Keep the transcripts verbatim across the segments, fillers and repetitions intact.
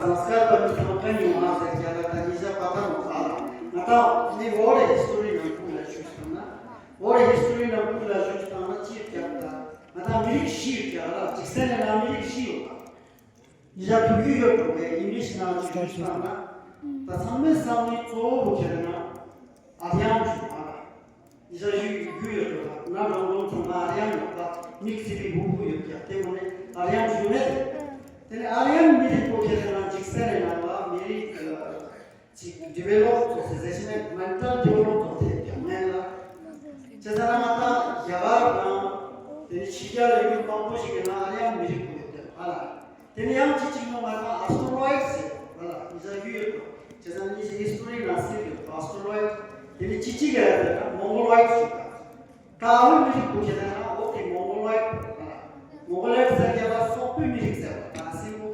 སངས་སྐར་པ་མི་ཚང་མ་ཡོང་བ་ཟེར་རྒྱ་ལ་ད་ཉི་ཤ་པ་ཐང་མོ་ཨ་ལ་ང་ད་ནི་world history ནང་ཁུལ་ལ་ཞུས་སོང་ན། world history ནང་ཁུལ་ལ་ཞུས་སོང་ན་ཅིའི་རྒྱབ་ད་ང་ད་མི་རིགས་བཞི་ཡོད་རྒྱ་ལ་འཇིག་རྟེན་ནང་མི་རིགས་བཞི་ཡོད་པ། ཉི་ཤ་དུ་རྒྱུ་ཡོད་འགྲོ་བའི་ཨིང་ལིཤ་ནང་ཞུས་སོང་ན། ད་ཚང་མའི་བསམ་བློའི་གཙོ་བོ་བོ་ཁྱེད་ན་ཨ་རི་ཡང་ཞུ་བ་ལ། ཡི་ས་ཞུ་རྒྱུ་ཡོད་འགྲོ་བ་ན་འགྲོ་འགྲོ་ཚང་མ་ཨ་རི་ཡང་ཡོད་པ་མིག་ཚིག་གི་ཧུ་ཧུ་ཡོད་ཀྱང་དེ་མོ་ནས་ཨ་རི་ཡང་ཞུ་མེད། དེ་ནས་ཨ་རི་ཡང་མི་རིགས་པོ་ཁྱེད་ན་འཇིག་རྟེན་ནང་ལ་མི་རིགས་ཅིག་ཌི་ཝེ་ལོབ་ཚོགས་སེ་ཟེར་ཤེས་ནས་མན་ཊལ་ཌི་ཝེ་ལོབ་ཚོགས་ཐེབས་ཀྱང་མེད་ལ། བྱས་ཙང་ང་ད་རྒྱ་གར་དང་དེ་ནས་ཕྱི་རྒྱལ་ལ་ཡུལ་མང་པོ་ཞིག་གི་ནང་ཨ་རི་ཡང་མི་རིགས་པོ་ཡོད་དེ་ཨ་ལ། དེ་ནས་ཡང་གཅིག་གཅིག་ནང་ང་ད་ཨ་སི་ཊོ་རོ་ཡིཌ་ཟེར་བ་ལ་ཡི་ས་ཡུལ་ཡོད་དོ། བྱས་ཙང་ཉིད་ཀྱི་ཧི་སི་ཊོ་རི་ནང་གསལ་ཡོད་དོ། ཨ་སི་ཊོ་རོ་ཡིཌ་དེ་ནས་གཅིག་གཅིག་ག་ཡ་ཟེར་ན་མོང་གོ་ལོ་ཡིཌ་ཞུ་ག་ད་ཨ་ཧོའི་མི་རིགས་བུ་ཁྱེད་ན་འོག་གི་མོང་གོ་ལོ་ཡིཌ་ལ་མོང་གོ་ལོ་ཡིཌ་ཟེར་རྒྱ་ལ་སོག་པོའི་མི་རིགས་ཟེར་བ་ད་སྲིན་པོ།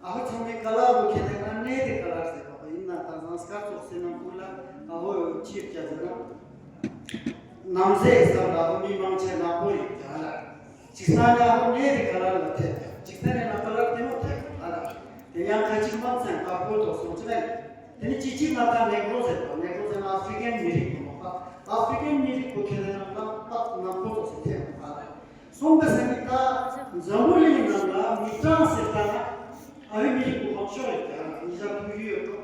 ཨ་ཧོ་ཚང་མའི་ཀ་ལར་བུ་ཁྱེད་ན་ནེ་དི་ཀ་ལར་ཟེར་བ་ཡིན་ན་ད་ཟངས་དཀར་ཚོགས་སེ་ནང་ཁུལ་ལ་ཨ་ཧོ་ཡོད་ཅིའི་རྒྱ་ཟེར་ན། ནམ་ཟས་ཟ་ལ་མི་མང་ཆེ་ནག་པོ་ཡིན་ཀྱང་ལ། ཅིག་ས་ནི་ཨ་ཧོ་ནེ་དི་ཀ་ལར་ལ་ཐེབས་ཀྱང་ཅིག་ས་ནི་ནག་ཀ་ལར་དེ་མོ་ཐེབས་ཀྱང་ལ། དེ་ཡང་ཁ་ཅིག་མང་ཚན་དཀར་པོ་དོ་སོང་ཅི་ནས། དེ་ནི་ཅི་ཅི་ང་ད་ནེ་གྲོ་ཟེར་དོ། ནེ་གྲོ་ཟེར་ན་ཨ་ཧྥི་རི་ཀན་མི་རིགས་ཀྱི་མོ་པ། ཨ་ཧྥི་རི་ཀན་མི་རིགས་པོ་ཁེ་ལེ་ནང་ལ་པ་ནག་པོ་དོ་སོང་ཐེབས་ཀྱང་ལ། སོང་པ་ས་ནི་ད་འཛམ་བུ་གླིང་ནང་ལ་མི་གྲངས་ཟེར་ད་ན་ཨ་རི་མི་རིགས་པོ་མང་ཤོས་རེད་ཀྱང་ལ། ཉི་ཤ་དུ་ཡུ་ཡོད་དོ།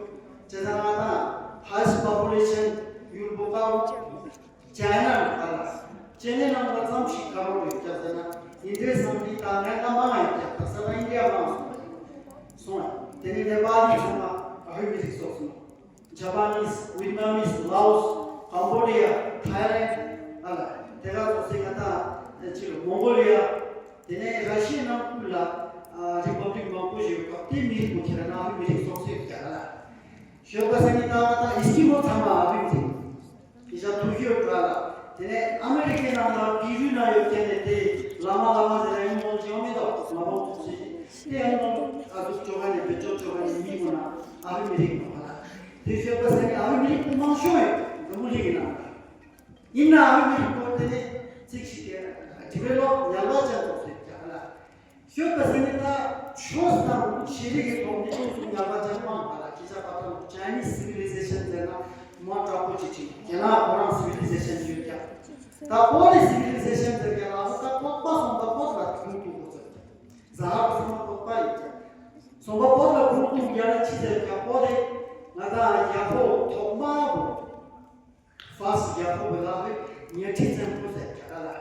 ཅེ་ད་ང་ད་highest population ཡུལ་པོ་ཀ་ཅའི་ན་ནང་ལ་ཅེ་ནེ་ནང་ལ་ཙམ་ཞིག་དཀར་པོ་ཡོད་ཀྱང་ཟེར་ན་ཨིན་དྲེ་སང་དེ་ད་ངས་ད་མང་ཡོད་ཀྱང་ད་ས་ན་ཨིན་ཌི་ཡ་མང་སོང་སོང་ཡ། དེ་ནི་ནེ་པ་ལི་ཚང་མ་ཨ་ཧོའི་མི་རིགས་སོགས་སོང་། ཇ་པ་ནིས། ཝིད་ནམ་མིས། ལའོ་སི། ཀམ་བོ་ཌི་ཡ། ཐའི་ལེན་ཨ་ལ་དེ་ག་ཚོ་སི་ང་ད་ཅི་ལ་མོང་གོ་ལི་ཡ། དེ་ནས་ར་ཤི་ཡའི་ནང་ཁུལ་ལ་རི་པབ་ལིག་མང་པོ་ཞིག་ཡོད་སྐབས་དེ་མི་རིགས་པོ་ཁྱེད་རང་ཨ་ཧོའི་མི་རིགས་སོགས་སོ་ཡོད་ཀྱང་ལ། ཞོགས་པ་སང་ཉིན་ད་ད་ཨིས་ཀི་མོ་ཚང་མ་ཨ་ཕི་མི་ཡིན་ཤག་ཐུག་ཡོད་འདྲ་ལ། དེ་ནས་ཨ་མི་རི་ཀའི་ནང་ལ་པི་རུ་ན་ཡོད་མཁན་ནས་དེ་བླ་མ་བླ་མ་ཟེར་ཡ་ཡིན་ནོ་ཅི་ཡང་མི་འདུག་མ་འོངས་ཐུག་ཅི་དེ་ཡང་ནོ་ཨ་ཟུག་ཅོ་ག་ནས་བེད་སྤྱོད་ཅོ་ག་ནས་མི་མོ་ན་ཨ་ཕི་མི་རིགས་ནོ་ཧ་ལ། དེ་ཞོགས་པ་སང་ཉིན་ཨ་ཕི་མི་རིགས་པོ་མང་ཤོས་ཡོད་འཛམ་བུ་གླིང་གི་ནང་ལ། ཡིན་ནའང་མི་རིགས་པོ་དེ་ནི་ཚིག་ཞིག་གིས་ཌི་ཝེ་ལོབ་ཡར་རྒྱས་ཅན་ཚོགས་སུ་བཀྱག་ལ། ཤོད་པ་ཟེར་ནི་ད་ཆོས་དང་ཤེས་རིག་གི་ཐོག་ནས་ཕུན་སུམ་ཡར་རྒྱས་ཅན་མང་བ་ལ་ཁྱི་ཤ་པ་ཐང་ཅའི་ནིས་སི་ཝི་ལི་ཟེ་ཤན་ཟེར་ན་མ་དྲག་པོ་ཅིག་ཅིག་རྒྱ་ནག་ཁོ་རང་སི་ཝི་ལི་ཟེ་ཤན་ཡོད་ཀྱང་། ད་བོད་ནི་སི་ཝི་ལི་ཟེ་ཤན་ཟེར་ཀྱང་ལ་ད་བོད་པ་སོང་ད་བོད་ལ་ཁུངས་གཏུག་དགོས་ཟེར་ཀྱང་། ཟ་ཧར་ཚང་མ་བོད་པ་ཡིན་ཀྱང་། སོང་པ་བོད་ལ་ཁུངས་གཏུག་རྒྱ་ནག་ཅི་ཟེར་ཀྱང་བོད་དེ་ང་ད་རྒྱ་བོད་ཐོག་མ་བོད། ཧྥ་སི་རྒྱལ་པོ་བོད་ལ་བས་གཉའ་ཁྲི་བཙན་པོ་ཟེར་རྒྱ་གར་ལ།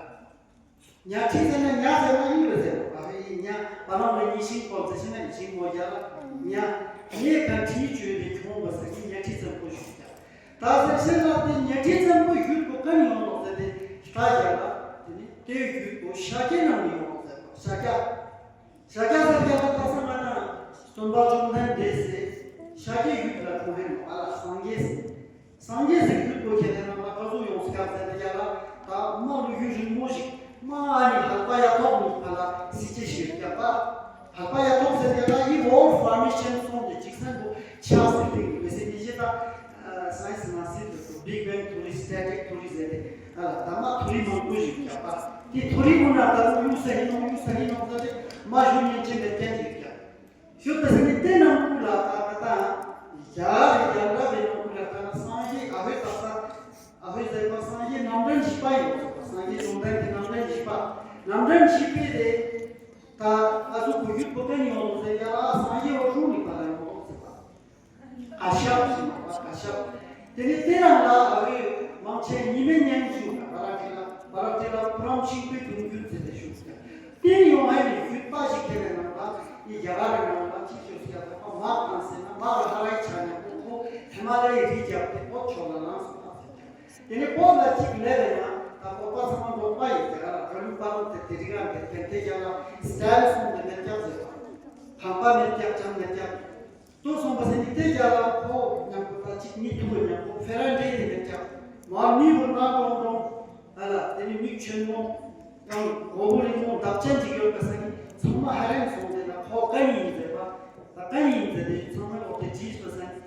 གཉའ་ཁྲི་ཟེར་ན་གཉའ་ཟེར་ན་ཡིན་རེད་ཟེར་བ་རེད། ཡིན་གཉའ་བ་ལང་ལ་གཉིས་ཤིང་པོ་ཟེར་ཤེ་ན་ཡིན་ཤིང་མོ་རྒྱ་ལ་གཉའ། གཉའ་ག་ཁྲིའི་བཅོས་ཏེ་ཁྱོང་བ་ཟེར་གྱི་གཉའ་ཁྲི་བཙན་པོ་ཞུ་རྒྱ། ད་ཟེར་ཤེ་ན་དེ་གཉའ་ཁྲི་བཙན་པོ་ཡུལ་པོ་ག་ནས་ཡོང་ནོག་ཟེར་ཏེ་ད་རྒྱ་ལ་དེ་ནི་དེ་ཡུལ་པོ་ཤཱཀྱ་ནང་ནས་ཡོང་ནོག་ཟེར་བ་ཤཱཀྱ། ཤཱཀྱ་ཟེར་རྒྱ་ལ་ད་ས་ང་ད་སྟོན་པ་བཅོམ་ལྡན་འདས་སེ་ཤཱཀྱའི་ཡུལ་ལ་ཁོང་ཧེ་ནོ་ཨ་ལ་སངས་རྒྱས་སེ། སངས་རྒྱས་སེ་ཡུལ་པོ་ཁྱེད་ནས་རང་ལ་ཀ་ཟུག་ཡོང་སྐབས་ཟེར་རྒྱ་ལ་ད་མ་ལུ་ཡུལ་རིང་མོ་ཞིག་མ་ཨ་ནི་ཧལ་པ་ཡ་ཐོག་མི་ཕ་ལ་སི་ཅེ་ཞིག་རྒྱ་པ། ཧལ་པ་ཡ་ཐོག་ཟེར་རྒྱ་ལ་ཡི་ཝོར་ཕོར་མེ་ཤན་སོང་སྟེ་འཇིག་རྟེན་པོ་ཆགས་ཟེར་ཏེ་ཡིན་མི་ཟེར་མི་ཞེ་ད། སའེན་སི་ནང་སྲིད་དུ་བིག་བེང་ཐོ་རི་སི་ཊེ་ཊིག་ཐོ་རི་ཟེར་ཏེ་ཨ་ལ་ད་མ་ཐོ་རི་མང་པོ་ཞིག་རྒྱག་པ། དེ་ཐོ་རི་མུ་ན་ད་ལོ་གཡུག་ས་ཡིན་ནོ་གཡུག་ས་ཡིན་ནོ་ཟེར་ཏེ་མ་ཞུ་ཉན་ཅན་པའི་སྐད་ཅིག་རྒྱག་ཞུ་ད་ཟེར་ནི་དེ་ནང་ཁུལ་ལ་ད་ད་ད་ཡ་རེ་ཡ་འདྲ་བའི་ནང་ཁུལ་ལ་ད་ན་སངས་རྒྱས་ཨ་བོའི་ད་ས་ཨ་བོའི་ཟེར་བ་སངས་རྒྱས་རྣམ་འདྲེན་བཞི་པ་ཡོད་ཟེར་བ་སངས་རྒྱས་བཅོམ་ལྡན་འདས་རྣམ་འདྲེན་བཞི་པ། རྣམ་འདྲེན་བཞི་པའི་རེད། ད་ཨ་ཟུག་གུ་ཡུལ་པོ་ཀ་ནི་ཡོང་ཟེར་ཡ་ལ་སངས་རྒྱས་འོ་རུ་ནི་པ་ལ་ཡོང་ཟེར་བ། ཨ་ཤ་ཞེས་པ་ཨ་ཤ། དེ་ནས་དེ་རང་ལ་ཨ་བའི་མང་ཆེ་ཉི་མའི་སྙན་ཞུ་བ་ར་ཏི་ལ་བ་ར་ཏི་ལ་པུ་རམ་ཤིང་པའི་དུང་རྒྱུན་ཟེར་ཏེ་ཞུ་ཟེར། དེ་ནི་ཡོང་ཧའི་ནས་ཡུལ་པ་ཞིག་ཁྱེད་ནས་ནང་ལ་ཡི་རྒྱ་གར་རི་ནང་ལ་ཅི་ཞུ་ཟེར་ཡ་ད་ཁོ་མ་གང་ཟེར་ན་མ་ར་ཧ་རའི་ཆ་ཉག་པོ་ཁོ་ཧི་མ་ལ་ཡའི་རི་རྒྱབ་སྟེ་ཁོ་ཕྱོགས་ལ་ལངས་སོང་ད་ཟེར། དེ་ནས་བོད་ལ་གཅིག་ལས་ལ་ཡང་ད་བོད་པ་ཚང་མ་འགོག་པ་ཡིན་ཟེར་ར་ར་ལུག་པ་ལུག་དེ་དེ་རིགས་ལ་འདེད་མཁན་དེ་རྒྱ་ལ་སི་ཊའི་ལི་སོང་དེ་མེད་ཀྱག་ཟེར་བ། ཧམ་པ་མེད་ཀྱག་ཅང་མེད་ཀྱག་ཏུ་སོང་པ་ཟེར་ནི་དེ་རྒྱ་ལ་ཁོ་མཉམ་པོ་ད་གཅིག་མི་ཐུག་པ་མཉམ་པོ་ཕེ་ར་འདྲེ་དེ་མེད་ཀྱག་མ་མི་བུ་ན་ཀྲོང་ཀྲོང་ཨ་ལ་དེ་ནི་མིག་ཆེན་མོ་ཡང་མགོ་བོ་རིང་མོ་འདབ་ཆེན་ཅིག་ཡོད་པ་ཟེར་ནི་ཚང་མ་ཧ་རན་སོང་དེ་ལ་ཁོ་ཀ་ནི་ཡིན་ཟེར་བ་ད་ཀ་ནི་ཡིན་ཟེར་དེ་ཚང་མ་ལོག་དེ་དྲིས་པ་ཟེར་ནི།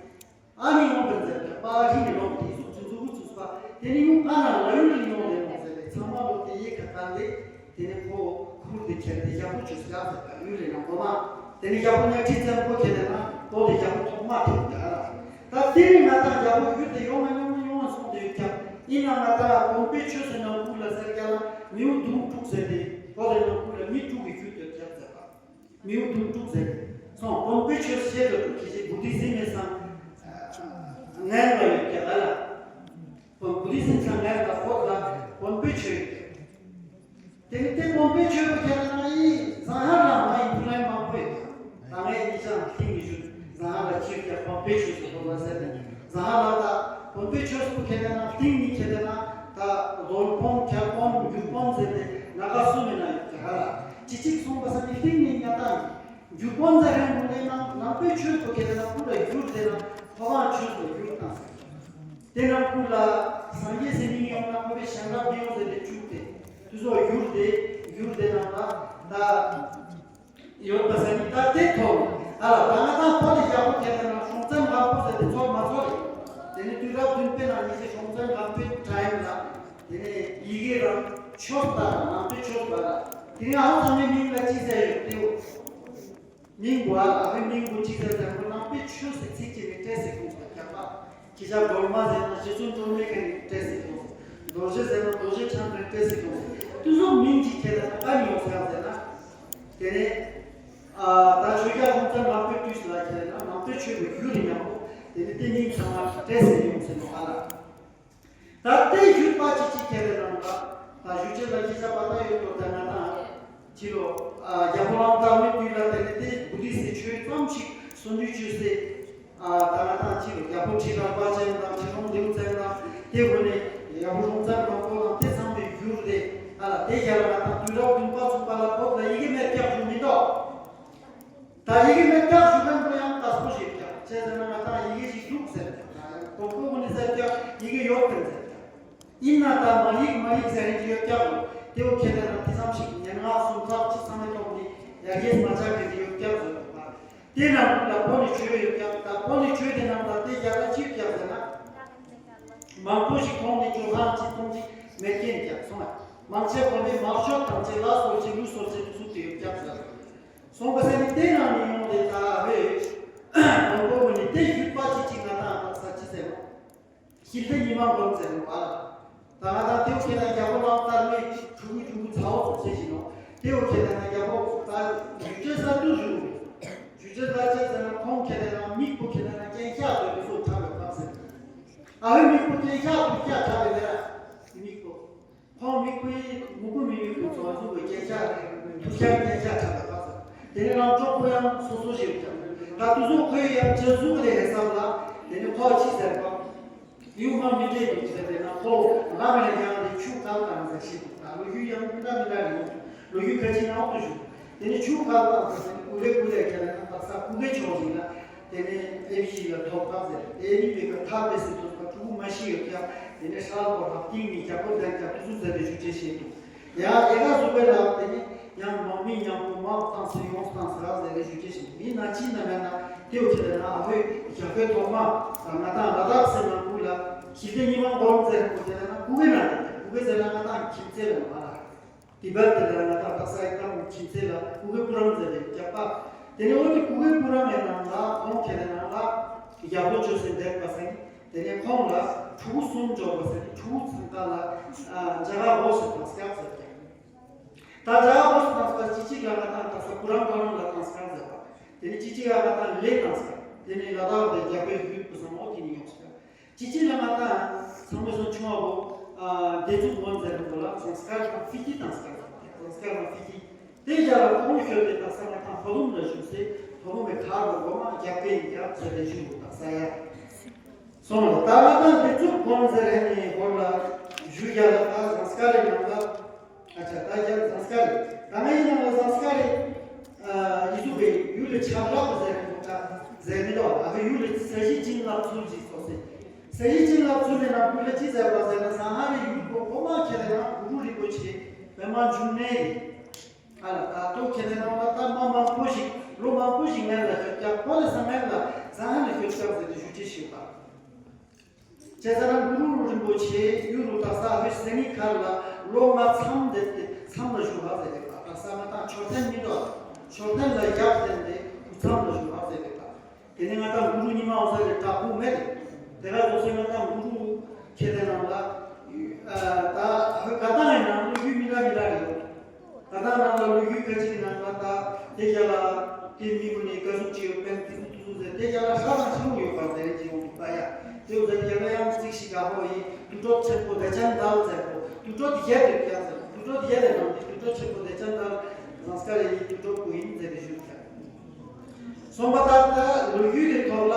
ཨ་ནི་ཡོང་བའི་མཛད་པ་རིང་ནས་ལོག་དེ་ཟུག་ཅུང་ཟུག་གུ་ཚུགས་པ་དེ་ནི་ཡོང་ཨ་ན་ལ་ཡུལ་ལ་ཡོང་ལས་མོ་ཟེར་བའི་ཚང་མ་ལོག་དེ་ཡེ་ཁ་ཁ་ལས་དེ་ནི་ཁོ་ཁུར་དེ་ཁྱེར་དེ་ཡག་པོ་བྱོས་ཡག་ཟེར་པ་ཡུལ་ལས་ན་མགོ་མ། དེ་ནས་རྒྱལ་པོ་གཉའ་ཁྲི་བཙན་པོ་ཁྱེད་ལ་ན་ལོ་དེ་རྒྱལ་པོ་ཐོག་མ་ཐེབས་ཀྱང་ལ། ད་དེ་ནས་ང་དང་རྒྱལ་པོ་ཡུལ་དེ་ཡོང་ང་ཡོང་ང་ཡོང་ང་སོང་དེ་ཡོད་ཀྱང་ཡིན་ན་ང་དང་དགོན་པའི་ཆོས་སུ་ནང་ཁུལ་ལ་ཟེར་ཀྱང་ལ་མིའུ་གདུང་དྲུག་ཟེར་ཏེ་ལོ་དེ་ནང་ཁུལ་ལ་མི་དྲུག་གི་རྒྱུད་དེ་ཀྱང་ཟེར་བ། མིའུ་གདུང་དྲུག་ཟེར་སོང་དགོན་པའི་ཆོས་བཤད་དུ་དྲུག་གི་བུ་དི་ཟིན་མེད་སང་ངན་ལ་ཡོད་ཀྱང་ལ་ལ། བུ་དི་ཟིན་སང་ངན་ལ་ཁོ་ལ་དགོན་པའི་ཆོས་ཡོད་ཀྱང་། དེ་ནི་དེ་དགོན་པའི་ཆོས་པ་ཁྱེད་ན་ཡིན་ཟང་ཧ་ལ་མ་ཡིན་ཕུ་ལན་མང་པོ་ཡོད་ཀྱང་ད་ངས་ཡིན་ཅང་ཐིང་མི་ཞུ་ཟང་ཧ་ལ་ཆོས་ཀྱང་དགོན་པའི་ཆོས་སུ་དགོན་པ་ཟེར་ནས་ཟང་ཧ་ལ་ད་དགོན་པའི་ཆོས་སུ་ཁྱེད་ན་ཐིང་མི་ཁྱེད་ན་ད་རྡོར་སྤོང་ཁྱབ་སྤོང་འགྱུར་སྤོང་ཟེར་ཏེ་ན་ག་སུ་མི་ན་ཡོད་ཀྱང་ཧ་ལ་ཅི་ཅིག་གསུངས་པ་ས་ནི་ཐིང་མི་ཉ་ད་ཡིན། འགྱུར་སྤོང་ཟེར་རན་མུ་ནས་ན་ནང་པའི་ཆོས་སུ་ཁྱེད་ན་ཕུ་ལ་འགྱུར་ཟེར་ན་ཕོ་བང་ཆོས་སུ་འགྱུར་དང་ཟེར། དེ་ནང་ཁུལ་ལ་སངས་རྒྱས་སེམས་ཉིད་ཡོང་ན་ཁོ་པའི་ཞལ་འདྲ་མི་ཡོང་ཟེར་ཏེ་བཅུག་སྟེ་དུ་སོ་ཡུར་དེ་ཡུར་དེ་ནང་ལ་ད་ཡོད་པ་ས་ནི་ད་དེ་ཐོག་ཨ་ལ་ད་ང་དང་ཕོ་དེ་ཞག་པོ་ཁྱེད་ན་སྲོང་བཙན་སྒམ་པོ་ཟེར་ཏེ་ཚོར་མ་ཚོར་རེད། དེ་ནི་དུས་རབས་བདུན་པའི་ནང་ཉི་ཤུ་སྲོང་བཙན་སྒམ་པོའི་ཊའིམ་ལ་དེ་ནི་ཡི་གེ་རང་ཆོས་ལྟར་ནང་པའི་ཆོས་པ་ལ་དེ་ནི་ཨ་ཚང་མའི་མིང་ལ་ཅི་ཟེར་ཡོད་དེའོ། མིང་པོ་ཨ་ཨ་བའི་མིང་པོ་གཅིག་ཟེར་ཟེར་པོ་ནང་པའི་ཆོས་སུ་ཚིག་གཅིག་ནས་བཀྲས་སེ་དགོངས་སུ་རྒྱག་པ། ཁྱི་ཤ་སྒྲོལ་མ་ཟེར་ན་རྗེ་བཙུན་སྒྲོལ་མའི་གི་ནས་བཀྲས་སེ་དགོངས་སུ། རྡོ་རྗེ་ཟེར་ན་རྡོ་རྗེ་འཆང་གི་བཀྲས་སེ་དགོངས་སུ། དུས་སོགས་མིང་གཅིག་ཁྱེད་ལ་ཨ་ནི་ཡོང་ཟེར་ཟེར་ན། དེ་ནས་ཨ་ད་ཆོས་རྒྱལ་སྲོང་བཙན་སྒམ་པོའི་དུས་སུ་ལ་ཁྱེད་ན་ནང་པའི་ཆོས་ཀྱི་རྒྱུ་རིགས་ཉམས་པོ་དེ་ནི་དེ་མིང་ཚང་མ་བཀྲས་སེ་ཡོང་ཟེར་ནོ་ཨ་ལ། ད་ལྟའི་བཞུགས་པ་ཅི་ཅི་ཁྱེད་ལ་ནང་ལ་ད་བཞུགས་ཆེན་ལ་ཅི་བྱ་བ་ད་ཡོད་དོ་ད་ང་དང་ཕྱི་ལོ་རྒྱལ་པོ་རང་དར་མའི་དུས་ལ་དེ་ནི་དེ་བུ་དི་སི་ཆོས་ཙམ་ཞིག་སོ་འདུས་ཆོས་སེ་ད་ང་དང་ཕྱི་ལོ་རྒྱལ་པོ་ཁྲི་རལ་པ་ཅན་དང་ཁྲི་སྲོང་ལྡེའུ་བཙན་དང་དེ་བོ་ནི་རྒྱལ་པོ་སྲོང་བཙན་སྒམ་པོ་དང་དེ་ཚང་མའི་བཞུགས་དེ་ཨ་ལ་དེ་རྒྱལ་ལ་ང་དང་དུས་རབས་བདུན་པ་ཚུགས་པ་ལ་བོད་ལ་ཡི་གེ་མེད་ཀྱག་བཞུགས་མི་འདུག་ད་ཡི་གེ་མེད་ཀྱང་ཞུ་མཁན་པོ་ཡང་དཀའ་སྤོ་ཞིག་ཀྱང་བྱས་ཟེར་ན་ང་དང་ཡི་གེ་ཞིག་འདུག་ཟེར་ཀྱང་ད་ཡང་གོ་གོ་གོ་ནི་ཟེར་ཀྱང་ཡི་གེ་ཡོད་དམ་ཟེར་ཀྱང་ཡིན་ན་ད་མ་ཡིག་མ་ཡིག་ཟེར་ནི་ཡོད་ཀྱང་དེའོ་ཁྱེད་ལ་ན་དེ་ཙམ་ཞིག་ཉན་ངག་སུམ་ཚག་ཅི་ཚང་མའི་ཐོག་ནི་ཡར་རྒྱས་མ་ཆགས་མཁན་ཡོད་ཀྱང་ཟེར་བ་དེ་ནང་ལ་པོ་ནི་ཆོས་ཡོད་ཀྱང་ད་པོ་ནི་ཆོས་དེ་ནང་ལ་དེ་རྒྱ་ལ་ཅིག་ཀྱང་ཟེར་ན་མང་པོ་ཞིག་ཁོང་ནི་ཅོ་ཧང་ཅི་གཏོང་ཅི་མེད་མཁན་ཀྱང་སོང་ན་མང་ཆེ་བ་ནི་མང་ཤོས་དང་ཅི་ལ་སོ་ཅི་ལུ་སོ་ཅི་ཚུགས་ཏེ་ཡོད་ཀྱང་ཟེར། སོང་པ་སེ་ནི་དེ་ནང་ནས་ཡོང་སྟེ་ད་བས་མང་པོ་བོ་ནི་དེ་བཞུགས་པ་ཅི་ཅི་ང་དང་ང་ས་ཅི་ཟེར་ནོ། ཤིལ་ཏེ་ཉི་མ་འགོམ་ཟེར་ནོ་བ། ད་ང་དང་དེའུ་ཁྱེད་ན་རྒྱལ་པོ་རང་དར་མའི་ཕྲུ་གུ་ཕྲུ་གུ་ཚ་བོ་ཚོ་ཟེར་བཞིན་ནོ། དེའུ་ཁྱེད་ན་རྒྱལ་པོ་ད་བཞུགས་ཆེ་ས་དུ་བཞུགས། བཞུགས་ཆེ་ས་ཅི་ཟེར་ན་ཁོང་ཁྱེད་ན་མིག་པོ་ཁྱེད་ན་རྐྱེན་ཤ་དོ་བི་སོ་ཁྲ་བའི་བབ་ཟེར། ཨ་བའི་མིག་པོ་རྐྱེན་ཤ་དུ་ཤ་ཁྲ་བའི་ལས་ར། མིག་པོ། ཁོང་མི་ཁོའི་མུ་གུ་མི་ཡུལ་དུ་ཚོང་ཟོག་གི་སྐད་ཆ་ཐུག་ཆ་སྐད་ཆ་ཁྲ་ལ་བབས་སོང་། དེ་ནས་རང་གྲོགས་པོ་ཡང་སོ་སོ་ཞིག་ཀྱང་ད་དུ་ཟོག་ཁོའི་ཡང་ཇེ་ཟུག་ལས་ཧེ་བསམ་ལ་དེ་ནས་ཁོ་ཅི་ཟེར་བ། ཡུལ་མ་མི་འདྲེས་འདུག་ཟེར་བས་ན་ཁོ་རང་ལས་ཀྱང་དེ་ཆུ་ཁ་བཏང་ཟེར་ཞིག་འདུག་ད་ལོ་རྒྱུས་ཡང་མི་འདྲ་མི་འདྲ་རེད་འདུག་ལོ་རྒྱུས་ཁ་ཅིག་ནང་དུ་བཞུགས། དེ་ནས་ཆུ་ཁ་བཏང་ཟེར་ནས་ཀུ་རེ་ཀུ་རེ་བྱས་ན་ད་ས་ཀུ་གེ་ཆོག་ཞིག་ལ། དེ་ནས་ཨེ་བི་ཤི་ལ་ཐོབ་ཐང་ཟེར་དེ་ནི་མི་ཁ་ཐར་པའི་སྲིད་དུ་ཕྲུ་གུ་མ་ཤི་ཡོད་ཀྱང་དེ་ནས་ཧྲལ་གོ་ཧབ་ཏིང་ནི་རྒྱ་པོ་ལྡན་ཀྱང་ཏུ་ཟུ་ཟེར་བའི་ཞུ་ཅེས་ཤེས་འདུག་ཡང་ཨེ་ཁ་ཟུ་པའི་ལ་དེ་ནི་ཡང་མང་མི་ཉམ་པོ་མ་བཏང་སེ་ཡོང་བཏང་ཟེར་ཟེར་བའི་ཞུ་ཅེས་ཤེས་འདུག་མི་ན་ཅི་ན་མེད་ན་དེའུ་ཁྱེད་ན་ཨ་ཧོའི་རྒྱ་པོའི་ཐོག་མ་ང་དང་ལ་དྭགས་སེ་ན་ཀུ་ལ་ཞི་བདེ་ཉི་མ་འགོར་ཟེར་ཀུ་ཁྱེད་ན་ཀུ་གེ་ན་དེ་ཀུ་གེ་ཟེར་ན་ང་དང་ཁྱིམ་མཚེས་ལ་མ་ལ། དེ་བར་དེ་ལ་ང་དང་ད་ས་ཡི་ཏང་ཁྱིམ་མཚེས་ལ་ཀུ་གེ་པུ་རམ་ཟེར་བའི་རྒྱག་པ། དེ་ནས་འོ་དེ་ཀུ་གེ་པུ་རམ་ཡི་ནང་ལ་ཁོང་ཁྱེད་ནང་ལ་རྒྱག་པོ་བཅོས་སེ་འདེབས་པ་ཟེར་ནི་དེ་ནས་ཁོང་ལ་ཕྲུ་གུ་གསུམ་འབྱོར་བ་ཟེར་ནི་ཕྲུ་གུ་ཚང་ཀ་ལ་འཇའ་ག་འོ་སི་དང་སྐྱབས་ཟེར་ཀྱང་། ད་འཇའ་ག་འོ་སི་དང་སྐྱབས་ཅི་ཅི་ལ་ང་དང་ད་ས་པུ་རམ་པ་རམ་ལ་དང་སྐྱབས་ཟེར་བ། དེ་ནས་ཅི་ཅི་ལ་ང་དང་ལེ་དང་སྐྱབས་དེ་ནས་ལ་དྭགས་པའི་རྒྱ་བོད་ཡུལ་བུ་སང་འོ་དེ་ནས་ཡོང་སྐྱབས། ཅི་ཅི་ལ་ང་དང་ཚང་མས་སོང་ཆུང་བ་བོ་ཨ་སྡེ་ཚུགས་མོན་ཟེར་བ་ལ་སང་སྐར་དང་ཕི་ཀི་དང་སྐར་དང་སང་སྐར་དང་ཕི་ཀི་དེ་རྒྱ་ལ་ཁོང་ཤོད་དེ་དང་ས་ང་དང་ཕོ་ལུམ་ལ་བཞུགས་སེ་ཕོ་ལུམ་མེ་ཁ་རུ་གོ་མ་རྒྱ་པེ་ཡིན་རྒྱ་ཟེར་དེ་བཞུགས་འདུག་དང་ས་ཡ། སོང་ལ་ད་ང་དང་སྡེ་ཚུགས་མོན་ཟེར་ཧེ་ནི་བོར་ལ་བཞུགས་རྒྱ་ལ་ད་སང་སྐར་རེ་ནང་ལ། ཨ་ཅག་ད་རྒྱ་ཟངས་དཀར་རེད། ད་ངའི་ནང་ལ་ཟངས་དཀར་རེད། ཨ་ཡི་ཟུག་པའི་ཡུལ་ལ་ཆབ་རག་པ་ཟེར་ནས་འདུག་ད་ཟེར་མི་འདུག་ཨ་ཁ་ཡུལ་ལ་ས་གཞི་བྱིན་རླབས་ཚུལ་ཅིག་སོགས་ཟེར། ས་གཞི་བྱིན་རླབས་ཚུལ་ནས་ནང་ཁུལ་ལ་ཅི་ཟེར་བ་ཟེར་ན་ཟངས་ཧ་རི་ཡུལ་པོ་གོ་མ་ཁྱེར་ནས་ནང་གུ་རུ་རིན་པོ་ཆེ་པདྨ་འབྱུང་གནས་རེད། ཨ་ལ་ད་ལྟོ་ཁྱེར་ནས་ནང་ལ་ད་མ་མང་པོ་ཞིག་ལོ་མང་པོ་ཞིག་སྔན་ལ་ཤོད་ཀྱང་ཁོ་ལ་ས་སྔན་ལ་ཟངས་ཧ་ལ་ཤོད་ཀྱང་ཟེར་ཏེ་ཞུ་ཅི་ཞུ་བ། བྱས་ཙང་ན་གུ་རུ་རིན་པོ་ཆེ་གཡུ་རུ་དག་ས་ཧུའི་སེ་ནི་མཁར་ལ་ལོ་ལྔ་མཚམས་བསྡད་དེ་མཚམས་ལ་བཞུགས་ཧ་ཟེར་རེད་པ། དག་ས་ང་དང་མཆོད་རྟེན་མི་འདུག་མཆོད་རྟེན་ལ་རྒྱབ་བསྟན་ཏེ་ མཚམས་ལ་བཞུགས་པ་ཟེར་བའི་བར། དེ་ནས་ང་དང་གུ་རུ་ཉི་མ་འོད་ཟེར་གྱི་བྲག་ཕུག་མེད་དེ། དེ་ག་རྫོགས་སེ་ང་དང་གུ་རུ་ཁྱེད་དེ་ནང་ལ་ད་ཧོ་ག་དང་ཡིན་ན་ལོ་རྒྱུས་མི་འདྲ་མི་འདྲ་རེད། ད་ལྟ་ནང་ལ་ལོ་རྒྱུས་ཁ་ཅིག་ནང་ལ་ད་དེ་རྒྱ་ལ་དེ་མི་བུ་ནི་ག་ཟུག་ཅིག་ཡོད་པའི་དེ་ཚོ་དེ་ཚོ་ཟེར་དེ་རྒྱ་ལ་ཧྲ་དང་ཧྲི་མོ་ཡོད་པ་ཟེར་གྱི་ཡོང་གི་པ་ཡ། དེ་ཟེར་རྒྱ་ལ་ཡང་ཚིག་ཞིག་ག་ཧོ་ཡི་དུད་འགྲོ་ཆེན་པོ་བདེ་ཆེན་དར་ཟེར་གོ། དུད་འགྲོ་དེ་རྒྱ་དེ་རྒྱ་ཟེར་དུད་འགྲོ་དེ་རྒྱ་དེ་ནང་དེ་དུད་འགྲོ་ཆེན་པོ་བདེ་ཆེན་དར་ཟངས་དཀར་ཡི་དུད་འགྲོ་བུ་ཡིན་ཟེར་གི་ཞུ་ཀྱང་། གསུམ་པ་ལྟར་ད་ལོ་རྒྱུས་ཀྱི་ཐོག་ལ་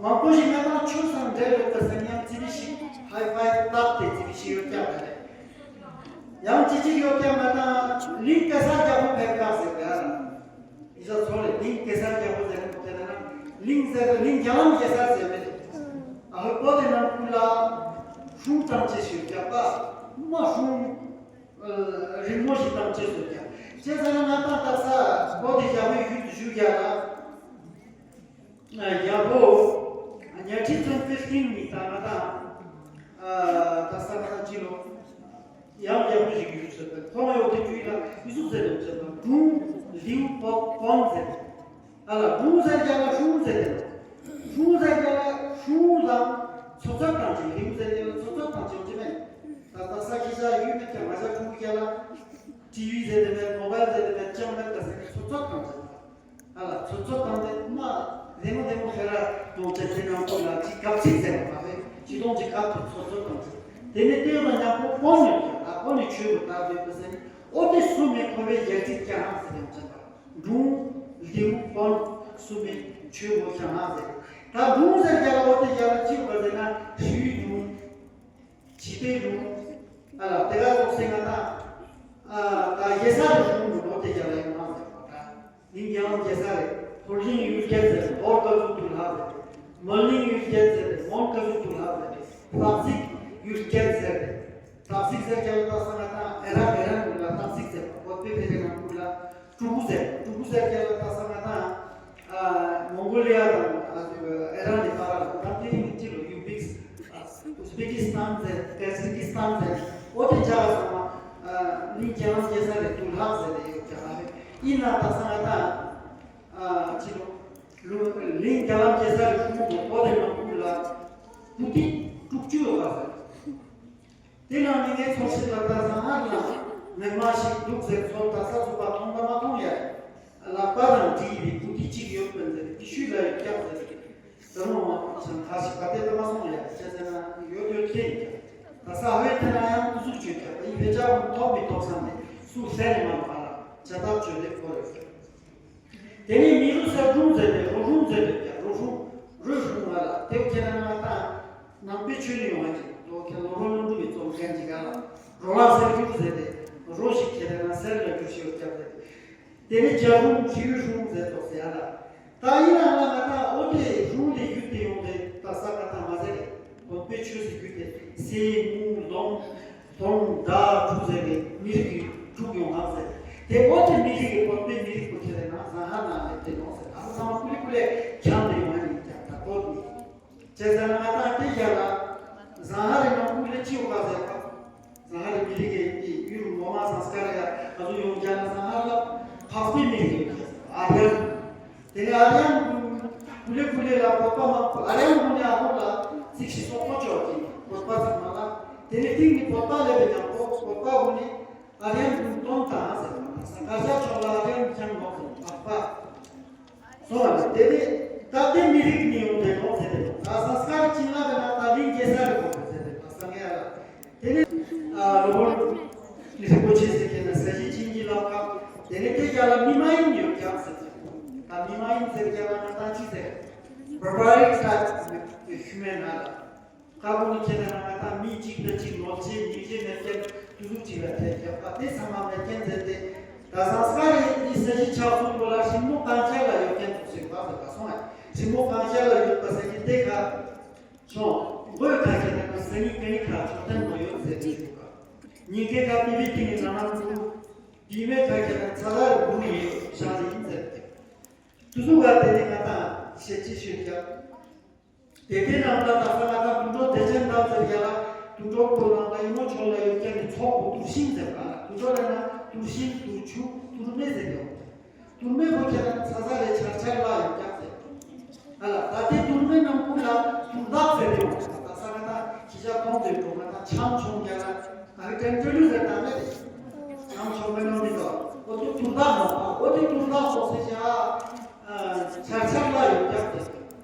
མང་པོ་ཞིག་ང་དང་ཆོས་སམ་འབྲེལ་ཡོད་པ་སེམས་ཉམས་ཙི་པི་ཞིག་ཧའི་ཕའི་བཏགས་ཏེ་ཙི་པི་ཞིག་ཡོད་ཀྱང་རེད། ཡང་ཅི་ཅིག་ཡོད་ཀྱང་ང་དང་གླིང་གེ་སར་རྒྱལ་པོ་ཕེབས་སྐབས་ཟེར་ཡ་རང་། ཡི་ས་ཚོ་རེད་གླིང་གེ་སར་རྒྱལ་པོ་ཟེར་ནས་མོ་དེ་ན་གླིང་ཟེར་ཏེ་གླིང་རྒྱ་ལམ་གེ་སར་ཟེར་མེད་རེད། ཨ་ཧོ་པོ་དེ་ནང་ཁུལ་ལ་ཧྲུང་ཙམ་ཅེས་ཞིག་ཡོད་ཀྱང་པ་མ་ཧྲུང་། རིང་མོ་ཞིག་དང་བཅས་སུ་ཀྱང་བཅས་ས་ན་ང་དང་དག་ས་བོད་དེ་རྒྱ་བོད་ཡུལ་དུ་བཞུགས་ཡ་ལ་རྒྱ་བོད་ཉལ་ཁྲི་ཚོན་ཕིལ་ཏིང་ནི་ད་ང་དང་དག་ས་ང་དང་ཅི་ལོ་ཡང་རྒྱ་བོད་ཞིག་ཡུལ་ཟེར་ཏེ་ཁོང་ཡོད་དེ་ཅུའི་ལ་ཡུ་སུབ་ཟེར་ནས་བཅས་པ་ཀྲུང་ལིའུ་པོ་པོན་ཟེར། ཨ་ལ་ཀྲུང་ཟེར་རྒྱ་ལ་ཧྲུང་ཟེར་ཏེ་ཀྲུང་ཟེར་རྒྱ་ལ་ཧྲུང་དང་ཚོ་ཚོད་དང་ཅི་ལིའུ་ཟེར་རྒྱ་ལ་ཚོ་ཚོད་དང་ཅི་ཅི་མེད། ད་ལྟ་ས་ཁྱི་ཤ་ཡུལ་མེད་ཀྱང་ང་ཤ་ཀྲུང་རྒྱ་ལ་ཊི་ཝི་ཟེར་ཏེ་མེད་མོ་བལ་ཟེར་ཏེ་མེད་ཅང་མེད་ད་ཟེར་ཚོ་ཚོད་དང་ཅི། ཨ་ལ་ཚོ་ཚོད་དང་ཏེ་མ་རེ་མོ་རེ་མོ་ཧེ་ར་དོང་ཅན་ཚེ་ནང་ཁོ་ལ་ཅི་གབ་ཚིག་ཟེར་བ་མ་རེད་ཅི་དོང་ཅི་གབ་ཏུ་ཚོ་ཚོད་དང་ཅི། དེ་ནས་ལྟེ་བ་ཉག་པོ་ཀོ་ནི་ཀྱང་ད་ཀོ་ནི་ཆོས་པོ་ད་བོད་པ་ཟེར་ནི་ཨོ་དེ་སུ་མེད་ཁོ་བའི་ཡར་ཚིག་ཀྱང་ཧང་ཟེར་ཡང་ཅན་པ། འབྲུང་ལྡེའུ་དཔོན་སུ་མེད་ཆོས་མོ་ཤ་ང་ཟེར། ད་འབྲུང་ཟེར་རྒྱ་ལ་འོ་དེ་རྒྱ་ལ་ཅི་ཡོད་པ་ཟེར་ན་ཞུའི་འབྲུང་། བྱིས་པའི་འབྲུང་། ཨ་ལ་དེ་ག་སོགས་སེ་ང་དང་། ཨ་ད་རྒྱལ་ས་རེ་འབྲུང་འོ་དེ་རྒྱ་ལ་ཡོད་མ་ཟེར་བ་ད། ནིང་རྒྱ་ལམ་རྒྱལ་ས་རེ་ཧོར་གླིང་ཡུལ་རྒྱལ་ཟེར་ཧོར་ཀ་ཟུག་ཏུ་ལྷག་ཟེར། མོན་གླིང་ཡུལ་རྒྱལ་ཟེར་མོན་ཀ་ཟུག་ཏུ་ལྷག་ཟེར། སྟག་གཟིག་ཡུལ་རྒྱལ་ཟེར། སྟག་གཟིག་ཟེར་རྒྱ་ལ་ད་ས་ང་དང་ཨེ་ར་ཨེ་ར་ལ་སྟག་གཟིག་ཟེར་བ་བོད་པའི་བོད་རིགས་ནང་ཁུལ་ལ་ཀྲུ་གུ་ཟེར། ཀྲུ་གུ་ཟེར་རྒྱ་ལ་ད་ས་ང་དང་ཨ་མོང་གོ་ལི་ཡ་དང་ཨ་ཨེ་ར་ནི་པ་ར་ལ་ད་དེ་རིང་གི་ལོ་ཡུ་བིག་ཨུ་ཛི་བེ་ཀི་སི་ཐན་ཟེར་ཀ་ཟི་ཀི་སི་ཐན་ཟེར་འོ་དེ་རྒྱ་ལ་ས་ང་ཨ་ནི་རྒྱ་ལམ་རྒྱལ་ས་རེད་དུ་ལྷག་ཟེར་རེད་ཡོད་རྒྱ་ལ་ཡིན་ན་ད་ས་ང་དང་ཨ་ཅི་ལོ་ལུ་གླིང་རྒྱ་ལམ་རྒྱལ་ས་རེད་ཧྲུང་གོ་བོད་དེ་ནང་ཁུལ་ལ་ཀུ་ཏི་དྲུག་ཅུ་ཡོད་པ་ཟེར། དེ་ནང་ནས་ངའི་ཚོར་ཤེས་ལ་ད་ཟ་ཧར་ལ་མེ་མ་ཞིག་འདུག་ཟེར་ཚོར་ད་ས་ཚུགས་པ་མཐོང་ད་མ་མཐོང་ཡ། ལག་པ་དང་འདྲིས་པའི་བུ་ཏི་གཅིག་ཡོད་པ་ཟེར་ཏི་ཤུའི་ལ་ཡོད་ཀྱང་ཟེར། ད་རུང་མ་ཆང་ཁ་ཞིག་ག་དེ་ད་མ་སོང་ཡ་ཅེས་ཟེར་ན་ཡོད་ཡོད་ཁྱེད་ཡིན་ཀྱང་ད་ས་ཧོའི་ཐད་ན་ཡང་ཏུ་ཟུག་བྱོས་ཀྱང་ད་ཡིན་བེ་ཅག་ཐོབ་མི་ཐོབ་བསམ་ནས་སུ་ཟེར་ནས་མ་ལ་བ་ལ་བྱ་ཐབས་བྱོས་ལེགས་པོ་རེད་ཟེར། དེ་ནས་མི་རུ་ས་སྒྲུང་མཛད་དེ་རོ་སྒྲུང་མཛད་དེ་ཀྱང་རོ་སྒྲུང་རོ་སྒྲུང་ང་ལ་དེ་ཁྱེད་རང་ང་དང་ནང་པའི་ཆོས་ནི་ཡོང་བ་ཅིག་ལོ་ཁྱེད་ལོ་རོ་ལུང་སྒྲུང་གི་རྩོམ་མཁན་ཅིག་ག་ལ་རོ་ལ་སེར་སྒྱུར་མཛད་དེ་རོ་ཞིག་ཁྱེད་རང་ང་སེར་ལ་སྒྱུར་ཞིག་ཡོད་ཀྱང་མཛད་དེ་དེ་ནས་རྒྱ་སྒྲུང་རི་བོའི་སྒྲུང་མཛད་ཙོག་ཟེར་ཡ་ལ་ད་ཡིན་ནའང་ང་དང་ཨོ་དེ་སྒྲུང་དེ་བརྒྱུད་དེ་ཡོང་དེ་ད་ས་ཀ་དང་མ་ཟེར་རེད་བོད་པའི་ཆོས་སུ་བརྒྱུད་དེ་སེ་མུ་ལོང་། དོང་ཟླ་དྲུག་ཟེར་བའི་མི་རིགས་ཀྱི་དྲུག་ཡོང་ང་ཟེར། དེ་འོ་དེ་མི་རིགས་ཀྱི་བོད་པའི་མི་རིགས་པོ་ཁྱེད་རེ་ན་ཟ་ཧ་ན་ལས་དེ་ཡོང་ཟེར། ཨ་ཚང་མ་ཀུ་ལེ་ཀུ་ལེ་ཁྱམས་དེ་ཡོང་ང་ཡིན་ཀྱང་ད་བོད་མི་རིགས་བྱས་ཟེར་ན་ང་དང་དེ་རྒྱ་ལ་ཟ་ཧ་རི་ནང་ཀུ་ལེ་ཅི་ཡོང་ག་ཟེར་བ། ཟ་ཧ་རི་མི་རིགས་ཀྱི་ཡུལ་ངོ་མ་ཟངས་དཀར་ཡ་ང་ཚོ་ཡོང་རྒྱ་ལ་ཟ་ཧ་ལ་འཕགས་པའི་མི་རིགས་ཡོད་ཀྱང་ཟེར་བ་ཨ་རེ། དེ་ནས་ཨ་རི་ཡང་ཀུ་ལེ་ཀུ་ལེ་ལ་བོད་པ་མང་པོ་ཨ་རི་ཡང་ཀུ་ལེ་ཨ་ཧོར་ལ་ཚིག་ཤི་སོག་པོ་ཅོག་གི་བོད་པ་ཚང་མ་ལ་དེ་ནས་ཐིག་ནི་བོད་པ་ལས་པའི་ཀྱང་བོད་བོད་པ་ཀུ་ལེ་ཨ་རི་ཡང་ཀུ་ལེ་སྟོན་དང་ཟེར་བ་ན་ས་ག་ཤ་ཕྱོགས་ལ་ཨ་རི་ཡང་ཀྱང་ལོག་ཟེར་བ་པ་སོང་བ་ལ་དེ་ནས་ད་དེ་མི་རིགས་ནི་ཡོང་དེ་ལོག་ཟེར་དེ་ལོག་ད་ས་སྐར་ཅིན་ལ་བས་ན་ད་ལིང་རྒྱལ་ས་རེ་གོ་ཟེར་དེ་ད་ས་ངེ་ཨ་ལ། དེ་ནས་ཨ་རོ་ཧོར་རིན་པོ་ཆེ་ཟེར་མཁན་ན་ས་གཞི་བྱིན་གྱིས་བརླབས་ཁག་དེ་ནས་དེ་རྒྱ་ལ་མི་མ་ཡིན་ཡོད་ཀྱང་ཟེར། ད་མི་མ་ཡིན་ཟེར་རྒྱ་ལ་ང་ད་ཅི་ཟེར། barbaric type human ན་ལ་ཁ་བོ་ནི་ཁྱེད་ན་ང་ད་མི་གཅིག་ད་གཅིག་ནོར་ཆེ་ཉིན་རེ་མེད་མཁན་དུ་ཟུག་ཅིག་ལ་ཐད་རྒྱབ་པ་དེ་ཚང་མ་མེད་མཁན་ཟེར་ཏེ། ད་སང་སྐར་རེ་ནི་ས་གཞི་ཆགས་ཚུལ་པོ་ལ་ཧྲིན་མོ་གང་ཆ་ལ་ཡོད་མཁན་དུ་ཟེར་བ་ཟེར་བ་སོང་ཨ། ཧྲིན་མོ་གང་ཆ་ལ་ཡོད་པ་ས་གཞི་དེ་ཁ། ཆོ། མགོའི་ཁ་ཁྱེད་ན་སེ་ནི་ཀ་ནི་ཁ་ཆོ་ཐན་མ་ཡོད་ཟེར་གྱི་འདུག་ག་ཉིན་ཁའི་ཁ་པི་པི་ཏི་ནི་ན་ན་ཚུ། པི་མའི་ཁ་ཁྱེད་ན་ཚ་ལ་རུ་ཡིན་ཤ་ལ་ཡིན་ཟེར་ཏེ། དུ་སུ་ག་དེ་ནི་ང་དང་ཤེད་ཅི་ཤོད་ཀྱང་། དེ་དེ་ནང་ལ་ད་ས་ང་དང་དུད་འགྲོ་བདེ་ཆེན་དང་ཟེར་ཡ་ལ་དུད་འགྲོ་ཁོ་ནང་ལ་ཡི་མོ་ཆོ་ལ་ཡོད་ཀྱང་ནི་ཚོགས་པོ་དུར་ཤིང་ཟེར་བ་ལ་དུད་འགྲོ་ལ་ན་དུར་ཤིང་དུར་ཆུ་དུར་མེ་ཟེར་ཡོད། དུར་མེ་བོ་ཁྱེད་རང་ཚ་ཚ་རེ་ཆར་ཆར་ལ་ ཁུལ་ལ་དུང་བདག་ཟེར་ཏེ་ཡོང་། ད་ས་ང་ད་ཁྱི་ཤ་གཏོང་དུས་འགྲོ་ང་ད་ཆང་ཆུང་རྒྱ་ལ་ཨ་ཀྲན་ཏྲ་ལུ་ཟེར་ད་མེད་རེད། ཆང་ཆུང་མེད་ནོ་མི་འདུག་འོ་དུ་དུང་བདག་མ་པ་འོ་དུ་དུང་བདག་སོགས་ཟེར་བྱ་ཆར་ཆར་ལ་ཡོད་རྒྱབ་དེ།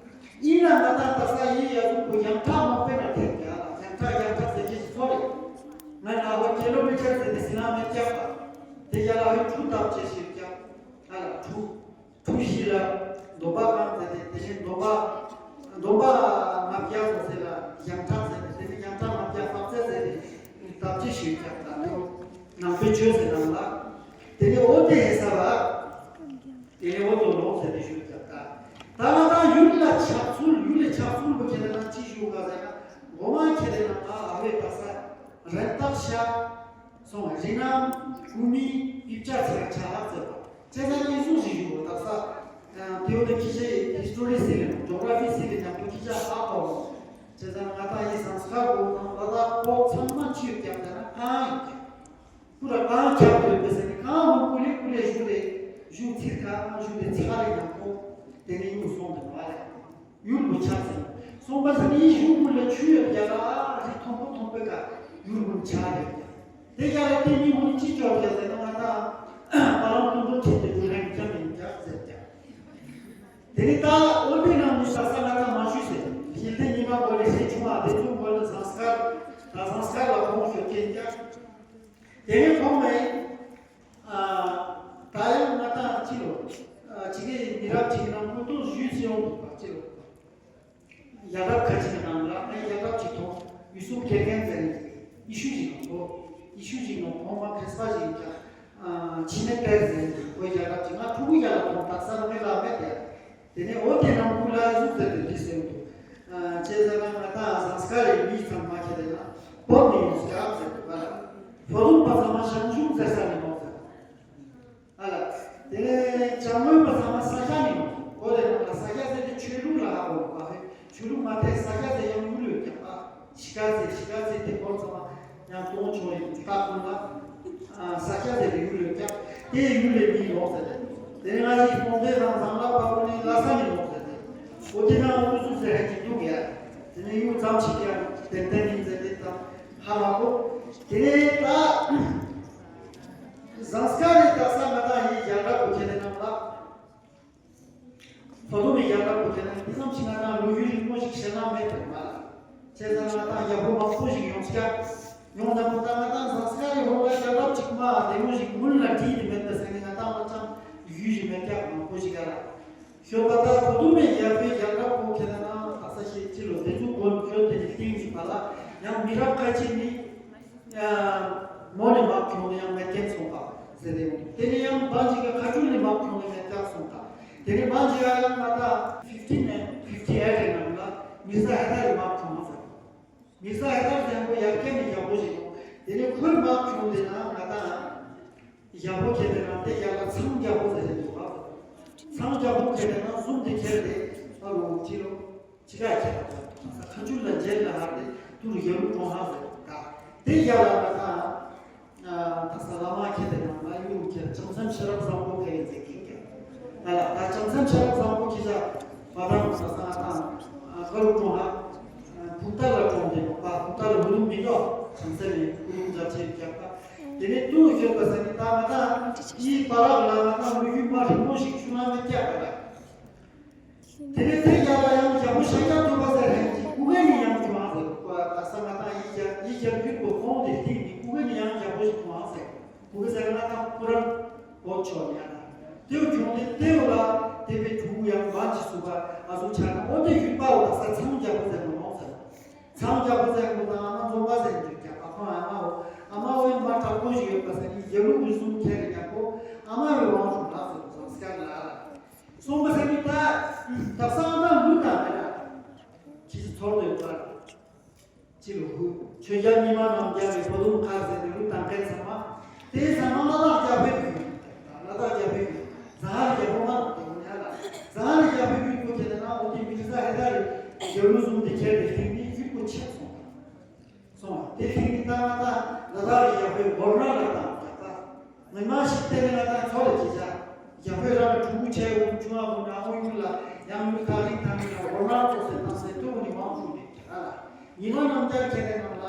ཡིན་ན་ང་ད་ད་ས་ཡིན་ཡ་དུ་བུ་ཡང་ཁྲག་མ་དཔེ་ན་ཐེབས་རྒྱ་ལ་ཡང་ཁྲག་ཡང་ཁྲག་ཟེར་གྱི་ཚོ་རེད། ང་ན་བ་ཀི་ལོ་མི་ཊར་ཟེར་ཏེ་ཟིན་ན་མེད་རྒྱབ་པ། དེ་རྒྱ་ལ་ཧུ་གྲུ་བཏབ་ཅེས་ཤིག་རྒྱབ། ཨ་ལ་གྲུ། གྲུ་བཞི་ལ་འདོམ་པ་གང་ཟེར་ཏེ་དེ་བཞིན་འདོམ་པ་འདོམ་པ་ལྔ་བརྒྱ་སོགས་ཟེར་ལ་ཡང་ཁྲག་ཟེར་ཏེ་དེ་ནི་ཡང་ཁྲག་ལྔ་བརྒྱ་ལྷག་ཚད་ཟེར་ཏེ་བཏབ་ཅེས་ཤིག་རྒྱབ། ད་ནི་ནང་པའི་ཆོས་ཟེར་ནང་ལ་དེ་ནི་འོ་དེ་ཧེ་ས་བ། དེ་ནས་འོ་དོ་ལོག་ཟེར་ཏེ་ཞུ་རྒྱབ་ད། ད་ང་ད་ཡུལ་ལ་ཆགས་ཚུལ་ཡུལ་ལ་ཆགས་ཚུལ་བོ་ཁྱེད་ལ་ཅི་ཞུ་ག་ཟེར་ན་འོ་མ་ཁྱེད་ལ་ང་ཨ་བའི་ད་ས་རན་ཏག་ཤ་སོང་རི་ནམ་ཀུ་མི་ཡིབ་ཅག་ཚེ་ཆ་ལག་ཟེར་བ་ཅེ་ས་ཀྱི་སུ་ཞིག་ཞུ་ད་ས་དེའོ་ད་ཁྱི་ཤའི་ཧི་སི་ཊོ་རི་སི་ལེ་ཇོ་གྷ་ར་ཕི་སི་ལེ་ཉམ་པོ་ཁྱི་ཤ་ཧ་གོ་ཅེ་ས་ང་ད་ཡི་སང་སྐར་གོ་ནང་ལ་ལ་ཀོ་ཚང་མ་ཆུ་རྒྱབ་ད་ན་ཨ་ཡིན་ཀྱང་། ཁུ་ར་གང་ཁྱབ་ཡོད་པའི་ས་ནི་གང་མོ་ཀུ་ལེ་ཀུ་ལེ་ཞུ་རེ་ཞུ་ཚིག་གང་མོ་ཞུ་རེ་ཚ་རེ་ཡང་ཁོ་དེ་ནི་ཡུལ་སོང་དུ་བ་རེ་ཡུལ་མོ་ཆགས་ཟིན་སོང་པ་ས་ནི་ཡི་ཞུ་ཀུ་ལེ་ཆུ་ཡོད་རྒྱ་ལ་རི་མཐོན་པོ་མཐོན་པོའི་ཀ་ཡུལ་མོ་ཆགས་ཡོད་རྒྱ་དེ་རྒྱ་ལ་དེ་ནི་མོ་ནི་ཅི་ཅོག་རྒྱ་ཟེར་ན་ང་ད་པ་རང་ཏུན་ཏུ་ཁྱེད་དེ་ཡུལ་ཧན་རྒྱ་མིན་རྒྱ་ཟེར་རྒྱ་དེ་ནི་ད་ཨོ་དེ་ནང་མི་ས་ས་ང་ད་མ་ཞུ་ཟེར་ཤིལ་དེ་ཉི་མ་གོ་ལེ་ཤེ་ཆུང་བ་དེ་ཚོ་གོ་ལེ་ཟངས་དཀར་ད་ཟངས་དཀར་ལ་ཁོང་ཤོད་ཀྱིན་རྒྱ། དེ་ནས་ཁོང་ནས་ཨ་ད་ཡང་ང་དང་ཅི་ལོ་ཨ་ཅི་གའི་མི་རབས་ཅིག་ནང་ཁུ་ཏོ་ཞུས་སེ་ཡོང་འདུག་པ་ཅི་ལོ། ཡ་རབས་ཁ་ཅིག་ནང་ལ་ཨ་ཡ་རབས་ཅིག་ཐོང་ཡུ་སུབ་དགེ་རྒན་ཟེར་ནས་ཡི་ཤུ་ཅིག་ནང་གོ་ཡི་ཤུ་ཅིག་ནང་ཁོང་མ་ཁེ་སྤ་ཅིག་ཀྱང་ཨ་ཅི་ནས་ཏེར་ཟེར་ནས་གོ་ཡ་རབས་ཅིག་ང་ཕྲུ་གུ་ཡ་ལ་ཐོང་ད་ས་ལ་མེ་ལ་མེ་དེ། དེ་ནས་འོ་དེ་ནང་ཁུ་ལ་ཟུག་ཟེར་ཏེ་འདི་ཟེར་འདུག་ཨ་ཅེ་ཟེར་ན་ང་ད་ཟངས་དཀར་རེ་མི་ཚང་མ་ཁྱེད་དེ་ན་བོད་ནས་ཡོང་སྐྱབས་ཟེར་འདུག་ཨ་ལ། བོད་ལུང་པ་ཚང་མ་ཞང་ཞུང་ཟེར་ས་ནས་ཡོང་ཟེར། ཨ་ལ། དེ་ནས་བྱང་ངོས་པ་ཚང་མ་ས་སྐྱ་ནས་ཡོང་ཟེར། འོ་དེ་ནང་ལ་ས་སྐྱ་ཟེར་ཏེ་ཆོས་ལུགས་ལ་ཧ་གོ་མ་ཧེ་ཆོས་ལུགས་མ་དེ་ས་སྐྱ་ཟེར་ཡང་ཡུལ་ཡོད་ཀྱང་ཨ། གཞིས་ཀ་རྩེ་གཞིས་ཀ་རྩེ་དེ་སྐོར་ཚང་མ་ཡང་གཏོང་ཆོག་ཡིན་ད་ཁོང་ལ་ས་སྐྱ་ཟེར་བའི་ཡུལ་ཡོད་ཀྱང་དེ་ཡུལ་ལས་མི་ལོག་ཟེར་ཏེ་དེ་ང་ཞིག་སྟོང་དེ་དང་བཟང་ལ་བབ་ནི་ལ་ས་ནི་ལོག་ཟེར་ཏེ་འོ་དེ་ན་འུ་ཚུགས་ཟེར་ཧ་ཅིག་འདུག་ཡ་དེ་ནས་ཡུལ་ཙམ་ཞིག་ཡང་ཏན་ཏན་ཡིན་ཟེར་ཏེ་དང་ཧ་མ་གོ་དེ་ནས་ད་ཟངས་དཀར་རི་ད་ས་ང་དང་ཡིན་རྒྱ་གར་བུ་ཁྱེད་དེ་ནང་ལ། ད་དུང་མི་རྒྱ་གར་བུ་དེ་ནི་འདི་ཙམ་ཞིག་ང་དང་ལོ་རྒྱུས་རིང་པོ་ཞིག་བཤད་ན་མེད་པར་མ་ལ། བྱས་ཙང་ང་དང་རྒྱལ་པོ་མང་པོ་ཞིག་ཡོང་སྐྱ། ཡོང་ན་པོ་ད་ང་དང་ཟངས་དཀར་རི་ཧོར་ལ་རྒྱལ་རབས་ཅིག་མ་བདེ་མོ་ཞིག་མུན་ལ་བྲིས་ཏེ་མེད་པ་ཟེར་ནས་ང་དང་ལ་ཅང་ཡུལ་ཞིག་མེད་སྐྱ་མང་པོ་ཞིག་ག་ལ། ཞོགས་པ་ད་ད་དུང་མི་རྒྱལ་པོའི་རྒྱལ་རབས་པོ་ཁྱེད་ན་ད་ས་ཞེ་ཅི་ལོ་དེ་ཚོ་དགོན་ཁྱོད་དེ་ནི་སྟེང་ཞིག་པ་ལ་ཡང་མི་རབས་ཁ་ཅིག་ནི། མོ་ནས་མར་ཁྱོང་ནས་ཡང་མེ་སྐྱེམས་སོང་པ་ཟེར་ཏེ་ཡོང་དུས་དེ་ནས་ཡང་འབའ་ཞིག་གི་ཁ་ཆུ་ནས་མར་ཁྱོང་ནས་མེ་སྐྱེམས་སོང་པ། དེ་ནས་འབའ་ཞིག་ཡང་ང་ད་ཕིབ་ཊིན་ནས་ཕིབ་ཊི་ཨེ་ཊི་ནང་ལ་མིར་ཟ་ཧེ་དར་རི་མར་ཁྱོང་ཟེར། མིར་ཟ་ཧེ་དར་ཟེར་མཁན་ཡར་རྒྱས་ནས་ཡག་པོ་ཞིག་ཡོང་། དེ་ནས་ཁོས་མར་ཁྱོང་དེ་ན་ང་ད་ཡག་པོ་ཁྱེར་དེ་ན་དེ་ཡར་ལ་ཚང་རྒྱག་པོ་ཟེར་ཏེ་འདུག་ག་ཚང་རྒྱག་པོ་ཁྱེར་དེ་ན་ཟུམ་དེ་ཁྱེར་དེ་ཨ་རོ་ཅི་རོ། ཅི་ག་ཁྱེད་ཁ་ཆུ་ལ་རྗེས་ལ་ཧར་ཏེ་ཏུ་རུ་ཡ་ལུ་གྲོང་ཧ་ཟེར་ད། དེ་ཡ་ལ་ང་ད་ད་ས་བླ་མ་ཁྱེད་དེ་ནང་ལ་ཡུ་རུ་ཁྱེད་བྱང་སེམས་ཤེས་རབ་བཟང་པོ་ཕེ་ཡིན་ཟེར་གྱིན་ཀྱང་ང་ལ་ད་བྱང་སེམས་ཤེས་རབ་བཟང་པོ་ཁྱེད་ཅག་བ་དང་ས་ས་ང་དང་ག་རུ་གྲོང་ཧ་བུ་ཏ་ལ་གྲོང་དེ་ནོ་པ་བུ་ཏ་ལ་བུ་ལུ་མི་འགྲོ་བྱང་སེམས་ནས་ཀུ་རུ་མཛའ་ཆེ་རྒྱག་པ་དེ་ནས་ཏུ་ཡོད་པ་ས་ནི་ད་ང་ད་ཡི་པ་རག་ལ་ང་ད་མུ་ཡུ་མ་རིང་མོ་ཞིག་ཆུ་ན་མི་རྒྱག་པ་ལ། དེ་ནས་དེ་རྒྱ་ལ་ཡང་རྒྱ་པོ་ཤ་རྒྱ་ཐུབ་པ་ཟེར་ཧན་གྱི་ཀུ་གེ་ནི་ཡང་ཁྱོང་ཧ་ཟེར་ཀུ་ཨ་ད་ས་ང་དང་ཡི་རྒྱ་ཡི་རྒྱ་ཡུལ་པོ་ཁོང་དེ་སྟེང་ནི་ཀུ་གེ་ནི་ཡང་རྒྱ་པོ་ཞིག་ཁྱོང་ཧ་ཟེར་ཀུ་གེ་ཟེར་ང་དང་ཀུ་རམ་གོ་ཆོ་ཡ་དེའུ་ཁྱོང་དེ་དེའུ་ལ་དེ་བའི་ཕྲུ་གུ་ཡང་མ་ཅི་སུ་པ་ཨ་སུ་ཆ་ན་ཨོ་དེ་ཡུལ་པའོ་ད་ས་ཚང་རྒྱ་པོ་ཟེར་མ་མོ་ཟེར་ཚང་རྒྱ་པོ་ཟེར་ཀུ་དང་ཨ་མ་འཛོམ་པ་ཟེར་འདུག་རྒྱ་པ་ཁོང་ཨ་མ་འོ་ཨ་མ་འོ་ཡང་མ་དྲག་པོ་ཞིག་ཡོད་པ་ཟེར་ནི་རྒྱ་ལུ་གུ་སུམ་ཁྱེར་རྒྱ་པོ་ཨ་མ་འོ་དབང་ཞུ་ལགས་ཟེར་ཀུ་ཟེར་སྐྱར་ལ། སོང་པ་སེ་མི་ད། ད་གསང་སྔགས་ལུགས་དང་མེད་ལ། ཁྱི་ཚོར་དོད་པར། ཅི་ལོ་ཧུ། ཆོས་རྒྱལ་ཉི་མ་རྣམས་རྒྱལ་བའི་བོད་དུ་མཁར་ཟེར་ནས་ལུགས་དང་འགལ་ཚང་མ། དེའི་ཚང་མ་ལ་དྭགས་རྒྱལ་པོའི་ཡུལ། ལ་དྭགས་རྒྱལ་པོའི་ཡུལ། ཛ་ཧར་རྒྱལ་པོ་མ་རུ་དེ་ཡོང་ཡ་ལ། ཛ་ཧར་རྒྱལ་པོའི་ཡུལ་པོ་ཁྱེད་ན་འོ་དེ་མི་ཟ་ཧེ་ད་རེ། རྒྱལ་ལུ་བཟུང་དེ་ཁྱེད་དེ་ཁྱེད་ནི་ཡུལ་པོ་ཆེ་སོང་། སོང་བ་དེ་ལྷིང་ནི་ལྟ་མ་ལྟ་ལ་དྭགས་ཡག་པོའི་སྒོར་ནག་ལ་དང་རྒྱག་པ། ངོ་མ་ཞིག་བལྟས་ནས་ང་དང་ཚོ་ལ་གྱིས་བྱ། ཡག་པོའི་རང་གི་ཕྲུ་གུ་ཆེ་བོ་ཆུང་བ་བོ་ནག་མོ་ཡུལ་ལ་ཡང་ཡུལ་ཐག་རིང་ཐག་རིང་ལ་སྒོར་ནག་ཚོ་ཟེར་བཏང་སེ། ཉི་མ་རྣམ་རྒྱལ་ཁྱེད་རའི་ནང་ལ་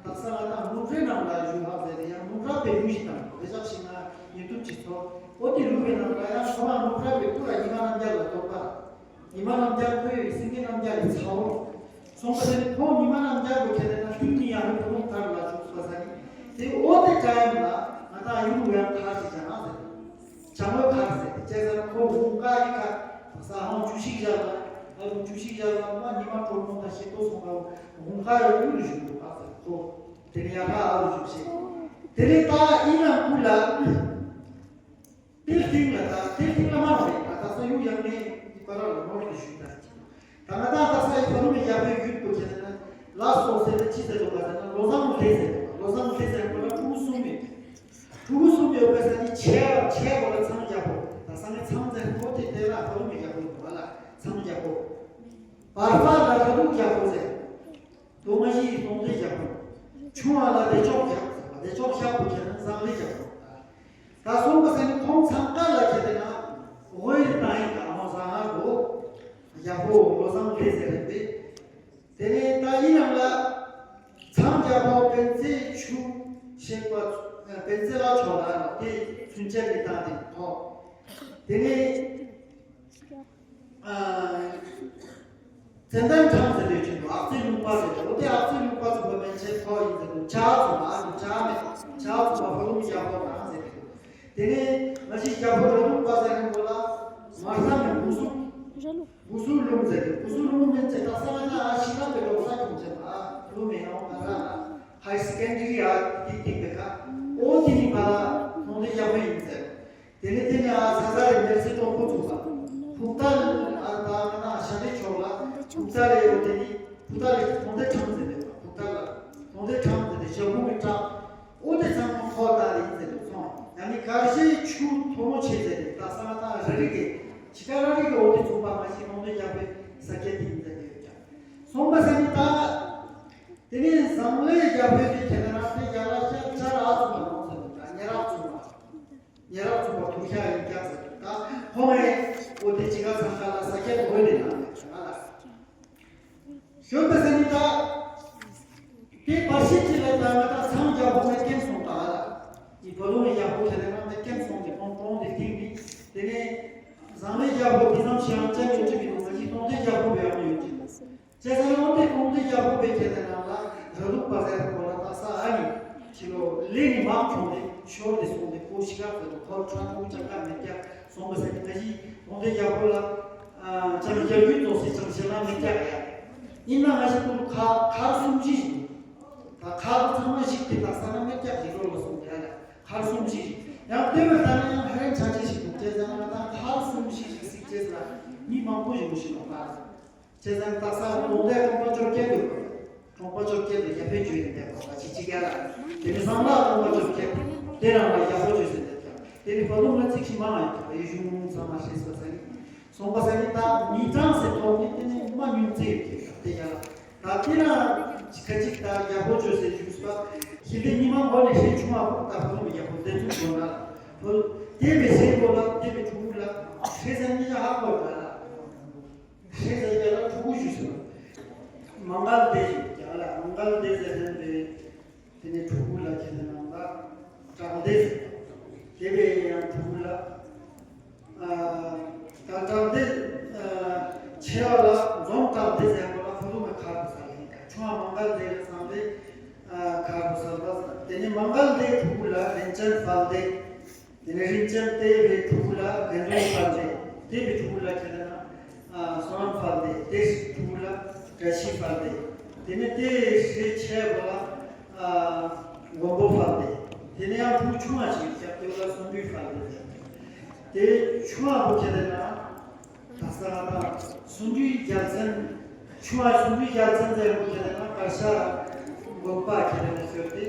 དག་ས་ང་དང་སློབ་གྲྭའི་ནང་ལ་བཞུགས་ཧ་ཟེར་ཏེ་ཡང་སློབ་གྲྭ་པའི་ལུགས་ཤིག་དང་དེ་ཞག་ཞིག་ན་ཉེ་དུ་ཅིག་ཚོ་ཨོ་དེ་ལུགས་པའི་ནང་ལ་ཡང་ཁོ་རང་སློབ་གྲྭ་པའི་སྐུ་ལ་ཉི་མ་རྣམ་རྒྱལ་ལ་གཏོགས་པ། ཉི་མ་རྣམ་རྒྱལ་ཁོའི་སེང་གེ་རྣམ་རྒྱལ་གྱི་ཚ་བོ། སོང་པ་ཟེར་ནི་ཁོང་ཉི་མ་རྣམ་རྒྱལ་གོ་ཁྱེད་རའི་ན་ཤུལ་ནི་ཡང་ནི་བུ་ལོང་ཐར་ལ་བཞུགས་པ་ཟེར་ནི། དེ་ཨོ་དེ་ཀྲ་ཡམ་ལ་ང་དང་ཡུལ་ཡང་ཐར་ཞིག་ཀྱང་ཟེར། བྱ་དངོས་ཁར་ཟེར་ཏེ་བཅད་ཟེར་ན་ཁོ་ཧུང་ཀ་ཡི་ཁ་ས་ཧོང་བཅུ་ཞིག་བཞག་ལ་ཨ་རུ་བཅུ་ཞིག་བཞག་ལ་མ་ཉི་མ་གྲོགས་མོ་དང་ཤེས་ཏོ་སོང་ཁ་ཧུང་ཀ་ཡི་ཡུལ་བཞུགས་འདུག་ག་ཟེར་ཁོ། དེ་ནས་ཡ་ཁ་ཨ་རུ་བཅུ་ཞིག་དེ་ནས་ད་ཨི་ན་ཀུ་ལ་དེ་སྟེང་ལ་ད་དེ་སྟེང་ལ་མ་རེད་ད་ད་ས་ཡུལ་ཡང་ནས་ཀ་ར་ལ་ནོར་གྱི་ཞུས་ད། ད་ང་དང་ད་ས་ཡི་ཕ་རུ་མི་རྒྱ་བོད་ཡུལ་དུ་ཁྱེད་ན་ལ་སོགས་ཟེར་ཏེ་ཅི་ཟེར་དོ་ག་ཟེར་ན་ལོ་ཟང་ལེ་ཟེར་དོ་ལོ་ཟང་ལེ་ཟེར་དོ་ལ་ཕྲུ་གུ་གསུམ་མེད། ཕྲུ་གུ་གསུམ་ཡོད་པའི་ས་ནི་ཆེ་ཆེ་བ་ལ་ཚང་རྒྱ་བོ་ད་ས་ནི་ཚང་ཟེར་ཁོ་དེ་དེ་ལ་ཕ་རུ་མི་རྒྱ་བོ་ཡོད་པ་ལ་ཚང་རྒྱ་བོ། བར་ཕ་ལ་ར་དུག་རྒྱ་བོ་ཟེར། དོ་མ་ཞིག་གཏོང་དེ་རྒྱ་བོ། ཆུང་བ་ལ་བདེ་མཆོག་རྒྱ་བོ་ཟེར་བ་བདེ་མཆོག་ཤག་པོ་ཁྱེད་ན་ཟང་ལེ་རྒྱ་བོ། ད་སོང་པ་ས་ནི་ཁོང་ཚང་ཀ་ལ་ཁྱེད་དེ་ན་འོ་ཡི་ཏང་ཡིན་ཀ་མོ་ཟང་ང་གོ། རྒྱ་བོ་ལོ་ཟང་ལེ་ཟེར་རེད་པས། དེ་ནས་ད་ཡིན་ནམ་ལ། ཚང་རྒྱ་བོ་པན་ཚེ་ཆུ་ཞེས་པ་པན་ཚེ་ལ་ཆོག་ལ་དེ་ཚུན་ཆད་ནས་བཏང་སྟེ་ཐོག་དེ་ནས་ཙན་དན་ཁྲང་ཟེར་དུས་ཆེན་པོ་ཨག་ཚེ་ལུང་པ་ཟེར་དུས་དེ་ཨག་ཚེ་ལུང་པ་ཚོ་པ་པན་ཚེ་ཐོག་ཡིན་ཟེར་དུས་ཆ་ཚོ་མ་ཨ་ནི་ཆ་མེད་ཆ་ཚོ་པ་ཕ་ལུང་རྒྱ་བོ་རང་ཟེར་དུས། དེ་ནས་ང་ཞིག་རྒྱ་བོད་ར་ལུག་པ་ཟེར་མཁན་པོ་ལ་མར་ས་ནས་འབུ་སུ་འབུ་སུ་ལུང་ཟེར་གི་འབུ་སུ་ལུང་མིན་ཚེ་ད་ས་ང་ད་ཨ་ཤི་ལ་པའི་ལོག་ས་ཁྱོང་ཚེ་ཨ་ལུ་མེ་ཡང་ང་ར་ཧའི་སེ་ཀན་ཌི་རི་ཨ་ཏིག་ཏིག་པའི་ཁ་ཨོ་ཏི་ནི་ཕ་ལ་ཐོང་དེ་རྒྱ་བོད་ཡིན་ཟེར། དེ་ནས་དེ་ནས་ཨ་ས་ས་རེ་མེར་སི་ཏོག་པོ་ཚུགས་པ་ཕུག་ཏ་ལ་ཨ་ད་ང་ན་ཤ་རེ་ཆོག་ལ་ཕུག་ཏ་ལ་ཡོད་དེ་ནི་ཕུག་ཏ་ལ་ཐོང་དེ་ཁྲང་ཟེར་ནས་ཕུག་ཏ་ལ་ཐོང་དེ་ཁྲང་ཟེར་ནས་ཞབས་ཕུག་གི་ཁྲང་། ཨོ་དེ་ཚང་མ་ཁོ་ད་རེད་ཟེར་དུ་སོང་། ཡང་ནི་གར་ཤེས་ཆུ་མཐོ་མོ་ཆེ་ཟེར་ཏེ་ད་ས་ང་ད་ར་རི་གེ་ཆི་ཀ་ར་རི་གེ་ཨོ་དེ་ཚུགས་པ་མ་ཤེས་ནོ་དེ་རྒྱ་བོད་ས་སྐད་དེ་ཡིན་ཟེར་ཏེ་ཡོད་ཀྱང་སོང་པ་ཟེར་ནི་ད། དེ་ནས་བཟང་ལེ་རྒྱ་བོད་དེ་ཁྱེད་རང་དེ་རྒྱ་ལ་ཤ་ཆ་ར་ཨ་ཚུགས་པ་ནོ་ཟེར་དུ་ད་ཉེ་རག་ཚུགས་པ། ཉེ་རག་ཚུགས་པ་ཐུག་ཤ་ཡིན་ཀྱང་ཟེར་དུ་ད་ཁོང་རེ་ཨོ་དེ་ཅི་ག་ཚང་ཤ་ལ་ས་སྐད་ཨོ་དེ་ན་ང་ལ། ཞོན་པ་ཟེར་ནི་ད། དེ་བར་ཤེས་ཀྱི་ལས་དང་ང་དང་སངས་རྒྱ་བོ་མེད་ཀན་སོང་ད་ཨ་ལ། ཡི་བོ་ལོ་ནི་རྒྱ་བོ་ཁྱེད་ལས་ང་མེད་ཀན་སོང་དེ་ཁོང་གྲོང་དེ་སྟེང་ནི། དེ་ནས་བཟང་ལེ་རྒྱ་བོ་དེ་ཙམ་ཞིག་ཡང་བཅའ་ཡོད་ཀྱི་མི་འདུག་ང་ཅི་གྲོང་དེ་རྒྱ་བོ་བས་ཡང་ཡོད་ཀྱི། བཅའ་ས་ཡང་དེ་གྲོང་དེ་རྒྱ་བོ་བས་ཁྱེད་ལས་ང་ལ་ར་ལུག་པ་ཟེར་གོ་ལ་ད་ས་ཨ་ནི། ཕྱི་ལོ་ལེ་ནི་མང་ཆུང་དེ་ཤོར་དེ་སོང་དེ་ཁོ་ཤི་ཁ་ཟེར་དུ་ཁོ་ཁྲ་ཐུག་ཅང་ཁ་མེད་ཀྱང་སོང་པ་ཟེར་ནི་ང་ཅི་གྲོང་དེ་རྒྱ་བོ་ལ། ཅང་རྒྱ་རྒྱུད་རྫོགས་སའི་ཅང་ཤེས་ན་མི་རྒྱག་ཡ། ཡིན་ན་ང་ཞིག་ཏུ་ཁ་ཁར་གསུམ་བཞི་ཞིག་ད་ཁར་ཚང་མ་ཞིག་དེ་དག་ས་ན་མི་རྒྱག་ཞིག་རོ་ལ་སོང་ཡ་ལ་ཁར་གསུམ་བཞི་ཞིག་ཡང་དེ་བས་ད་ན་ཡང་ཧ་རན་ཆ་ཆེ་ཞིག་འདུག་ཅེས་ཟེར་ན་ང་དང་ཁར་གསུམ་བཞི་ཞིག་སིག་ཅེས་ལ་མི་མང་པོ་ཞིག་འདུག་ཞིག་ལོག་ད། ཅེས་ཟེར་ན་དག་ས་ལོང་དེ་ཀོང་པ་ཅོར་སྐད་འདུག་ཀོང་པ་ཅོར་སྐད་དེ་རྒྱ་བོད་བརྗོད་ཡིན་པས་གོ་ལ་ཅི་ཅི་རྒྱ་ལ། དེ་ནི་བསམ་བློ་ཀོང་པ་ཅོར་སྐད་དེ་རང་ལ་རྒྱ་བོད་བརྗོད་ཟེར་ཏེ་ཀྱང་དེ་ནི་བོད་ལུང་ལ་ཚིག་ཤི་མ་ཡིན་ཀྱང་ཡེ་ཤུ་ཚང་མ་ཤེས་པ་ཟེར་ནི། སོང་པ་ཟེར་ནི་ད་མི་གྲངས་སེ་ཐོག་ནི་དེ་ནི་མ་ཉུང་ཚེ་ཡོད་ཀྱི་ད་དེ་རྒྱ་ལ། ད་དེ་ན་ཁ་ཅིག་ད་རྒྱ་བོད་བརྗོད་ཟེར་ཞུས་པ་ཤི་དེ་ཉི་མ་འགོ་ནས་ཤི་ཆུང་བ་ཕོག་ད་བོད་ལུང་རྒྱ་བོད་དེ་ཚུགས་འགྲོ་ན་བོད་དེ་བས་སེ་གོ་ལ་དེ་བས་ཕྲུ་གུ་ལ་ཤི་ཟེར་ནི་ཡ་ཧ་གོ་ད་ལ། ཤེས་ཟེར་རྒྱ་ལ་ཕྲུ་གུ་ཞུ་ཟེར། མངྒལ་སྡེ་ཞུ་རྒྱ་ལ་མངྒལ་སྡེ་ཟེར་ནས་དེ་ནས་ཕྲུ་གུ་ལ་ཁྱེད་ནང་ལ་བྲག་སྡེ་ཟེར། དེ་བས་ཡང་ཕྲུ་གུ་ལ་ད་བྲག་སྡེ་ཆེ་བ་ལ་འཛོམས་བྲག་སྡེ་ཟེར་བ་ལ་ཕུ་ལུ་མ་ཁར་དུ་ས་ལ་ཡིན་ཀ་ཆུང་བ་མངྒལ་སྡེ་ལ་སང་སྡེ་ཁར་དུ་ས་ལ་ས་དེ་ནས་མངྒལ་སྡེ་ཕྲུ་གུ་ལ་རིན་ཆེན་དཔལ་སྡེ། དེ་ནས་རིན་ཆེན་ལྟེ་བའི་ཕྲུ་གུ་ལ་དགེ་འདུན་དཔལ་ལྡན། ལྟེ་བའི་ཕྲུ་གུ་ལ་ཁྱེད་ན་བསོད་ནམས་དཔལ་ལྡན། ལྟེ་ཕྲུ་གུ་ལ་བཀྲ་ཤིས་དཔལ་ལྡན། དེ་ནས་ལྟེ་ཧྲེ་ཆེ་བ་ལ་མགོན་པོ་དཔལ་ལྡན། དེ་ནས་ཡང་ཕྲུ་གུ་ཆུང་བ་ཞིག་སྐྱབས་དེ་ལ་སུམ་འབུའི་དཔལ་ལྡན་ཟེར། དེ་ཆུང་བ་བོ་ཁྱེད་ན། ད་ས་ང་དང་སུམ་འབུའི་རྒྱལ་མཚན། ཆུང་བ་སུམ་འབུའི་རྒྱལ་མཚན་ཟེར་བོ་ཁྱེད་ན་གར་ཤ་དགོན་པ་ཁྱེད་ན་ཤོད་དེ།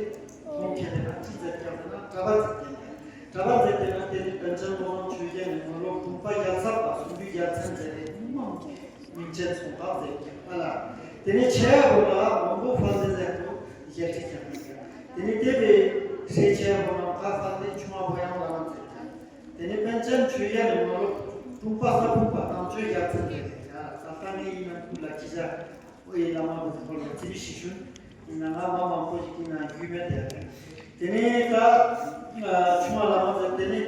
ཁོང་ཁྱེད་ན་ཅི་ཟེར་ཀྱང་ཟེར་ན་གྲྭ་པ་ཟེར་ཀྱང་ཟེར། གྲྭ་པ་ཟེར་དེ་ན་དེ་ནི་པཎ་ཆེན་ལོ་ལོན་ཆོས་རྒྱལ་ནས་མ་ལོ་དྲུག་པ་རྒྱལ་ཚབ་པ་སུམ་འབུའི་རྒྱལ་མཚན་ཟེར་ཏེ་མི་མང་གི་མིང་ཅན་སོང་བ་ཟེར་ཀྱང་ཨ་ལ། དེ་ནས་ཆེ་བ་ལ་མང་པོ་ཕ་ཟེར་ཟེར་དུ་ཞལ་ཁྲིད་ཀྱང་ཡིན་ཀྱང་། དེ་ནས་དེ་བས་ཧྲེ་ཆེ་བ་ལ་ཁ་ཕ་ལྡན་ཆུང་བ་ཡང་ལ་ཟེར་ཀྱང་། དེ་ནས་པཎ་ཆེན་ཆོས་རྒྱལ་ནས་མ་ལོ་དྲུག་པ་ས་ཕུག་པ་དམ་ཆོས་རྒྱལ་མཚན་ཟེར་ཏེ་ཡ་ས་ཏ་ནས་ཡིན་ན་ཁུ་ལ་ཅི་བྱ། ཨེ་བླ་མ་གི་སྐོར་ལ་རྩིས་ཞིབ་ཞུ་ན་ང་མ་མང་པོ་ཞིག་གི་ནང་རྒྱུས་མེད་དེ། དེ་ནས་ད་ཆུང་བ་བླ་མ་ཟེར་དེ་ནས་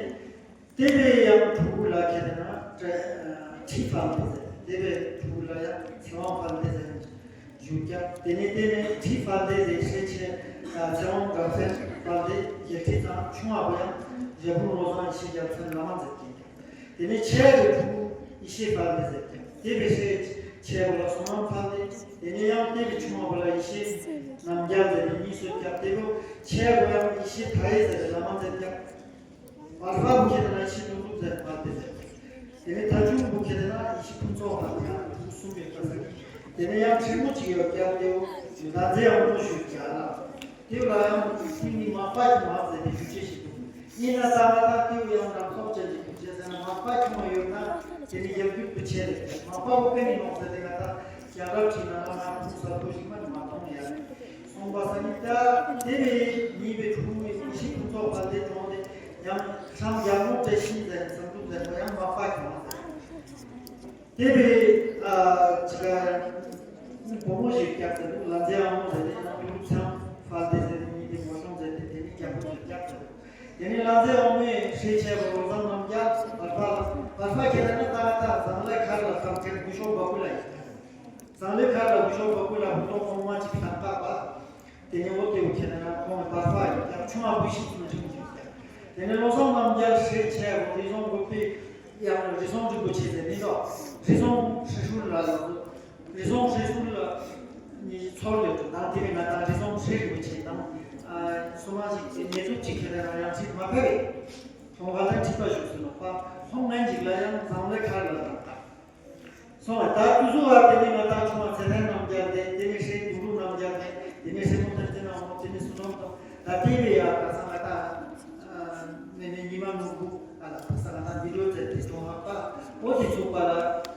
དེ་བས་ཡང་ཕྲུ་གུ་ལ་ཁྱེད་ན་ཁྲི་དཔལ་ལྡན་ཟེར། དེ་བས་ཕྲུ་གུ་ལ་ཡང་ཚེ་དབང་དཔལ་ལྡན་ཟེར་ཞུ་རྒྱུ། དེ་ནས་དེ་ནས་ཁྲི་དཔལ་ལྡན་ཟེར་ཤེས་ཆེ་ཚེ་དབང་དགའ་ཚལ་དཔལ་ལྡན་རྒྱལ་ཁྲི་ཚང་། ཆུང་བ་པོ་ཡང་རྒྱལ་པོ་བློ་བཟང་ཡེ་ཤེས་རྒྱལ་མཚན་བླ་མ་མཛད་ཀྱིན། དེ་ནས་ཆེ་བའི་ཕྲུ་གུ་ཡེ་ཤེས་དཔལ་ལྡན་ཟེར་ཀྱང་། དེ་བས་ཆེ་ཆེ་བ་ལ་བསོད་ནམས་དཔལ་ལྡན། དེ་ནས་ཡང་དེ་བས་ཆུང་བ་ལ་ཡེ་ཤེས་རྣམ་རྒྱལ་ཟེར་ཏེ་གཉིས་སུ་ཁྱབ། དེ་བས་ཆེ་བ་ཡང་ཡེ་ཤེས་མཐའ་ཡས་ཟེར་ཏེ་བླ་མ་མཛད་ཀྱང་། བར་པ་བུ་ཁྱེད་ན་ཡེ་ཤེས་དོན་གྲུབ་ཟེར་དཔལ་ལྡན་ཟེར། དེ་ནས་ཐ་ཆུང་བུ་ཁྱེད་ན་ཡེ་ཤེས་ཕུན་ཚོགས་དཔལ་ལྡན། ཡང་ཕྲུ་གུ་གསུམ་ཡོད་པ་ཟེར། དེ་ནས་ཡང་ཕྲན་བུ་གཅིག་ཡོད་ཀྱང་དེ་བོ་ལ་མཛེས་ཡང་མོ་ཞུ་ཀྱང་ལ། དེ་ལ་ཡང་ཤིང་ནི་མག་པ་ཁྱུང་བ་ཟེར་ཏེ་ཞུ་ཆེ་ཞིག་འདུག་ཡིན་ན་ད་ང་དང་དེའུ་ཡང་ནམ་ཐོག་ཅན་གྱི་ཁུར་ཆེ་ཟེར་ན་མག་པ་ཁྱུང་བ་ཡོད་ན་དེ་ནི་རྒྱབ་རྒྱུད་དུ་ཆེ་རེད། མག་པ་བོ་ཀ་ནི་ནོག་ཟེར་ཏེ་ང་དང་རྒྱ་གར་ཁྲིད་ན་ང་ང་ཁུང་ས་ཁོ་ཞིག་མ་ནི་མ་མཐོང་ཡ་རེད། སོང་པ་ས་ནི་ད་དེ་བས་ཉིད་པའི་ཕྲུ་གུ་ཡི་ཤིང་ཁུ་ཚོགས་པ་དེ་གྲོང་དེ་ཡང་ཁྲམ་རྒྱ་མོ་བཀྲ་ཤིས་ཟེར་བསམ་འདུག་ཟེར་བ་ཡང་མག་པ་ཁྱུང་བ་ཟེར། དེ་བས་ཨ་ཅི་ག་བུ་མོ་ཞིག་སྐྱབས་ཟེར་འདུག་ལ་མཛེས་ཨ་མོ་ཟེར་ཏེ་ཡང་དུ་ཚང་ཧྥ་ཏེ་ཟེར་ཏེ་ཉིད་དེ་མོ་ཤོང་ཟེར་ཏེ་དེ་ནི་རྒྱ་བོ་ཞིག་སྐྱབས་ཟེར་འདུག་དེ་ནི་ལ་མཛེས་ཨ་མོའི་སྲས་ཆེ་བ་བློ་བཟང་རྣམ་རྒྱལ་བར་པ་ལ་བར་པ་ཁྱེད་རང་ནི་ད་ད་ཟངས་ལེ་མཁར་ལ་ཁམས་ཁྱེད་དགུ་ཤོག་བ་ཀུ་ལ་ཡིན། ཟངས་ལེ་མཁར་ལ་དགུ་ཤོག་བ་ཀུ་ལ་བུ་ཏོ་ཁོང་མ་ཅིག་དང་ཀ་པ། དེ་ནས་འོ་དེ་བོ་ཁྱེད་ན་ཡང་ཁོང་ལ་བར་པ་ཡིན་ཀྱང་ཆུང་བ་བུ་ཤི་ཚུན་ཁྲིམས་ཀྱི་ཀྱང་། དེ་ནས་བློ་བཟང་རྣམ་རྒྱལ་སྲས་ཆེ་བོ་རི་ཟོང་དགོན་པའི་ཡང་རི་ཟོང་རིན་པོ་ཆེ་ཟེར་མི་འདུག་རི་ཟོང་ཧྲི་ཧྲུལ་ལ་ལ་རི་ཟོང་ཧྲི་ཧྲུལ་ལ་ནི་ཚོར་ཡོད་དུ་དང་དེ་བས་ང་དང་རི་ཟོང་ཧྲི་རིན་པོ་ཆེ་དང་སོ་མ་ཞིག་གི་ཉེ་དུ་གཅིག་ཁྱེད་ན་ཡང་ཁྲིད་མ་ཕེབས་པས། ཁོང་ག་ལ་ཁྲིད་པ་བཞུགས་སུ་ལོག་པ་ཁོང་ངན་ཅིག་ལ་ཡང་ཟངས་ལེ་མཁར་ལ་དང་ཀ། སོང་བ་ད་དུ་སུ་བ་དེ་ནི་ང་དང་ཆུང་བ་ཚེ་བརྟན་རྣམ་རྒྱལ་དེ་དེ་ནི་སྲས་དུ་ལུ་རྣམ་རྒྱལ་དེ་དེ་ནི་སྲས་མོ་ཐར་ཅན་རྣམ་མོ་དེ་ནི་སུ་དོམ་དོམ་ད་དེ་བས་ཡ་ད་ས་ང་དང་ནི་ནི་ཉི་མ་ནུ་བུ་ཨ་ལ་ད་ས་ང་དང་འདི་ལོ་ཚེ་དེ་ཐོང་ཧ་པ་འོ་དེ་ཚུགས་པ་ལ་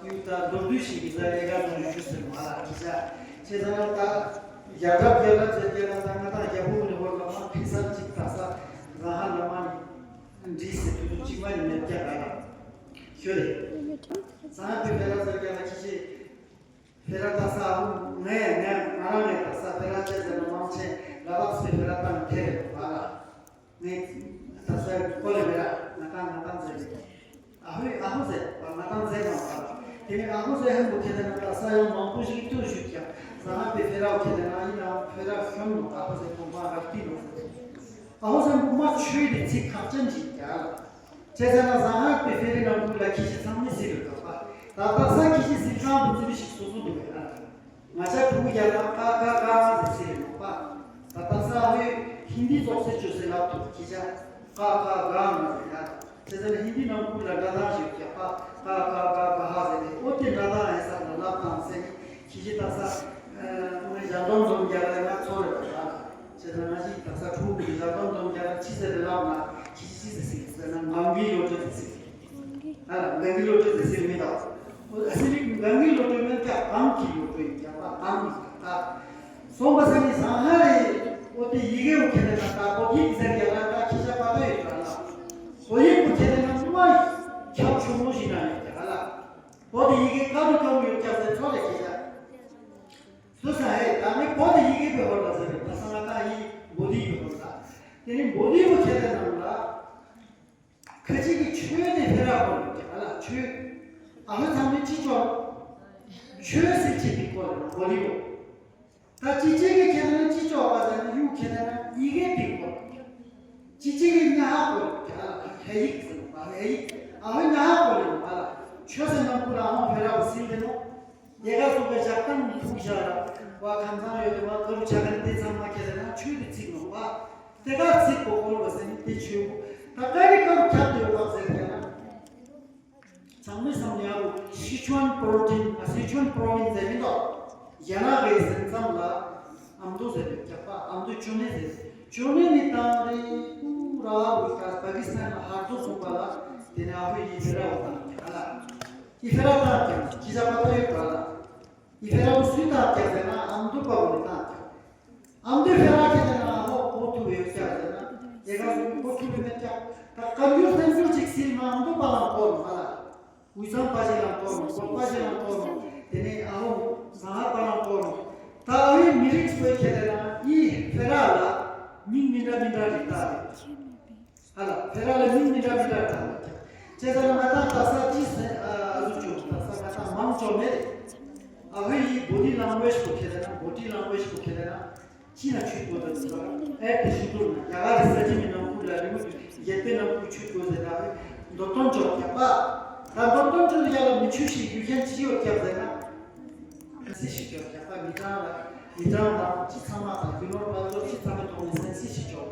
ཡུལ་ད་མདོར་བསྡུས་ཤིག་གི་ས་ལས་ཀ་ཚོང་ཞུ་ཟེར་མ་ལ་ཁི་ཤ་ཆེ་ས་ང་ད་རྒྱ་གྲབ་རྒྱ་གྲབ་ཚེ་རྒྱ་ལ་ད་ང་དང་རྒྱ་བུ་ནི་ཧོར་ལ་མ་ཕི་ས་ཅིག་ད་ས་ར་ཧ་ལ་མ་ནི། འདྲིས་སེ་དུ་དུ་གཅིག་མ་ཡིན་མེད་ཀྱང་ར་ལ། ཤོད་རེད། ཟ་ཧ་པི་ཕེ་ར་ཟེར་ཀྱང་ལ་ཁྱི་ཤེས། ཕེ་ར་ད་ས་ཨ་ཧུ་ངས་ངས་ང་རང་ངས་ད་ས་ཕེ་ར་ཅེ་ཟེར་ན་མང་ཆེ་ལ་བག་སེ་ཕེ་ར་ཏང་ཐེ་རེད་བ་ལ། ངས་ད་ས་ཀོ་ལེ་ཕེ་ར་ང་ཏང་ང་ཏང་ཟེར་རེད། ཨ་ཧུ་ཨ་ཧུ་ཟེར་བ་ང་ཏང་ཟེར་ན་བ་ལ། དེ་ནས་ཨ་ཧུ་ཟེར་ཧན་པོ་ཁྱེད་ན་ད་ས་ཡང་མང་པོ་ཞིག་ཏུ་ཞུས་ཀྱང་ཟ་ཧ་པི་ཕེ་ར་ཁྱེད་ན་ཡིན་ན་ཕེ་ར་ཤོམ་ནོ་ཨ་ཧུ་ཟེར་གོང་མ་ར་ཏི་ནོ་ཟེར། ཨ་ཧོ་སམ་བུ་མ་ཆོས་ཀྱི་ཚིག་ཁག་ཅན་ཅིག་ཀྱང་། བྱས་ཙང་ན་ཟང་ཧག་པའི་ཕེ་རི་ནང་ཁུལ་ལ་ཁྱི་ཤི་ཚང་མི་སྲིད་རུ་དོགས་པ། ད་ལྟ་ས་ཁྱི་ཤི་སྲིད་ཁང་དུ་ཚུད་ཤིག་སོ་སོ་འདུག་ཡ། ང་ཆ་ཕྲུ་གུ་རྒྱ་ལ་ཀ་ཀ་ཀ་ང་ཟེར་སྲིད་རེད་མོག་པ། ད་ལྟ་ས་ཧོས་ཧིན་དི་ཙོག་སེ་བཅོས་སེ་ལབ་ཐུབ་ཁྱི་ཤ་ཀ་ཀ་ག་ང་ཟེར་ཡ། བྱས་ཙང་ན་ཧིན་དི་ནང་ཁུལ་ལ་སྒྲ་གདངས་ཤིག་རྒྱག་པ་ཀ་ཀ་ག་ག་ཧ་ཟེར་ཏེ་ཨོ་དེ་སྒྲ་གདངས་ཧེ་ས་ལ་ལབ་དང་ཟེར་ནི་ཁྱི་ཤི་ད་ས་ང་ཞག་སྟོང་འཛོམས་རྒྱ་ལ་ང་ཚོ་རེད་པ་ད། བྱས་ཙང་ང་ཞིག་ད་ས་ཕྲུ་གུ་གི་ཡར་དོན་དོན་རྒྱ་ལ་ཅི་ཟེར་རེ་ལབ་ན་ཅི་ཅི་ཟེར་ཟེར་ཟེར་ན་ངང་གིས་ལོ་སྤྲོད་ཟེར་ཟེར། ཨ་ལ་ངང་གིས་ལོ་སྤྲོད་ཟེར་ཟེར་མི་དང་། ཨ་སི་ལིག་ངང་གིས་ལོ་སྤྲོད་མིན་ཀྱང་གང་གིས་ལོ་སྤྲོད་ཡིན་ཀྱང་པ་གང་གིས་ཀྱང་ད། སོང་པ་ས་ནི་ཟང་ཧ་རེ་ཨོ་དེ་ཡི་གེ་འུ་ཁྱེད་ནས་ད་ད་ཨོ་ཡིག་ཟེར་རྒྱ་ལ་ད་ཁྱི་ཤ་པ་ད་ཡོད་ཀྱང་ལ། ཨོ་ཡིག་འུ་ཁྱེད་ནས་ན་མ་ཁྱབ་ཆུང་ངུ་ཞིག་ན་ཡོད་ཀྱང་ལ། ཨོ་དེ་ཡི་གེ་ཀ་རུ་ཀ་རུ་ཡོད་ཀྱང་ཟེར་ཚོ་རེ་ཁྱི་ཤ། སུ་ས་ཧེ་ད་ནི་བོ་དེ་ཡི་གེ་བེ་ཧོར་ལ་ཟེར་བའི་ད་ས་ང་ད་ཡི་བོ་དེ་ཡི་བེ་ཧོར་ལ། དེ་ནི་བོ་དེ་བོ་ཁྱེད་ལ་ནང་ལ། ཁ་ཅིག་གི་ཆོས་དེ་ཧེ་ར་བོ་ལ་ཀྱ་ལ་ཆོས། ཨ་ཧོ་ཚང་མི་ཅི་ཅོ། ཆོས་སི་ཅི་དེ་བོ་ལ་བོ་དེ་བོ། ད་ཅི་ཅི་གི་ཁྱེད་ལ་ཅི་ཅོ་བ་ཟེར་ན་ཡུ་ཁྱེད་ལ་ཡི་གེ་དེ་བོ། ཅི་ཅི་གི་ཉ་ཧ་བོ་ལ་ཀྱ་ལ་ཧེ་ཡིག་ཟེར་བ་ཧེ་ཡིག་ཨ་ཧོ་ཉ་ཧ་བོ་ལ་ཡོང་བ་ལ་ཆོས་སི་ནང་ཁུལ་ཨ་ཧོ་ཧེ་ར་བོ་སིལ་དེ་ནོ། དེ་ག་སོགས་པའི་ཞག་དང་ཐུག་བཞག་བ་ཁམས་ཚང་ཡོད་དེ་བ་ཀ་རུ་ཆ་གན་དེ་ཚང་མ་ཁྱེད་ན་ཆོས་ཀྱི་ཚིག་ནོ་བ། དེ་ག་ཚིག་གོ་གོ་ལོ་བ་ཟེར་ནི་དེ་ཆོས་གོ། ད་ཀ་རི་ཀ་རུ་ཁྱབ་དེ་ཡོད་བ་ཟེར་ཁྱེད་ན། ཚང་མི་སམ་ཡ་རུ་སི་ཆུན་པོ་རོ་ཏིན་ཨ་སི་ཆུན་པོ་རོ་ཝིན་ཟེར་མི་འདུག་རྒྱ་ནག་གི་ཟེར་མཚམས་ལ་ཨམ་དུ་ཟེར་རྒྱག་པ་ཨམ་དུ་ཅུ་ནི་ཟེར་ཅུ་ནི་ནི་དང་རི་ཀུ་ར་བུ་ཀ་པ་ཀི་སི་ཐན་ལ་ཧར་དུ་སོང་པ་ལ་དེ་ནས་ཨ་ཧུ་ཡི་ཕེ་ར་བ་དང་རྒྱ་ལ། ཨི་ཕེ་ར་ཏང་ཀྱང་ཅི་ཟ་པ་ཏ་ཡོད་པ་ལ། ཨི་ཕེ་ར་བུ་སུའི་ཏང་ཀྱང་ཟེར་ན་ཨམ་དུ་པ་བུ་ནི་ཏང་ཀྱང་། ཨམ་དུ་ཕེ་ར་ཁྱེད་ཟེར་ན་ཨ་ཧོ་ཨོ་ཐུ་བེ་ཡོད་ཀྱང་ཟེར་ན་ཨེ་ག་སུ་ཨོ་ཐུ་བེ་མེད་ཀྱང་། ད་བཀའ་འགྱུར་སེམས་འགྱུར་ཅིག་སིལ་མ་ཨམ་དུ་པ་ལང་ཀོ་རུ་མ་ལ། དབུས་གཙང་པ་ཞིག་ལང་ཀོ་རུ་ཀོ་པ་ཞིག་ལང་ཀོ་རུ་དེ་ནས་ཨ་ཧོ་ཟ་ཧ་པ་ལང་ཀོ་རུ་ ཁྱེད་རང་ཡིས་ཕེ་ར་ལ་མིང་མི་འདྲ་མི་འདྲ་རེ་བཏགས་རེད། ཧ་ལ་ཕེ་ར་ལ་མིང་མི་འདྲ་མི་འདྲ་བཏགས་རེད། བྱས་ཙང་ང་ད་ད་ས་ཅི་ཟེར་ཨ་ཟུག་བྱུང་ད་ས་ང་ད་མང་ཆོག་མེད་རེད། ཨ་ཧོ་ཡི་body language་གོ་ཁྱེད་རང་body language་གོ་ཁྱེད་རང་ཅི་ན་ཆུད་པོ་ད་ཟེར་བ་ཨེ་དེ་ཞུ་དུ་ན་རྒྱ་གར་རི་ས་ཅི་མི་ནང་ཁུལ་ལ་རི་མོ་དུ་རྒྱལ་པོའི་ནང་ཁུལ་ཆུད་དགོས་ཟེར་ད་ཧོ་མདོ་སྟོན་ཅོག་རྒྱག་པ་ད་མདོ་སྟོན་ཅོག་ཡ་ལ་མི་ཆུད་ཤིག་རྒྱུ་མཁན་ཅི་ཡོད་རྒྱག་ཟེར་ན། སེམས་སྲིད་ཞིག་ཅོག་རྒྱག་པ་མི་གྲངས་ལ་མི་གྲངས་དང་ཅི་ཚང་མ་དང་རྒྱུ་ནོར་དཔལ་འབྱོར་ཅི་ཚང་མའི་ཐོག་ནས་སེམས་སྲིད་ཞིག་ཅོག་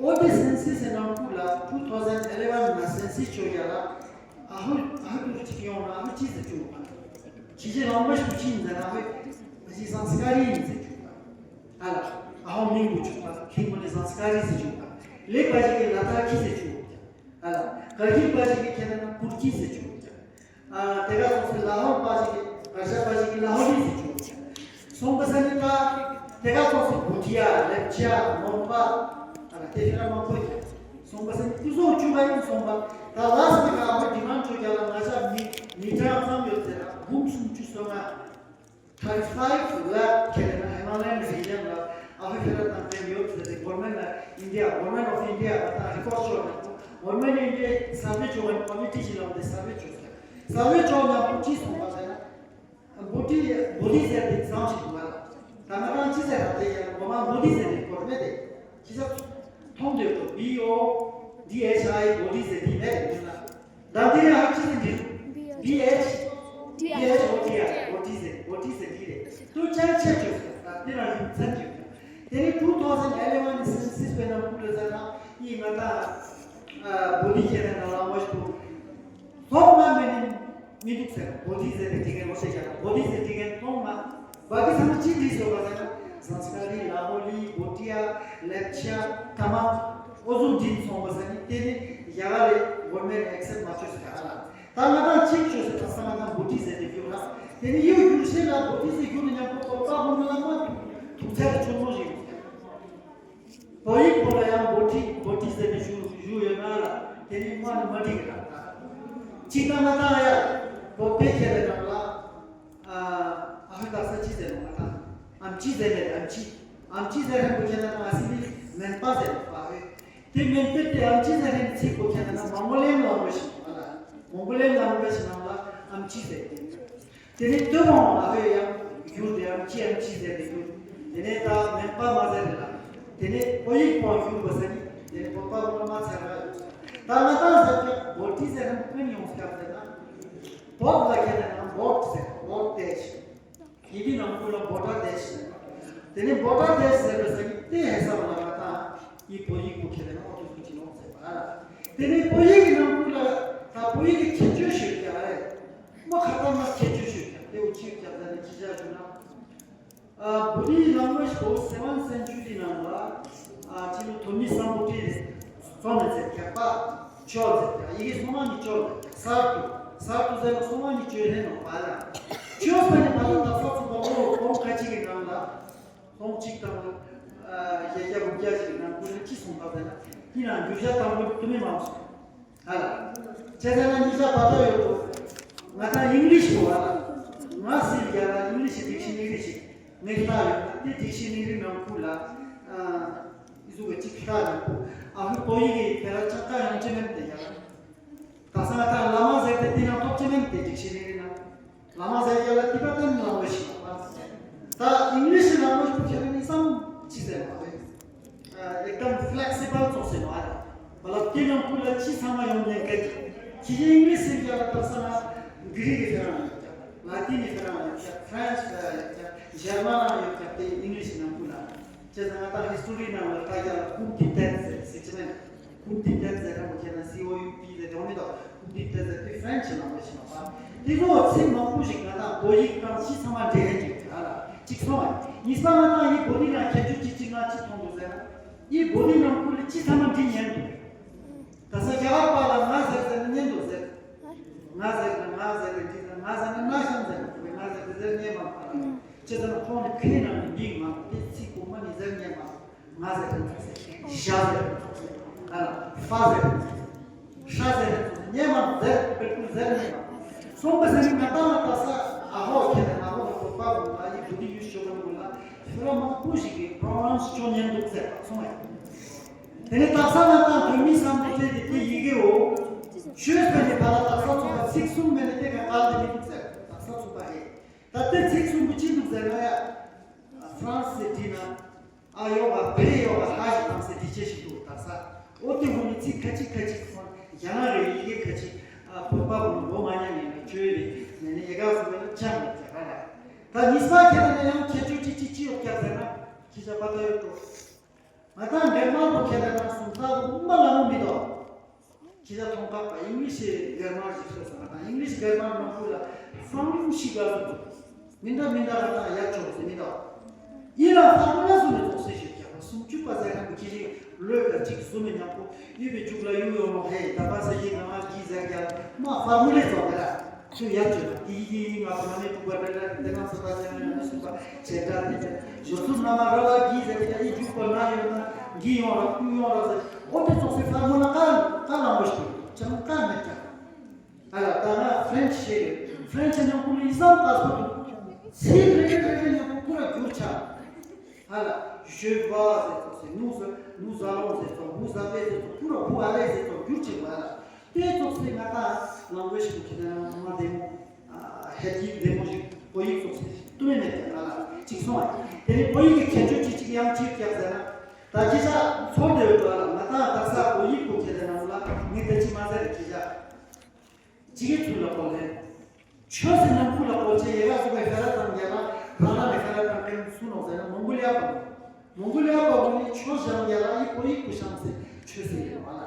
འོ་དེ་སེམས་སྲིད་ཟེར་ནང་ཁུལ་ལ་two thousand eleven ནང་སེམས་སྲིད་ཅོག་ཡ་ལ་ཨ་ཧུ་ཨ་ཧུ་ཏུ་ཅིག་ཡོང་ན་ཨ་ཧུ་ཅི་ཟེར་ཅུག་པ། ཅི་ཅི་ལང་མ་ཞུ་ཅི་ཡིན་ཟེར་ན་ཨ་ཧུ་ཨ་ཅི་སང་སི་ཀ་རི་ཡིན་ཟེར་ཅུག་པ། ཨ་ལ་ཨ་ཧོ་མིང་བུ་ཅུག་པ་ཁིང་མོ་ནི་སང་སི་ཀ་རི་ཟེར་ཅུག་པ། ལེགས་པ་ཞིག་གི་ལ་ཐ་ཁི་ཟེར་ཅུག་པ། ཨ་ལ་གར་གིན་པ་ཞིག་གི་ཁྱེད་ན་ན་པུར་ཁི་ཟེར་ཅུག་པ། ཨ་དེ་ག་སོང་སི་ལ་ཧོར་པ་ཞིག་གི་གར་ཞ་པ་ཞིག་གི་ལ་ཧོར་ལི་ཟེར་ཅུག་པ། སོང་པ་ས་ནི་ད་དེ་ག་སོང་སི་བུ་ཏི་ཡ་ལེབ་ཅ་མོན་པ་ཨ་ལ་དེ་ཕི་ལ་མང་པོ་ཡོད། སོང་པ་ས་ནི་ཀུ་སོ་ཅུ་ག་ཡིན་སོང་པ་ད་ལ་སི་ཀ་ཨ་མ་ཌི་མན་ཅོ་རྒྱ་ལ་ང་ཅག་མི་མི་གྲངས་ཙམ་ཡོད་ཟེར་ན་འབུམ་སུམ་ཅུ་སོ་ལྔ། Thirty five lakh ཁྱེད་ན་ཧི་མ་ལ་ཡན་རི་ཇན་ལ་ཨ་ཧུ་ཕེ་ར་དང་ཕན་ཡོད་ཟེར་ཏེ་government of India, government of India ལ་ད་རི་ཀོར་ཤོར་ན་government of India survey ཅོ་བའི་committee ཞིག་ལ་འདི་survey ཅོ་ཟེར། survey ཅོ་ན་བུ་ཅི་གསུངས་པ་ཟེར་ན་བུ་ཏི་བུ་ཏི་ཟེར་ཏེ་བཟང་ཞིག་འདུག་བ་ལ། ད་ང་རང་ཅི་ཟེར་ར་དེ་ཡང་གོ་མ་བུ་ཏི་ཟེར་ཏེ་སྐོར་མེད་དེ་ཅི་ཟེར་མཐོང་འདོད་དོ་B O D H I བུ་ཏི་ཟེར་ཏེ་མེད་དེ་མིན་ལ། ད་འདི་ཡང་ཧ་ཅི་ཟིན་འདི། B H B H O T I, O T ཟེར། O T ཟེར་འདི་རེད། ཏུ་ཅང་ཆེ་ཆོས་ཟེར། ད་འདི་རང་ཡུམ་ཚན་གྱི། དེ་ནི་two thousand eleven ནི་སེམས་སྲིད་པའི་ནང་ཁུལ་ལ་ཟེར་ན་ཡིན་ང་ད་བོ་དི་ཁྱེད་ནས་ནང་ལ་མོ་ཞིག་ཏུ། ཐོག་མ་མེད་ནི་མི་འདུག་ཟེར། བོ་དི་ཟེར་ཏེ་དྲི་མཁན་ལོ་ཤས་ཀྱང་བོ་དི་ཟེར་དྲི་མཁན་ཐོག་མ། བ་གི་ཚང་མ་ཅི་འདྲིས་ཡོད་པ་ཟེར་ན་སང་སི་ཀ་རི་ལ་ཧོ་ལི་བོ་ཏི་ཡ་ལེབ་ཆ་ཐ་མ་ཨོ་ཟུག་འདྲིས་སོང་བ་ཟེར་ནི་དེ་ནི་ཡ་ག་རེ་government accept མ་བྱོས་ཟེར་ཨ་ལ། ད་ང་དང་ཅིག་བྱོས་ཟེར་ད་ས་ང་དང་བོ་ཏི་ཟེར་ཏེ་བསྒྱུར་ན་དེ་ནི་ཡུལ་བསྒྱུར་ཤེས་ལ་བོ་ཏི་ཟེར་བསྒྱུར་ན་མཉམ་པོ་ཏོག་ཏག་ཧོ་མི་ལ་མ་ཐུག་ཐུག་ཚད་ཆུང་ངུ་ཞིག་ཡོད། བོད་ཡིག་པོ་ལ་ཡང་བོ་ཊི་བོ་ཊི་ཟེར་ནས་ཞུ་ཞུ་ཡོད་ན་ལ་དེ་ནི་མ་ནི་མ་འགྲིག་གི་ར། ཅིག་ད་ང་དང་ཡ་བོད་པའི་ཁྱེད་ལ་ནང་ལ་ཨ་ཧུ་ད་ས་ཅི་ཟེར་ནོ་ང་དང་ཨམ་ཅི་ཟེར་མེད་ཨམ་ཅི་ཨམ་ཅི་ཟེར་ཧན་པོ་ཁྱེད་ལ་ནང་ཨ་སི་ལི་མེན་པ་ཟེར་ནོ་པ་ཧེ། དེ་མེན་པ་དེ་ཨམ་ཅི་ཟེར་ཧན་ཚིག་པོ་ཁྱེད་ལ་ནང་མོང་གོ་ལེན་ལ་འོས་ཤིང་ཨ་ལ་མོང་གོ་ལེན་ལ་འོས་ཤིང་ནང་ལ་ཨམ་ཅི་ཟེར་དེ། དེ་ནས་སྟོད་འོང་ཨ་ཕའི་ཡང་བསྒྱུར་དེ་ཡང་ཅི་ཡང་ཅི་ཟེར་ཏེ་བསྒྱུར། དེ་ནས་ད་མེད་པ་མ་ཟེར་ལ། དེ་ནས་བོད་ཡིག་པོ་བསྒྱུར་བ་ཟེར་ནི་དེ་ནས་བོད་པ་བོད་མ་ཚར་བ་ཡོད། ད་ང་དང་ཟེར་ཏེ་བོད་ཏི་ཟེར་ན་ཀུན་ཡོང་སྐབས་ཟེར་ན། བོད་ལ་ཁྱེད་ན་ན་བོད་ཟེར་བོད་དེ་ཞིག་ཡི་གེ་ནང་ཁུལ་ལ་བོད་ད་དེ་ཞིག་དེ་ནས་བོད་ད་དེ་ཟེར་བ་ཟེར་ནི་དེ་ཧེ་ས་བ་ལ་ང་དང་ཡི་བོད་ཡིག་པོ་ཁྱེད་ན་ཨོ་ཏོ་ཀི་ཅི་ཡོང་ཟེར་བ། དེ་ནས་བོད་ཡིག་གི་ནང་ཁུལ་ལ་ད་བོད་ཡིག་གི་ཁྱད་ཆོས་ཤིག་ཡོད་ཀྱང་རེད། མ་ཁ་ཏ་མ་ཁྱད་ཆོས་ཤིག་ཡོད་ཀྱང་དེ་འུ་ཅི་ཡོད་ཀྱང་ཟེར་ནས་ཅི་བྱ་ཞུ་ན། ཨ་བོ་ཏི་ལང་ཝེ་ཇི་བོ་སེ་ཝན་སེན་ཅུ་རི་ནང་ལ་ཨ་ཅི་ལོ་ཐོ་མི་སམ་བྷོ་ཊི་བཙོ་ནས་ཚེ་རྒྱག་པ་ཅོ་ཟེར་ཀྱང་ཡི་གེ་སོ་མ་ནི་ཅོ་ཟེར་ཀྱང་སར་དུ་སར་དུ་ཟེར་ན་སོ་མ་ནི་ཅོ་ལྷན་ནོ་བ་ལ་ཅོ་ས་ནི་བ་ལ་ད་ས་ཚུགས་པ་ལོ་གོང་ཁ་ཅིག་གི་ནང་ལ། ཁོང་གཅིག་དང་། ཨ་གཞལ་བྱ་དགུ་བརྒྱ་ཞིག་ནང་ཁུལ་ལ་ཅི་གསུངས་པ་ཟེར་ན། ཡིན་ནའང་འགྱུར་བྱ་དང་པོ་དུ་མི་མང་སོང་། ཨ་ལ། བྱས་ཙང་ན་གཉིས་ཆ་བར་ཐག་ཡོད་དོ། ང་དང་ཨིང་ལིཤ་ཡོད་ཨ་ལ། ང་སིལ་རྒྱ་ལ་ཨིང་ལིཤ་ཌིག་ཤི་ནེ་རི་ཞིག་ངས་ལྟ་ཡོད་ན་དེ་ཌིག་ཤི་ནེ་རི་ནང་ཁུལ་ལ། ཨ་ཨི་ཟུག་གི་ཅིག་ལྟ་ཡོད་པོ། ཨ་ཧུ་པོ་ཡི་གི་དེ་ལ་ཅག་ཀ་ཡང་ཅི་མེད་དེ་ཡ་ལ། ད་ས་ང་དང་བླ་མ་ཟེར་ཏེ་དེ་ནང་ཐོབ་ཅི་མེད་དེ་ཌིག་ཤི་ནེ་རི་ནང་། བླ་མ་ཟེར་རྒྱ་ལ་ཏི་བ་ཏན་ལང་ཝེ་ཇི་ཞིག་ད་ཨིང་ལིཤ་ལང་ཝེ་ཇི་ཁྱེད་ནི་སམ་ཅི་ཟེར་མ་རེད། ཨེག་དམ་ཕི་ལེག་སི་བལ་ཙོགས་ཟེར་མ་རེད། བ་ལ་ཏི་ནང་ཁུལ་ལ་ཅི་ཚང་མ་ཡོང་ལེན་སྐད་ཀྱི་ཁྱི་ཁྱི་ཨིང་ལིཤ་ཟེར་རྒྱ་ལ་ད་ས་ང་གྷི་རིག་གི་ཕེ་རང་ཡོད་ཀྱང་ལ་ཏི་ནི་ཕེ་རང་ཡོད་ཀྱང་ཕ་རན་སི་ཕེ་རང་ཡོད་ཀྱང་ཇར་མ་ནང་ཡོད་ཀྱང་དེ་ཨིང་ལིཤ་ནང་ཁུལ་ལ། བྱས་ཙང་ང་ད་ཧི་སི་ཊོ་རི་ནང་ལ་ད་རྒྱ་ལ་ཀུན་ཏི་ཏེད་ཟེར་ཟེར་ཅི་མེད། ཀུན་ཏི་ཏེད་ཟེར་ར་མོ་ཁྱེད་ན་སི་ཨོ་ཡུ་པི་ཟེར་དོན་མི་དོ། ཀུན་ཏི་ཏེད་ཟེར་དུས་ཧྥ་རན་སི་ནང་ལ་ཞིག་པ། དེ་ཚོ་ཚིག་མང་པོ་ཞིག་ང་དང་བོད་ཡིག་དང་ཅི་ཚང་མ་འབྲེལ་ཡོད་ཀྱི་ཡོད་ལ་གཅིག་སོང་བ། གཉིས་པ་ང་དང་ཡི་བོད་ཡིག་ནང་ཁྱད་ཆོས་ཅི་ཅི་ང་ཅི་མཐོང་འདུག་ཟེར་ན། ཡི་བོད་ཡིག་ནང་ཁུལ་ལ་ཅི་ཚང་མ་འབྲི་ཉན་འདུག་ད་ས་རྒྱ་གར་པ་ལ་ང་ཟེར་ཟེར་ན་ཉན་འདུག་ཟེར། ང་ཟེར་ན་ང་ཟེར་ཏེ་འདི་ཟེར་ང་ཟེར་ན་ན་ཤམ་ཟེར་ན་ང་ཟེར་ཏེ་ཟེར་ཉན་མ་པ་ལ། ཅི་ཟེར་ན་ཁོང་ནི་ཁའི་ནང་ནས་མིང་མང་པོ་དེ་ཚིག་གོང་མ་ནི་ཟེར་ཉན་མ། ང་ཟེར་ཏེ་ཐུག་ཟེར། ཞ་ཟེར་ཏེ་ཐུག་ཟེར། ཨ་ལ་ཧྥ་ཟེར་ཏེ་ཐུག་ཟེར། ཧྲ་ཟེར་ཏེ་ཐུག་ཟེར། ཉན་མ་ཟེར་པེ་ཀུ་ཟེར་ཉན་མ། སོང་པ་ཟེར་ནི་ང་ཏང་ལ་ད་ས་ཨ་ཧོ་ཁྱེད་ནས་ཨ་ཧོ་ནི་བོད་པ་བོ་ལ་ཡི་བུ་དི་ཡུལ་ཤོག་གམ་བོ་ལ་ཧྥ་ མང་པོ་ཞིག་གིས་པྲོ་ཝན་སི་ཅོ་ཉན་འདུག་ཟེར་བ་སོང་བས། དེ་ནས་དག་ས་ང་དང་བོད་མི་སམ་བྷོ་ཊ་དེ་དེ་ཡི་གེའོ། ཆོས་ཟེར་ནས་ཕ་ལ་དག་ས་ཚུགས་པ་ཚིག་གསུམ་མེད་ནས་དེ་ག་གལ་ཏེ་མི་འདུག་ཟེར། དག་ས་ཚུགས་པ་རེད། ད་དེ་ཚིག་གསུམ་པོ་ཅི་འདུག་ཟེར་ན་ཡ། ཧྥ་རན་སི་བྲིས་ན། ཨ་ཡོ་ག་ཕེ་ཡོ་ག་ཧ་ཞིག་དང་སེ་བྲིས་ཆེ་ཞིག་འདུག་དག་ས། ཨོ་དེ་ཧུ་ནི་ཚིག་ཁ་ཅིག་ཁ་ཅིག་ཁོང་རྒྱ་ནག་རེད། ཡི་གེ་ཁ་ཅིག་ཨ་བོད་པ་ཧུ་ནི་འོ་མ་ཉན་ངེས་ན་བཅོས་རེད་ནས་ནི་ཡི་ག་སུ་བས་ན་ཅང་མེད་ཀྱ་ག་ལ། ད་གཉིས་པ་ཁྱེད་རང་ཡང་ཁྱད་ཆོས་ཅི་ཅི་ཅི་ཡོད་ཀྱ་ཟེར་ན་ཁྱི་ཅག་པ་ད་ཡོད་འགྲོ། ང་དང་འདྲེ་དམར་པོ་ཁྱེད་རང་སུམ་རྟགས་པོ་མ་ལ་མོ་མི་འདུག་ཁྱི་ཅག་མཐོང་ཁག་པ་ཨིང་ལིཤ་གེར་མར་ཞིག་སོ་སོ་ང་དང་ཨིང་ལིཤ་གེར་མར་ནང་ཁུལ་ལ་ཧྥང་ཤི་ག་སོ་སོ་མི་འདྲ་མི་འདྲ་ང་དང་ཡག་ཆོག་ཟེར་མི་འདུག་ཡིན་ལ་ཧྥང་ལ་སུ་མི་ཚོགས་སེ་ཞིག་ཀྱ་པ་སུམ་ཅུ་པ་ཟེར་ཁན་པོ་ཁྱི་ཅིག་ལོས་ག་ཅིག་བཟོ་མི་ཉག་པོ་ཡུལ་བའི་མཇུག་ལ་ཡུག་ཡོང་ནོ་ཧེ་ད་པ་ས་ཡིན་ང་མ་གི་ཟེར་ཀྱ་མ་ཧྥང་མུ་ལེ་ཚོགས་ག་ར། ཁྱོད་ཡར་བཅོས་ན་དེ་ཡི་གེ་ཡིན་ང་ཚོ་ང་ནས་ཐུག་པ་རེ་རེ་འདི་ང་ཚོ་ད་ཅང་ཡང་མི་གསུངས་པ་བྱེད་འདྲ་དེ་བྱེད་ཞོ་སུ་ན་མ་ར་བ་གི་ཟེར་ཡ་ཡི་རྒྱུག་པ་ན་ཡོད་ན་གི་ཡོང་ར་ཀུ་ཡོང་ར་ཟེར་ཨོ་དེ་ཚོགས་སེ་ཧྥ་མོ་ན་ཀ་ཀ་ལང་བ་ཞིག་ཅང་ཀ་མེད་ཀྱང་ཨ་ལ་ད་ང་ཧྥ་རན་ཆི་ཤེས་ཡོད། ཧྥ་རན་ཆི་ནང་ཁུལ་ལ་ཡི་སང་ཀ་སོ་འདུག་ཚིག་རེ་རེ་རེ་རེ་ནང་ཁུལ་ཀུ་ར་བསྒྱུར་ཆ་ཨ་ལ་ཞོ་བ་ཟེར་ཚོགས་སེ་ནུ་ཟ་ནུ་ཟ་ལོང་ཟེར་ཚོགས་ནུ་ཟ་པེ་ཟེར་ཚོགས་ཀུ་ར་བུ་ཨ་ལེ་ཟེར་ཚོགས་བསྒྱུར་ཆེ་བ་ཨ་ལ། དེ་ཚོགས་སེ་ང་དང་ལང་ཝེ་ཇི་ཁུ་ཁྱེད་ནང་མ་བདེ་མོ། ཧེ་ཡིག་བདེ་མོ་ཞིག་བོད་ཡིག་ཚོགས་སེ་བཏུ་མེད་མེད་ཀྱང་ང་ལ་གཅིག་སོང་བ། དེ་ནི་བོད་ཡིག་གི་ཁྱད་ཆོས་ཅི་གཅིག་ཡང་གཅིག་ཀྱག་ཟེར་ན། ད་ཅི་ཆ་ཚོར་བདེ་བའི་འགྲོ་ལ་ང་དང་དག་ས་བོད་ཡིག་ཁུ་ཁྱེད་ནང་ལ་ངས་ད་ཅི་མ་ཟེར་ཅི་ཆ། ཅི་གི་ཚུལ་ལ་གོ་ལེ། ཆོས་སེ་ནང་ཁུ་ལ་གོ་ཆེ་ཡེ་ར་སུ་གའི་ཧེ་ར་དང་རྒྱ་ལ་རང་ར་ནས་ཧེ་ར་དང་ཀན་སུ་ནོ་ཟེར་ན་མོང་གོ་ལི་ཡ་པ། མོང་གོ་ལི་ཡ་པ་བོ་ནི་ཆོས་ཞང་རྒྱ་ལ་ཡི་བོད་ཡིག་ཁུ་ཤང་སེ་ཆོས་སེ་ཡེ་བ་ལ།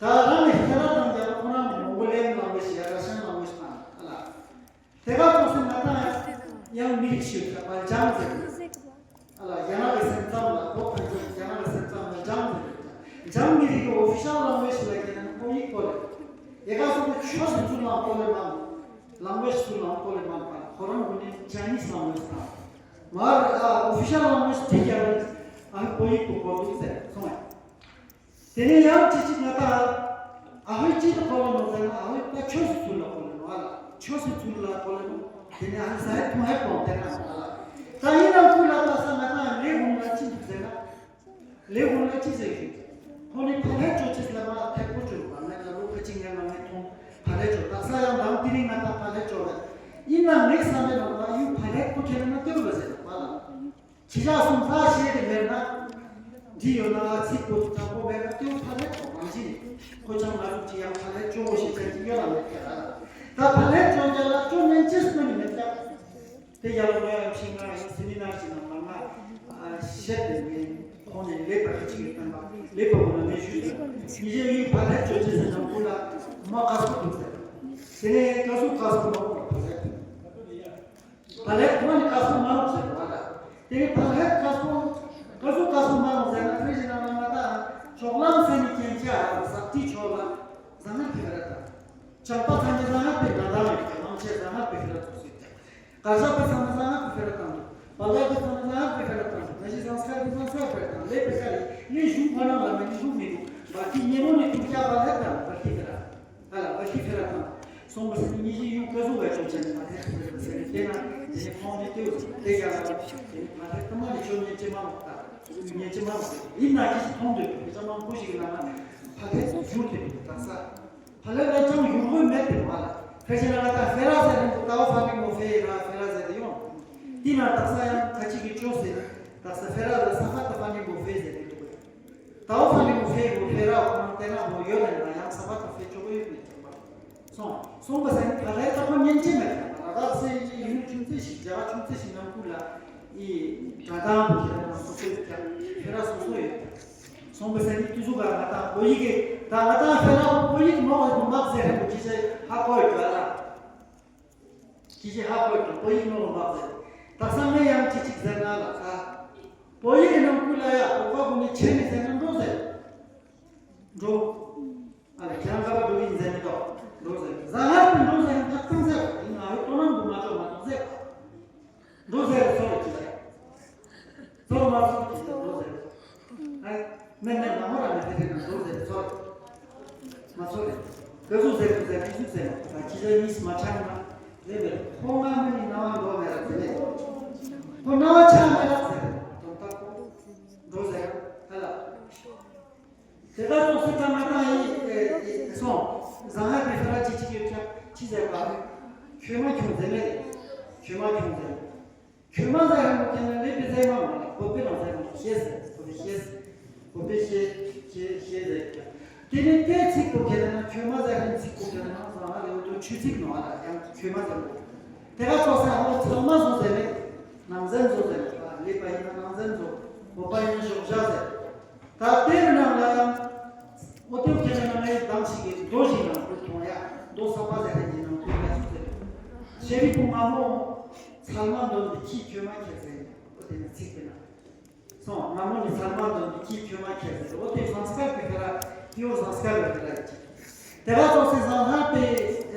ད་རང་གི་ཤ་ར་དང་རྒྱ་ལ་ཁོ་རང་གི་མོང་གོ་ལི་ཡན་ལང་བའི་ཤ་ར་ཤན་ལང་བའི་ཤ་ཨ་ལ། དེ་ག་ཚོགས་སེ་ང་དང་ཡང་མི་རིགས་ཤིག་ཡོད་པ་འཇང་ཟེར། ཨ་ལ་རྒྱ་ནག་གི་སེམས་ཙམ་ལ་བོད་དང་རྒྱ་ནག་གི་སེམས་ཙམ་ལ་འཇང་ཟེར། འཇང་མི་རིགས་ཀྱི་ཨོ་ཕི་ཤལ་ལང་བའི་ཤ་ལ་རྒྱ་ནག་ཁོ་ཡིག་གོ་ལེ། དེ་ག་ཚོགས་སེ་ཆོས་སུ་ཚུར་ལང་གོ་ལེ་མང་། ལང་བའི་ཤ་ཚུར་ལང་གོ་ལེ་མང་པ་ཁོ་རང་གུན་ནི་ཅ་ནིས་ལང་བའི་ཤ། མར་ཨ་ཨོ་ཕི་ཤལ་ལང་བའི་ཤ་དེ་རྒྱ་ནག་ཨ་ཁོ་ཡིག་གོ་གོ་འདུག་ཟེར་སོང་བས། དེ་ནས་ཡང་ཅི་ཅིག་ང་ད་ཨ་ཧོའི་ཅི་ལ་གོ་ལེ་ནོ་ཟེར་ན་ཨ་ཧོའི་ད་ཆོས་སུ་ཚུལ་ལ་གོ་ལེ་ནོ་ཨ་ལ་ཆོས་སུ་ཚུལ་ལ་གོ་ལེ་ནོ། དེ་ནས་ཨ་ཧོའི་ཟ་ཧེ་ཐུང་ཧེ་གོང་དེ་ན་ཨ་ལ་ད་ཡིན་ན་ཁུ་ལ་ད་ས་ང་ད་ལས་འོང་ལ་ཅི་འདུག་ཟེར་ན། ལས་འོང་ལ་ཅི་ཟེར་གི་ཁོ་ནི་ཕ་ལྷས་ཅོ་ཅི་ལ་མ་ཐེག་པོ་ཅོ་བ་ངས་ད་ལོ་ཁ་ཅིག་ངས་མ་ངས་ཐོང་ཕ་ལྷས་ཅོ་ད་ས་ཡང་དང་དེ་རིང་ང་ད་ཕ་ལྷས་ཅོ་བས་ཡིན་ན་ངས་ས་མེད་ལ་ད་ཡུ་ཕ་ལྷས་ཁོ་ཁྱེད་ན་ཏེ་བ་ཟེར་བ་ལ། ཁྱི་ཞག་གསུམ་ལྷག་བཤད་དེ་མེད་ན། འདི་ཡོད་ན་ཚིག་པོ་དྲག་པོ་མེད་ན་ཏེའུ་ཕ་ལྷས་ཐོག་མ་ཅི་ནི། ཁོ་ཅང་ང་ཚོ་ཅི་ཡང་ཕ་ལྷས་ཅོ་བོ་ཞེས་བྱ་ཅི་ཡོད་ལ་མེད་ཀྱ་ལ། ད་ཕ་ལྷས་ཅོ་རྒྱ་ལ་ཅོ་ནན་ཅེས་མ་ནི་མེད་ཀྱ། དེ་ཡ་ལ་ངོ་ཡང་ཕྱིན་ང་ཡང་སེ་མི་ནར་ཅི་ནང་མ་ང་བཤད་དེ་མེད་ཁོང་ནས་ལེགས་པར་ཅི་ཡོད་བསྟན་པ་ལེགས་པ་བོ་ན་མེད་ཞུས་ཟེར། ཉི་ཤེས་ཡུལ་ཕ་ལྷས་ཅོ་ཅེས་ཟེར་ནང་ཁུ་ལ་མ་ཀ་སུ་འདུག་ཟེར། དེ་ནས་ཀ་སུ་ཀ་སུ་མ་ཕ་ལྷས། ཕ་ལྷས་ཁོ་ནི་ཀ་སོ་མ་རུག་ཟེར་བ་ལ། དེ་ནི་ཕ་ལྷས་ཀ་སོ། ཀ་སོ་ཀ་སོ་མ་རུག་ཟེར་ན་ཕལ་ཆེར་ན་ང་ད་ཅོག་ལང་ཟེར་ནི་རྐྱེན་བྱས་ཨ་ཟག་ཏི་ཆོག་ལ་ཟ་ང་ཕེ་ར་དང་། ཇག་པ་ཚང་གི་ཟ་ང་ཕེ་ར་དང་ཡོད་ཀྱང་ལང་ཆེ་ཟ་ང་ཕེ་ར་ཚོགས་སུ་ཀྱང་། གར་ཞག་པའི་ཚང་ན་ཟ་ང་ཕེ་ར་དང་འདུག་པ་ལྷས་པའི་ཚང་ན་ཟ་ང་ཕེ་ར་དང་འདུག་ང་ཞིག་ཟང་སྐར་གྱི་ཟང་སྐར་ཕེ་ར་དང་ལས་ཕེ་ཁ་ལས་ངས་གཞུང་ཁོ་ན་ལ་མི་འདུག་མི་འདུག་བ་ཏི་ཉེ་མོ་ནི་ཐུག་ཀྱ་པ་ལྷས་དང་བ་ཏི་ཕེ་ར། ཨ་ལ་བ་ཤི་ཁེ་ར་དང་། སོང་པ་སེ་ཉི་ཤི་ཡུ་ཀ་ཟུ་བའི་ཆོ་ཆེན་མ་ཐེ་ཁེ་ར་སེ་ནི་ཏེ་ན་ཏེ་ནི་ཁོང་ནི་ཏེ་བུ་ཏེ་ཡ་ལ་ཏེ་ནི་མ་ཐེ་ཏ་མ་ནི་ཆོ་ཉེ་ཅེ་མ་མོ་ཏ་ཉེ་ཅེ་མ་མོ་ཏེ་ཡིན་ན་ཁི་སི་ཐོང་ཏེ་ཏེ་ཅ་མ་ཁུ་ཤི་གི་ན་ན་ཕ་ཐེ་ཡུར་ཏེ་ཏ་ས་ཕ་ལེ་ལ་ཅང་ཡུར་ཧོ་མེད་ཏེ་མ་ལ་ཁ་ཅེ་ན་ང་ཏ་ཧེ་ར་ཟེ་ནི་ཏའོ་ཕ་ནི་མོ་ཧེ་ར་ཧེ་ར་ཟེ་ཏེ་ཡོང་ཏེ་ན་ཏ་ས་ཡང་ཁ་ཅིག་གི་ཅོ་སེ་ཏ་ས་ཧེ་ར་ལ་ས་ཧ་ཏ་ཕ་ནི་མོ་ཧེ་ཟེ་ཏེ་ཏུ་གོ། ཏའོ་ཧྥ་ལི་མོ་ཧེ་རུ་ཧེ་ར་ཁོ་རང་ཏེ་ན་ཧོ་ཡོད་ལ་ན་ཡང་ས་པ་ཏ་ཧེ་ཆོ་གོ་ཡོད་ནི་ཅང་པ། སོང་སོང་པ་སེ་ནི་ཕ་ལྷའི་ཏ་ཁོ་ཉན་ཅི་མེད་ཀྱང་ལ་ར་སེ་ཡི་ཡུལ་ཆུང་ཚེ་ཞིག་རྒྱ་གར་ཆུང་ཚེ་ཞིག་ནང་ཁུལ་ལ་ཡི་དྲ་དང་བུ་ཁྱེད་རང་སོ་སོ་ཡོད་ཀྱང་ཧེ་ར་སོ་སོ་ཡོད་ཀྱང་། སོང་པ་སེ་ནི་ཏུ་ཟུ་ག་ང་ཏང་བོད་ཡིག་གི་ད་ང་ཏང་ཧེ་ར་བོད་ཡིག་མོ་ག་མ་མག་ཟེར་ཧེ་མོ་ཅི་ཆེ་ཧ་གོ་ཡོད་ཀྱང་ལ། ཁྱི་ཅི་ཧ་གོ་ཀྱང་བོད་ཡིག་ནོར་བ་མ་ཟེར། ད་ས་ངས་ཡང་ཅི་ཅིག་ཟེར་ན་ལ་ཁ། བོད་ཡིག་ནང་ཁུལ་ལ་ཡ་བོད་པ་ཀུན་ནི་ཆེ་ནི་ཟེར་ན་འགྲོ་ཟེར། འགྲོ། ཨ་ལ་ཁྱེད་རང་ཀ་བ་འགྲོ་ཡིན་ཟེར་མི་འདུག་འགྲོ་ཟེར། ཟ་ཧར་དུ་འགྲོ་ཟེར་ན་ཐག་ཐང་ཟེར་བ་ཡིན་ན་ཨ་ཡོད་དོ་སྣང་དུ་མ་འཇོག་མ་གཏོགས་ཟེར། འགྲོ་ཟེར་ཚོར་ཅི་ཟེར། ཚོར་མ་ཚོར་ཅི་ཟེར་འགྲོ་ཟེར། ཨ། མེ་མེ་མ་ཧོ་ར་མེ་དེ་དེ་ན་འགྲོ་ཟེར་ཚོར། མ་ཚོར་རེད། ག་ཟུག་ཟེར་དུ་ཟེར་དུ་ཟུག་ཟེར་ད་ཁྱི་ཟེར་གཉིས་མ་ཆགས་ན་རེད་མེད་ཁོ་ང་མ་ནི་རྣ་བ་འགྲོ་མེད་ར་ཟེར་རེད། ཁོ་རྣ་བ་ཆགས་མེད་ར་ཟེར་ དེ་ལྟར་ཙོགས་སེ་ད་ང་ཏང་ཡིན་སོང་། བཟང་ཧ་པའི་ཕི་ར་ཅི་ཅི་ཡོད་ཀྱང་ཅི་ཟེར་བ། ཁྱོད་མ་ཁྱོད་ཟེར་མེད། ཁྱོད་མ་ཁྱོད་ཟེར། ཁྱོད་མ་ཟེར་ཧ་མོ་ཁྱེད་ན་ལེ་པི་ཟེར་མ་མ་ལ་བོད་པའི་རང་ཟེར་མ་ཤེས་ཟེར། བོད་པའི་ཤེས་ཟེར། བོད་པའི་ཤེས་ཤེས་ཤེས་ཟེར་ཀྱང་། དེ་ནས་དེ་ཚིག་པོ་ཁྱེད་ན་ཁྱོད་མ་ཟེར་ཧ་ཚིག་པོ་ཁྱེད་ན་བཟང་ཧ་ལེ་འོ་དོ་ཆུ་ཚིག་ནོ་ཧ་ལ་ཡང་ཁྱོད་མ་ཟེར་མོ། དེ་ག་ཙོགས་སེ་ཧ་མོ་ཚང་མ་བཟོ་ཟེར་མེད། ནང་ཟན་བཟོ་ཟེར་མེད། ལེ་པ་ཡིན་ན་ནང་ཟན་བཟོ། བོད་པ་ཡིན་ན་ཞོགས་ཇ་ཟེར། ད་དེ་རུ་ནང་ལ་ཡང་། ཨོ་ཏེ་ཁྱེད་ན་ནང་ལ་གདམ་ཞིག་གི་མདོ་ཞིག་ནང་དུ་མཐོང་ཡ། མདོ་ས་པ་ཟེར་ཡ་ཡིན་ནང་དུ་ཡ་ཞིག་ཟེར། ཤེས་རིག་པོ་ང་མོ། ཚལ་མ་འདོན་པའི་ཁྱི་ཁྱོད་མ་ཁྱེད་ཟེར་ཡིན། ཨོ་ཏེ་ན་ཚིག་པའི་ནང་། སོང་ང་མོ་ནི་ཚལ་མ་འདོན་པའི་ཁྱི་ཁྱོད་མ་ཁྱེད་ཟེར། ཨོ་ཏེ་ཟངས་དཀར་གི་ཁ་ར་ཡོ་ཟངས་དཀར་གི་ཁ་ར་ཡིན་ཅིག་དེ་ག་ཙོགས་སེ་ཟངས་ཧ་པའི་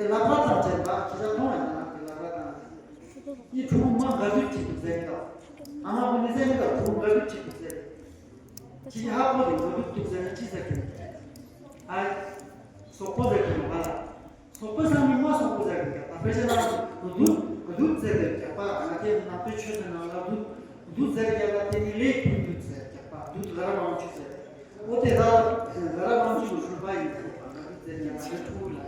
ལག་པ་དང་བཅས་པ་ཁྱི་ཆ་མཐོང་ཡ་ན་ལག་པ་དང་། ཡི་ཕྲུ་གུ་མ་འགའ་དུས་ཅིག་ཏུ་ཟེར་གི་འདུག་ཨ་མ་བུ་ནི་ཟེར་གི་འདུག་ཕྲུ་གུ་འགའ་དུས་ཅིག་ཏུ་ཟེར། ཅི་ཧ་གོ་དེ་འགོ་འདུག་འདུག་ཟེར་ན་ཅི་ཟེར་གི། ཨ། སོག་པོ་ཟེར་གི་མ་ལ། སོག་པོ་ས་མི་མ་སོག་པོ་ཟེར་གི་ཀྱང་ད་དཔེ་ཆ་ན་འདུག་འདུག་ཟེར་གི་ཀྱང་པ་ང་དེ་ནང་པའི་ཆོས་ཟེར་ནང་ལ་འདུག་འདུག་ཟེར་ཀྱང་ལ་དེ་ནི་ལས་ཀུན་འདུག་ཟེར་ཀྱང་པ་འདུག་ག་ར་མང་ཆུ་ཟེར། འོ་དེ་ད་ག་ར་མང་ཆུ་ནི་ཧྲུལ་པ་ཡིན་ཟེར་པ་ང་འདུག་ཟེར་ཀྱང་ང་དེ་ཐུག་ལ།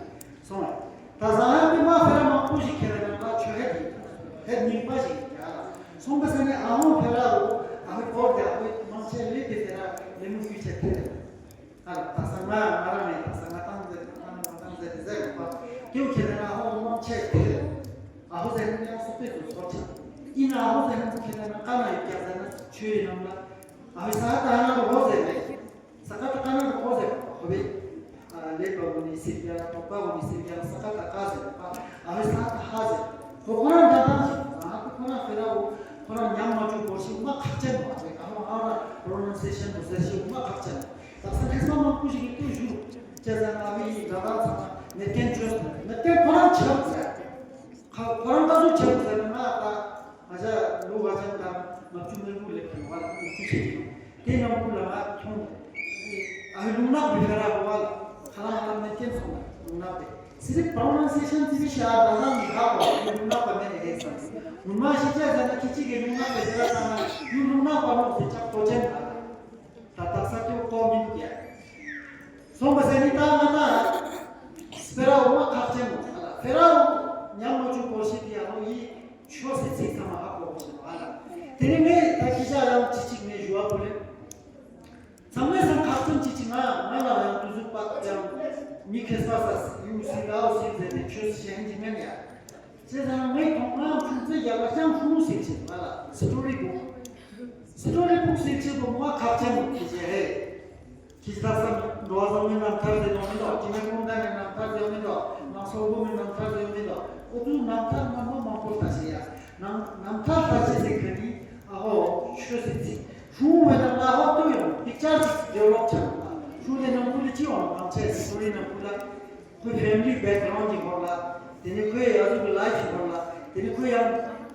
སོང་བས། ད་བཟང་ཡང་པི་མ་ཕེ་ར་མང་པོ་ཞིག་ཁྱེད་རང་ད་ཆོས་ཧད་ཡིན། ཧད་རྙིང་པ་ཞིག་ཡིན་ཀྱང་། སོང་པ་ས་ནས་ཨ་ཧོང་ཕེ་ར་རུ་ཨ་ཧོ་བོར་དེ་ཨ་ཧོ་མང་ཆེ་ལེ་དེ་ཕེ་ར་ལེ་མུ་ཀུ་ཆེ་ཐེ་རེ། ཨ་ད་ས་ང་ང་རང་ནས་ད་ས་ང་ཏང་ཟེར་ཏང་ང་ཏང་ཟེར་ཟེར་ཡོད་པ། དེའུ་ཁྱེད་རང་ཨ་ཧོ་མང་ཆེ་ཐེ་རེ། ཨ་ཧོ་ཟེར་ནས་ཡང་སོ་པེ་ཚོ་ཚོར་ཆ། ཡིན་ན་ཨ་ཧོ་ཟེར་ནས་ཁྱེད་རང་ཀ་ན་ཡོད་ཀྱང་ཟེར་ན་ཆོས་ཡིན་ནམ་ལ། ཨ་ཧོ་ས་ད་ཧ་ན་རུ་ཧོ་ཟེར་རེད། ས་ཀ་ཏ་ཀ་ན་ཏ་ཀོ་ཟེར་བ་ཧོ་བེ། ལེགས་པ་བོ་ནི་སིར་རྒྱ་ལ་དོག་པ་བོ་ནི་སིར་རྒྱ་ལ་ས་ཀ་ཏ་ཀ་ཟེར་བ། ཨ་བེ་ས་ཀ་ཏ་ཧ་ཟེར། ཁོ་ཁོ་རང་འདྲ་ཐང་ཞིག་ང་ཁོ་ཁོ་རང་ཧྥེ་ར་བོ་ཁོ་རང་ཉམས་མ་བཅུག་གོ་ཞིག་མ་ཁག་ཅན་མ་རེད། ཨ་ཧོ་ཨ་ར་པྲོ་ནན་སེ་ཤན་བོ་ཟེར་ཞིག་མ་ཁག་ཅན། ད་ས་ཁེ་ས་མང་པོ་ཞིག་གི་ལྟོས་ཞུ། ཅེ་ཟ་ང་བི་ཡི་འདྲ་ཐང་ཚང་མ་མེད་མཁན་བཅོས་མེད་མཁན་ཁོ་རང་ཆགས་ཟེར། ཁོ་རང་ག་ཚོད་ཆགས་ཟེར་ན་ད། ང་ཅག་ལོ་བ་ཅན་དང་ལྔ་བཅུ་ང་དགུ་ལེབ་དང་བ་ལ་ལྔ་བཅུ་ཆེ་ཆེ་ཡོང་། དེ་ནང་ཁུལ་ལ་ང་མཐོང་། ཨ་ཧི་ལུང་ནག་པའི་ཕེ་ར་བ་ལ་ཁ་ལང་ལ་མེད་ཀྱེན་སོང་ལ་ལུང་ནག་པའི་སི་རིག་པྲོ་ནན་སེ་ཤན་ཙི་བི་ཤ་ད་ནང་གི་ཧ་གོ་ཨ་ཧི་ལུང་ནག་པ་མེད་ནས་ཧེ་སམ། ངུ་མ་ཤི་ཅག་ཟ་ན་ཁྱི་གཅིག་གི་ལུང་ནག་པའི་ཕེ་ར་ད་ན་ཡུ་ལུང་ནག་པ་ནོག་ཟེར་ཅག་ཏོ་ཅན་ད་ད་ད་ས་ཏེ་ཀོ་མིན་ཀྱ། སོང་པ་སེ་ནི་ད་ང་ད་སྤེ་ར་འོ་མ་ཁག་ཅན་མོ་ཧ་ལ་ཕེ་ར་འོ་ཉམས་མ་བཅུག་གོ་ཤི་དེ་ཡང་ལོ་ཡི། ཆོས་སི་ཚིག་ཚང་མ་ཧ་གོ་བ་ཞིག་ཨ་ལ། དེ་ནི་ངས་ད་ཁྱི་ཤ་ཡང་ཅི་ཅིག་ངས་ཞུ་བ་བོ་ལེ། ཚང་མས་སང་ཁག་ཚང་ཅི་ཅིག་ང་ང་ལ་ཡང་དུ་ཟུག་པ་ཡང་མི་ཁེ་ས་ས་ཡུ་སི་ལའོ་སི་ཟེར་ཏེ་ཆོས་སི་ཞན་གྱི་མེན་ཡ། ཅེ་ཟ་ངས་ཐོང་ང་ཆུང་ཚེ་ཡག་ལ་ཤང་ཧྲུ་ལུ་སི་ཆེ་ཨ་ལ་སི་ཏོ་རི་བུག་སི་ཏོ་རི་བུག་སི་ཆེ་བོ་མ་ཁག་ཅན་མོ་ཁྱི་ཤ་ཧེ། ཁྱི་ཤ་ད་ས་འགྲོ་བ་བཟང་མིན་རྣམ་ཐར་ཟེར་ཡོང་མི་འདུག་ཅི་མིན་ཀུན་ལྡན་མིན་རྣམ་ཐར་ཟེར་ཡོང་མི་འདུག་ནང་སོག་པོ་མིན་རྣམ་ཐར་ཟེར་ཡོང་མི་འདུག་ཨོ་ཙུ་རྣམ་ཐར་སྔ་མོ་མང་པོ་ལྟ་ཤེས་ཡ། ནང་རྣམ་ཐར་ལྟ་ཤེས་ཟེར་མཁན་ནི་ཨ་ཧོ་ཆོས་སི་ཚིག་ཧྲུང་བའི་ནང་ལ་ཧོ་ཏོ་ཡོང་པིག་ཅར་ཅིག་ཌེ་ཝེ་ལོབ་ཆགས་ཡོང་ལ་ཧྲུང་དེ་ནང་ཁུལ་ལ་ཅི་ཡོང་ལ་མང་ཆེ་སི་ཏོ་རི་ནང་ཁུལ་ལ། ཁོའི་ཕེ་མི་ལི་བེག་གྷ་རའུན་གྱི་སྐོར་ལ། དེ་ནས་ཁོའི་ཡ་ཟུག་གི་ལའིཕ་གྱི་སྐོར་ལ། དེ་ནས་ཁོའི་ཡང་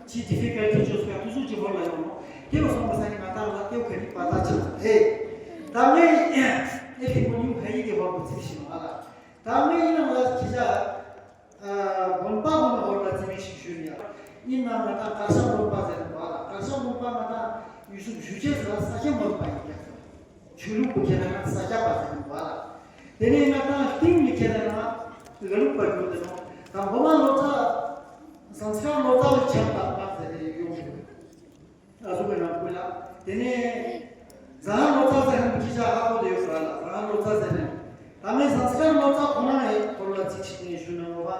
ཅི་ཌི་ཕི་ཀལ་ཊི་བཅོས་སོ་ཡ་དུ་སུ་གྱི་སྐོར་ལ་ཡོང་ནོ། དེ་བ་སོང་པ་ས་ནི་ང་ཏང་ལ་དེ་བ་ག་ནི་པ་ད་ཆགས་ཨེ། ད་ངས་ཨེ་ཐི་མོ་ནིའུ་ཧ་ཡི་གི་ཧོར་གྱི་ཚིག་ཞིག་མ་ལ། ད་ངས་ཡིན་ནང་ལ་ཁྱི་ཤ། དགོན་པ་ཀུན་ཧོར་ལ་ཚིག་མིག་ཞིག་ཞུས་ཡ། ཡིན་ནང་ང་ཏང་གར་ཤ་དགོན་པ་ཟེར་ནོ་ལ་གར་ཤ་དགོན་པ་ང་ཏང་ཡུལ་སུ་བཞུགས་བྱེད་ས་ས་ཆེན་དགོན་པ་ཡིན་ཀྱང་། ཆོས་ལུགས་པོ་ཁྱེད་རང་ས་སྐྱ་པ་ཟེར་གྱི་འདུག་ཨ་ལ། དེ་ནས་ང་ཏང་ཏིང་ནི་ཁྱེད་རང་ལ་ལུགས་པ་གྱུར་ཏེ་ནོ། དང་པོ་མ་ལོ་ཙཱ། ཟངས་དཀར་ལོ་ཙཱ་ལ་ཆགས་པ་ཟེར་ཏེ་ཡོང་གི་འདུག་ཨ་ཟུག་གི་ནང་ཁུལ་ལ། དེ་ནས་ཟ་ཧར་ལོ་ཙཱ་ཟེར་མཁན་ཁྱི་ཤ་ཧ་གོ་དེ་ཡོད་ཟ་ལ་ཟ་ཧར་ལོ་ཙཱ་ཟེར་ནས། ད་ངས་ཟངས་དཀར་ལོ་ཙཱ་ཁོ་རང་ཡི་སྐོར་ལ་ཚིག་ཞིག་ནས་ཞུ་ན་འོ་བ།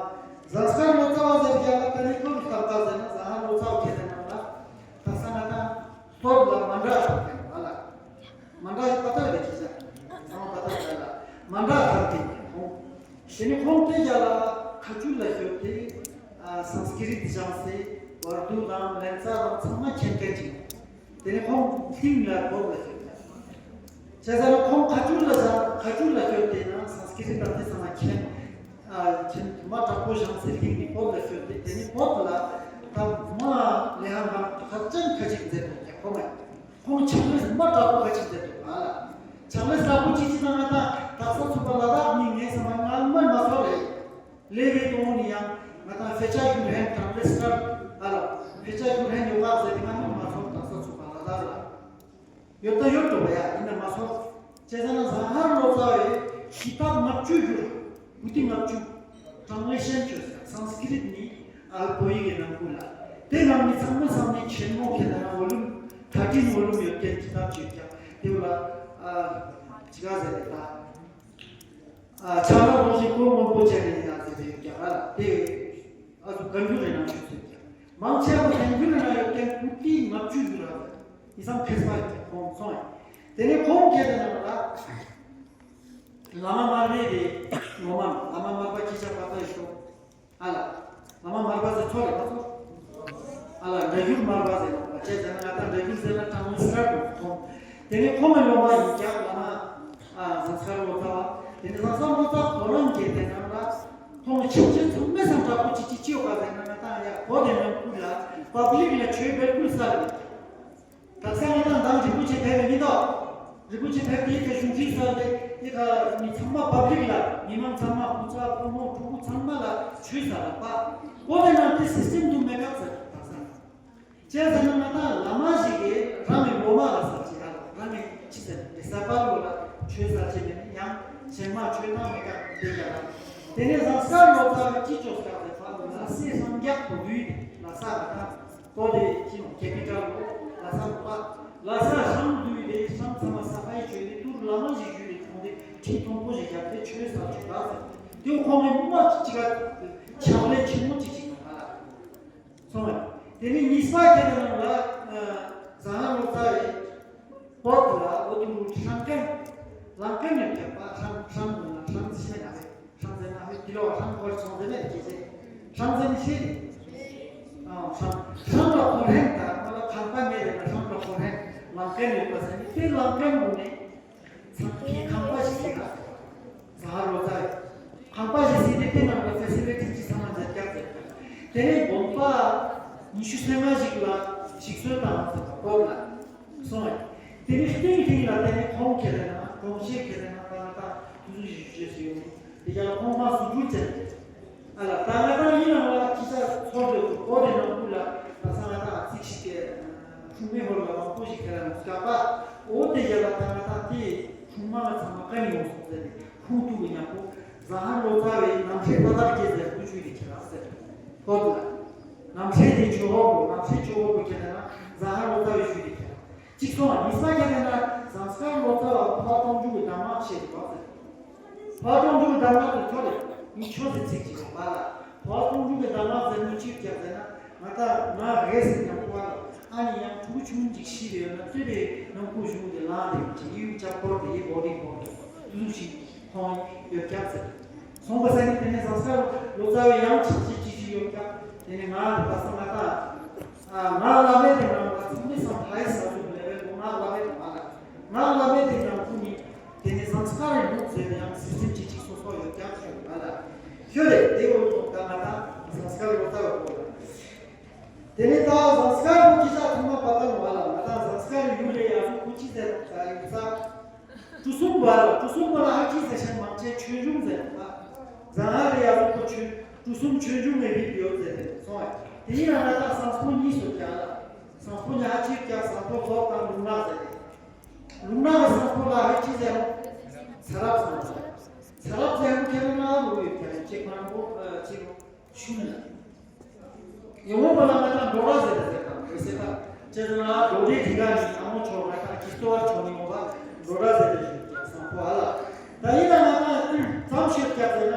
ཟངས་དཀར་ལོ་ཙཱ་བ་ཟེར་རྒྱ་ལ་ད་ནི་ཁོ་རུ་ཁ་བཀག་ཟེར་ན་ཟ་ཧར་ལོ་ཙཱ་བ་ཁྱེད་ཟེར་ན་ལ། ད་ས་ང་ད། སྟོད་ལ་མན་དྲ་ཧར་ཏེ་ཨ་ལ། མན་དྲ་ཧི་པ་ཏ་རེ་ཅི་ཟ། ཨང་པ་ཏ་ཨ་ལ། མན་དྲ་ཧར་ཏེ་ཁོང་། དེ་ནི་ཁོང་དེ་རྒྱ་ལ་ཁ་ཆུ་ལ་ཤོད་དེ། ཨ་སཾ་སྐྲྀ་ཏ་སྦྱངས་སེ་ཝར་དུ་དང་ལན་ཚ་དང་ཚང་མ་མཁྱེན་མཁན་ཅིག་དེ་ནི་ཁོང་ལྷིང་ལ་བོད་ལ་ཤོད་ཡ། བྱས་ཙང་ཁོང་ཁ་ཆུ་ལ་སྦྱངས་ཁ་ཆུ་ལ་ཤོད་དེ་ན་སཾ་སྐྲྀ་ཏ་དེ་ཚང་མ་མཁྱེན། ཨ་ཁྱེད་མ་དྲག་པོ་བཞེངས་སེ་ལྷིང་ནི་བོད་ལ་ཤོད་དེ་དེ་ནི་བོད་ལ་ད་མ་ལེ་ཧང་གང་ཁ་ཅན་ཁ་ཅིག་མཛད་འདུག་ཀྱང་ཁོ་མ་ཁོང་ཕྱག་ལས་མ་དྲག་པོ་ཁ་ཅིག་མཛད་འདུག་ཨ་ལ། ཕྱག་ལས་དྲག་པོ་ཅི་ཅི་ན་ང་ད་དག་ས་ཚུགས་པ་ལ་དྭགས་ནི་ངའི་ས་མ་ང་མ་མ་ཚོར་རེད། ལེ་བའི་གཏོང་ནི་ཡང་ང་ད་ཧྥེ་ཆ་ཞུ་ཧན་དང་ལེ་སི་ཀར་ཨ་ལ་ཧྥེ་ཆ་ཞུ་ཧན་ཡོད་ག་ཟེར་ཏེ་ང་མ་མ་ཚོར་དག་ས་ཚུགས་པ་ལ་དྭགས་ལ། ཡོད་ད་ཡོད་འགྲོ་བ་ཡ་ཡིན་ན་མ་སོང་། བྱས་ཙང་ན་ཟ་ཧར་ལོ་ཙཱ་བས་ཀི་ཏབ་ལྔ་བཅུ་བསྒྱུར། པོ་ཏི་ལྔ་བཅུ། ཊན་སི་ལེ་ཤན་བྱས། སཾ་སྐྲྀཏ་ནས་ཨ་བོད་ཡིག་གི་ནང་ཁུལ་ལ། དེ་ནང་མི་ཚང་མ་ཚང་མས་ཆེན་མོ་ཁྱེད་ན་ཝོ་ལུམ་ཐར་ཊིན་ཝོ་ལུམ་ཡོད་མཁན་ཀི་ཏབ་ཅིག་ཀྱང་དེ་བ་ལ་ཨ་ཅི་ག་ཟེར་ཏེ་ད། ཨ་ཕྱག་ན་རྡོ་རྗེ་གོས་སྔོན་པོ་བཅས་ནས་ཡང་ཟེར་ཏེ་ཡོད་ཀྱང་ཨ་དེ་ཨ་ཚོ་བཀའ་འགྱུར་རེ་ནང་བཞིན་ཚུད་ཀྱང་མང་ཆེ་བ་བཀའ་འགྱུར་རེ་ན་ཡོད་མཁན་པོ་ཏི་ལྔ་བཅུ་ཡོད་ར་ཟེར། ཡིན་ཙང་མཁས་པ་ཡོད་ཀྱང་ཁོང་སོང་ཡིན། དེ་ནས་ཁོང་སྐད་དེ་ནང་ལ་བླ་མ་མར་པའི་དེ་ངོ་མ་བླ་མ་མར་པ་ཁྱེད་ཅག་པ་ལྟ་ཡོད་ཤོག་ཨ་ལ། བླ་མ་མར་པ་ཟེར་ཚོ་རེད་མ་ཚོ། ཨ་ལ་སྒྲ་བསྒྱུར་མར་པ་ཟེར་ལ་བ་ཅེ་ཟེར་ན་ང་ད་སྒྲ་བསྒྱུར་ཟེར་ན་ཀྲང་ལུང་སི་ར་དུ་ཁོང་། དེ་ནས་ཁོང་གི་སློབ་མ་ཡིན་ཀྱང་བླ་མ་ཨ་ཟངས་དཀར་ལོ་ཙཱ་བ། དེ་ནས་ཟངས་དཀར་ལོ་ཙཱ་ཁོ་རང་གིས་དེ་ནང་ལ་ཁོང་གི་ཆབ་ཆེན་ཚང་མས་སམ་དྲག་པོ་ཅིག་ཅིག་ཅིག་ཡོད་པ་ཟེར་ན་ང་ད་ཡ་གོ་དེ་ནང་ཁུལ་ལ་པབ་ལིག་ལ་ཆོས་འབེལ་ཁུལ་ས་རེད། དག་ས་ང་དང་མདང་རིན་པོ་ཆེ་ཕེབས་པའི་མི་འདུག་རིན་པོ་ཆེ་ཕེབས་དེའི་ཐད་གཞུང་འཛིན་ས་དེ་དེ་ག་མི་ཚང་མ་པབ་ལིག་ལ་མི་མང་ཚང་མ་བུ་ཚ་བུ་མོ་ཕྲུ་གུ་ཚང་མ་ལ་ཆོས་ས་ལ་པ། ཁོ་དེ་ནང་དེ་སིས་ཊེམ་དུ་མེ་ཀབ་ཟེར་དག་ས་ང་། བྱས་ཟེར་ན་ང་དང་བླ་མ་ཞིག་གིས་རང་གི་སློབ་མ་ལ་ས་ཆེ་ཡ་ལ་རང་གི་ཅི་ཟེར་དེ་ས་པ་ལོ་ལ་ཆོས་ས་ཆེ་མེད་ན་ཡང་གཞན་མ་ཆོས་དང་མེ་ཀབ་དེ་ག་ལ། དེ་ནས་ཟངས་དཀར་ལོ་ཙཱ་བའི་ཅི་ཅོས་ཀ་ཟེར་པ་ལ་ལ་སེ་སངས་རྒྱས་པོ་བུའི་ལ་ས་ལ་དང་། ཏོ་དེ་ཅི་ནོ་ཀེ་པི་ཊལ་ལོ། ལ་ས་ལོ་པ། ལ་ས་ཧྲང་དུས་དེ་ཧྲང་ཚང་མ་ས་ཕའི་ཆོས་དེ་ཏུར་བླ་མ་ཞིག་ཞུས་ཏེ་ཁོང་དེ་ཁྲི་མཐོན་པོ་ཞིག་བཞག་སྟེ་ཆོས་ས་ཆོས་ལ་ཟེར། དེ་ཁོང་གི་མི་མ་ཅིག་ཅིག་ག་ཕྱག་ལས་ཆེན་མོ་ཅིག་ཅིག་ཡོང་བ་ལ། སོང་བས། དེ་ནི་གཉིས་པ་ཁྱེད་རང་ལ་ཟ་ཧ་ལོ་ཙཱ་རེད། བོད་ལ་འོ་དུ་ཧྲང་ཀན། ལང་ཀན་ནས་ཕེབས་པ་ཧྲང་ཧྲང་ལ་ཧྲང་ཟེར་ན་རེད། ཧྲང་ཟེར་ན་ཧེ་དི་ལོ་ཧྲང་ཁོར་སོང་ཟེར་ན་ཁྱེད་ཟེར། ཧྲང་ཟེར་ནི་ཤེས་རེད། ཨ་ཧྲང་ཧྲང་ལ་ཁོ་ཧྲན་ད་ང་ལ་ཁང་པ་མེད་རེད་ན་ཧྲང་ལ་ཁོ་ཧྲན་ལང་ཀན་ཡོད་པ་ཟེར་ནི་དེ་ལང་ཀན་ངོ་ནས་ཚང་གི་ཁང་པ་ཞིག་ཟེར་ན། ཟ་ཧ་ལོ་ཙཱ་ཡོད། ཁང་པ་ཞིག་ཟིན་ཏེ་དེ་ནང་ལ་ཕེ་སི་ལི་ཊི་ཅི་ཚང་མ་མཛད་རྒྱག་མཛད། དེ་ནས་དགོན་པ་ཉི་ཤུ་རྩ་ལྔ་ཞིག་ལ་ཞིག་གསོ་དང་ཟེར་བ་སྐོར་ལ་སོང་བས། དེ་ནས་སྟེང་སྟེང་ལ་དེ་ནས་ཁོང་ཁྱེད་རེ་ན་གྲོང་ཁྱེར་ཁྱེད་རེ་ན་ད་ང་ད་དུ་ཟུ་ཞིག་བྱེད་སུ་ཡོང་། དེ་རྒྱ་ལ་ཁོང་མ་སུ་ཇུ་ཅན། ཨ་ལ་ད་ང་ད་ཡིན་ནང་ལ་ཅི་ས་ཚོར་འདོད་དུ་གོ་དེ་ནང་ཁུལ་ལ་ད་ས་ང་ད་ཚིག་ཞིག་གི་ཁྲུང་མེ་ཧོར་ལ་མང་པོ་ཞིག་ཁྱེད་རེ་ན་སྐབས་པ་འོ་དེ་རྒྱ་ལ་ད་ང་ད་དེ་ཁྲུང་མ་ལ་ཚང་མ་ཀ་ནི་ཡོང་སོང་ཟེར་ཏེ། ཁུངས་གཏུགས་ཀྱི་ཉམས་པོ། ཟ་ཧར་ལོ་ཙཱ་བའི་རྣམ་འཕྲུལ་ལྟ་བར་སྐྱེས་ཟེར་བུ་ཆུ་ཡི་ཁྱེད་རང་ཟེར། ཧོ་ལ། རྣམ་འཕྲུལ་དེ་ཆོས་འོག་གོ་རྣམ་འཕྲུལ་ཆོས་འོག་གོ་ཁྱེད་རང་ཟ་ཧར་ལོ་ཙཱ་བའི་ཆུ་ཡི་ཁྱེད་རང་། གཅིག་སོང་བ་ཉིས་པ་ཁྱེད་རང་ཟངས་དཀར་ལོ་ཙཱ་བ་ཕ་སྟོང་ཆུ་གི་གདམས་ངག་བཤད་དེ་བ་ཟེར། ཕ་སྟོང་ཆུ་གི་གདམས་ངག་དེ་ཐོ་རེ་ཉིད་ཆོས་སི་ཚིག་ཅིག་བ་ལ། ཕོ་ཏོང་ཀྲུང་གི་གདམས་ངག་ཟེར་མི་གཅིག་ཀྱང་ཟེར་ན་ང་ད་ང་རེད་ཟེར་ཀྱང་གོ་བ་ལ་ཨ་ནི་ཡང་ཕྲུ་གུ་ཆུང་ཅིག་ཤི་རེ་ཡོད་ན་བཙུན་པའི་ནང་ཁུལ་གཞུང་དེ་ལངས་རེ་ཅིག་ཡིག་ཆ་སྐོར་དེ་ཡི་བོ་རིག་བོ་རིག་ཏུ་ཞིག་ཁོང་ཡོད་ཀྱང་ཟེར། སོང་པ་ས་ནི་དེ་ནས་ཟངས་དཀར་ལོ་ཙཱ་བའི་ཡང་ཆགས་ཅིག་ཅིག་ཅིག་ཡོད་ཀྱང་དེ་ནས་ང་རེ་པ་ས་ང་ད་ང་བླ་མེད་དེ་ང་ང་ཚང་མའི་སང་ཕ་ཡི་ས་ཚུགས་ལས་བའི་ལོ་ང་བླ་མེད་དེ་མ་ལ། ང་བླ་མེད་དེ་ནང་ཁུལ་ནི་དེ་ནི་ཟངས་དཀར་རི་ལུགས་ཟེར་ན་ཡང་སིས་ཊེམ་གཅིག་གཅིག་སོ་སོ་ཡོད་ཀྱང་ཞུ་བ་ལ། ཤོད་རེད་དེ་འོ་ཐོག་ད་ང་དང་ཟངས་དཀར་ལོ་ཙཱ་བ་གོ་ལ། དེ་ནི་ད་ཟངས་དཀར་རི་སྐད་ཆ་ཚང་མ་པ་ཏང་བ་ལ་ང་དང་ཟངས་དཀར་རི་ཡུལ་ལས་ཡག་ཤོས་ཁུ་ཅི་ཟེར་ད་ཡུལ་ས། གྲུ་གསུམ་བ་ལ་གྲུ་གསུམ་བ་ལ་ཧ་ཅི་ཟེར་ཤན་མང་ཆེ་ཆོས་འབྱུང་ཟེར་ད། ཟངས་དཀར་རི་ཡག་ཤོས་ཁུ་ཆོས་གྲུ་གསུམ་ཆོས་འབྱུང་ངེས་རིགས་ཡོད་ཟེར་ཏེ་སོང་བས་དེ་ཡིན་ན་ང་དང་ཟངས་པོ་གཉིས་སུ་རྒྱག་ལ། ཟངས་པོ་གཉིས་ཧ་ཅི་རྒྱག་ཟངས་པོ་ལོག་དང་ལུང་ནག་ཟེར་ཏེ། ལུང་ནག་གི་ཟངས་པོ་ལ་ཧ་ཅི་ཟེར་ནོ། ཚ་རབ་ཟངས་པོ། ཚ་རབ་ཟེར་ནོ་ཁྱེད་རང་ལ་ལོ་ཡོད་ཀྱང་ཅེ་མང་པོ་ཅེ་ནོ་ཤུ་ན། ཡོང་བ་ལ་ང་དང་འགྲོ་ར་ཟེར་ཏེ་ཟེར་དང་ཟེར་ཟེར་ད། ཅེ་ཟེར་ན་འགྲོ་རེ་དེ་ག་ནི་ཨ་མོ་ཆོ་ང་དང་ཁྱི་སྟོ་བ་ཆོ་ནི་ཡོང་བ་འགྲོ་ར་ཟེར་ཏེ་ཡོད་ཀྱང་ཟངས་པོ་ཨ་ལ། ད་ཡིན་ན་ང་དང་ཙམ་ཤོད་ཀྱང་ཟེར་ན།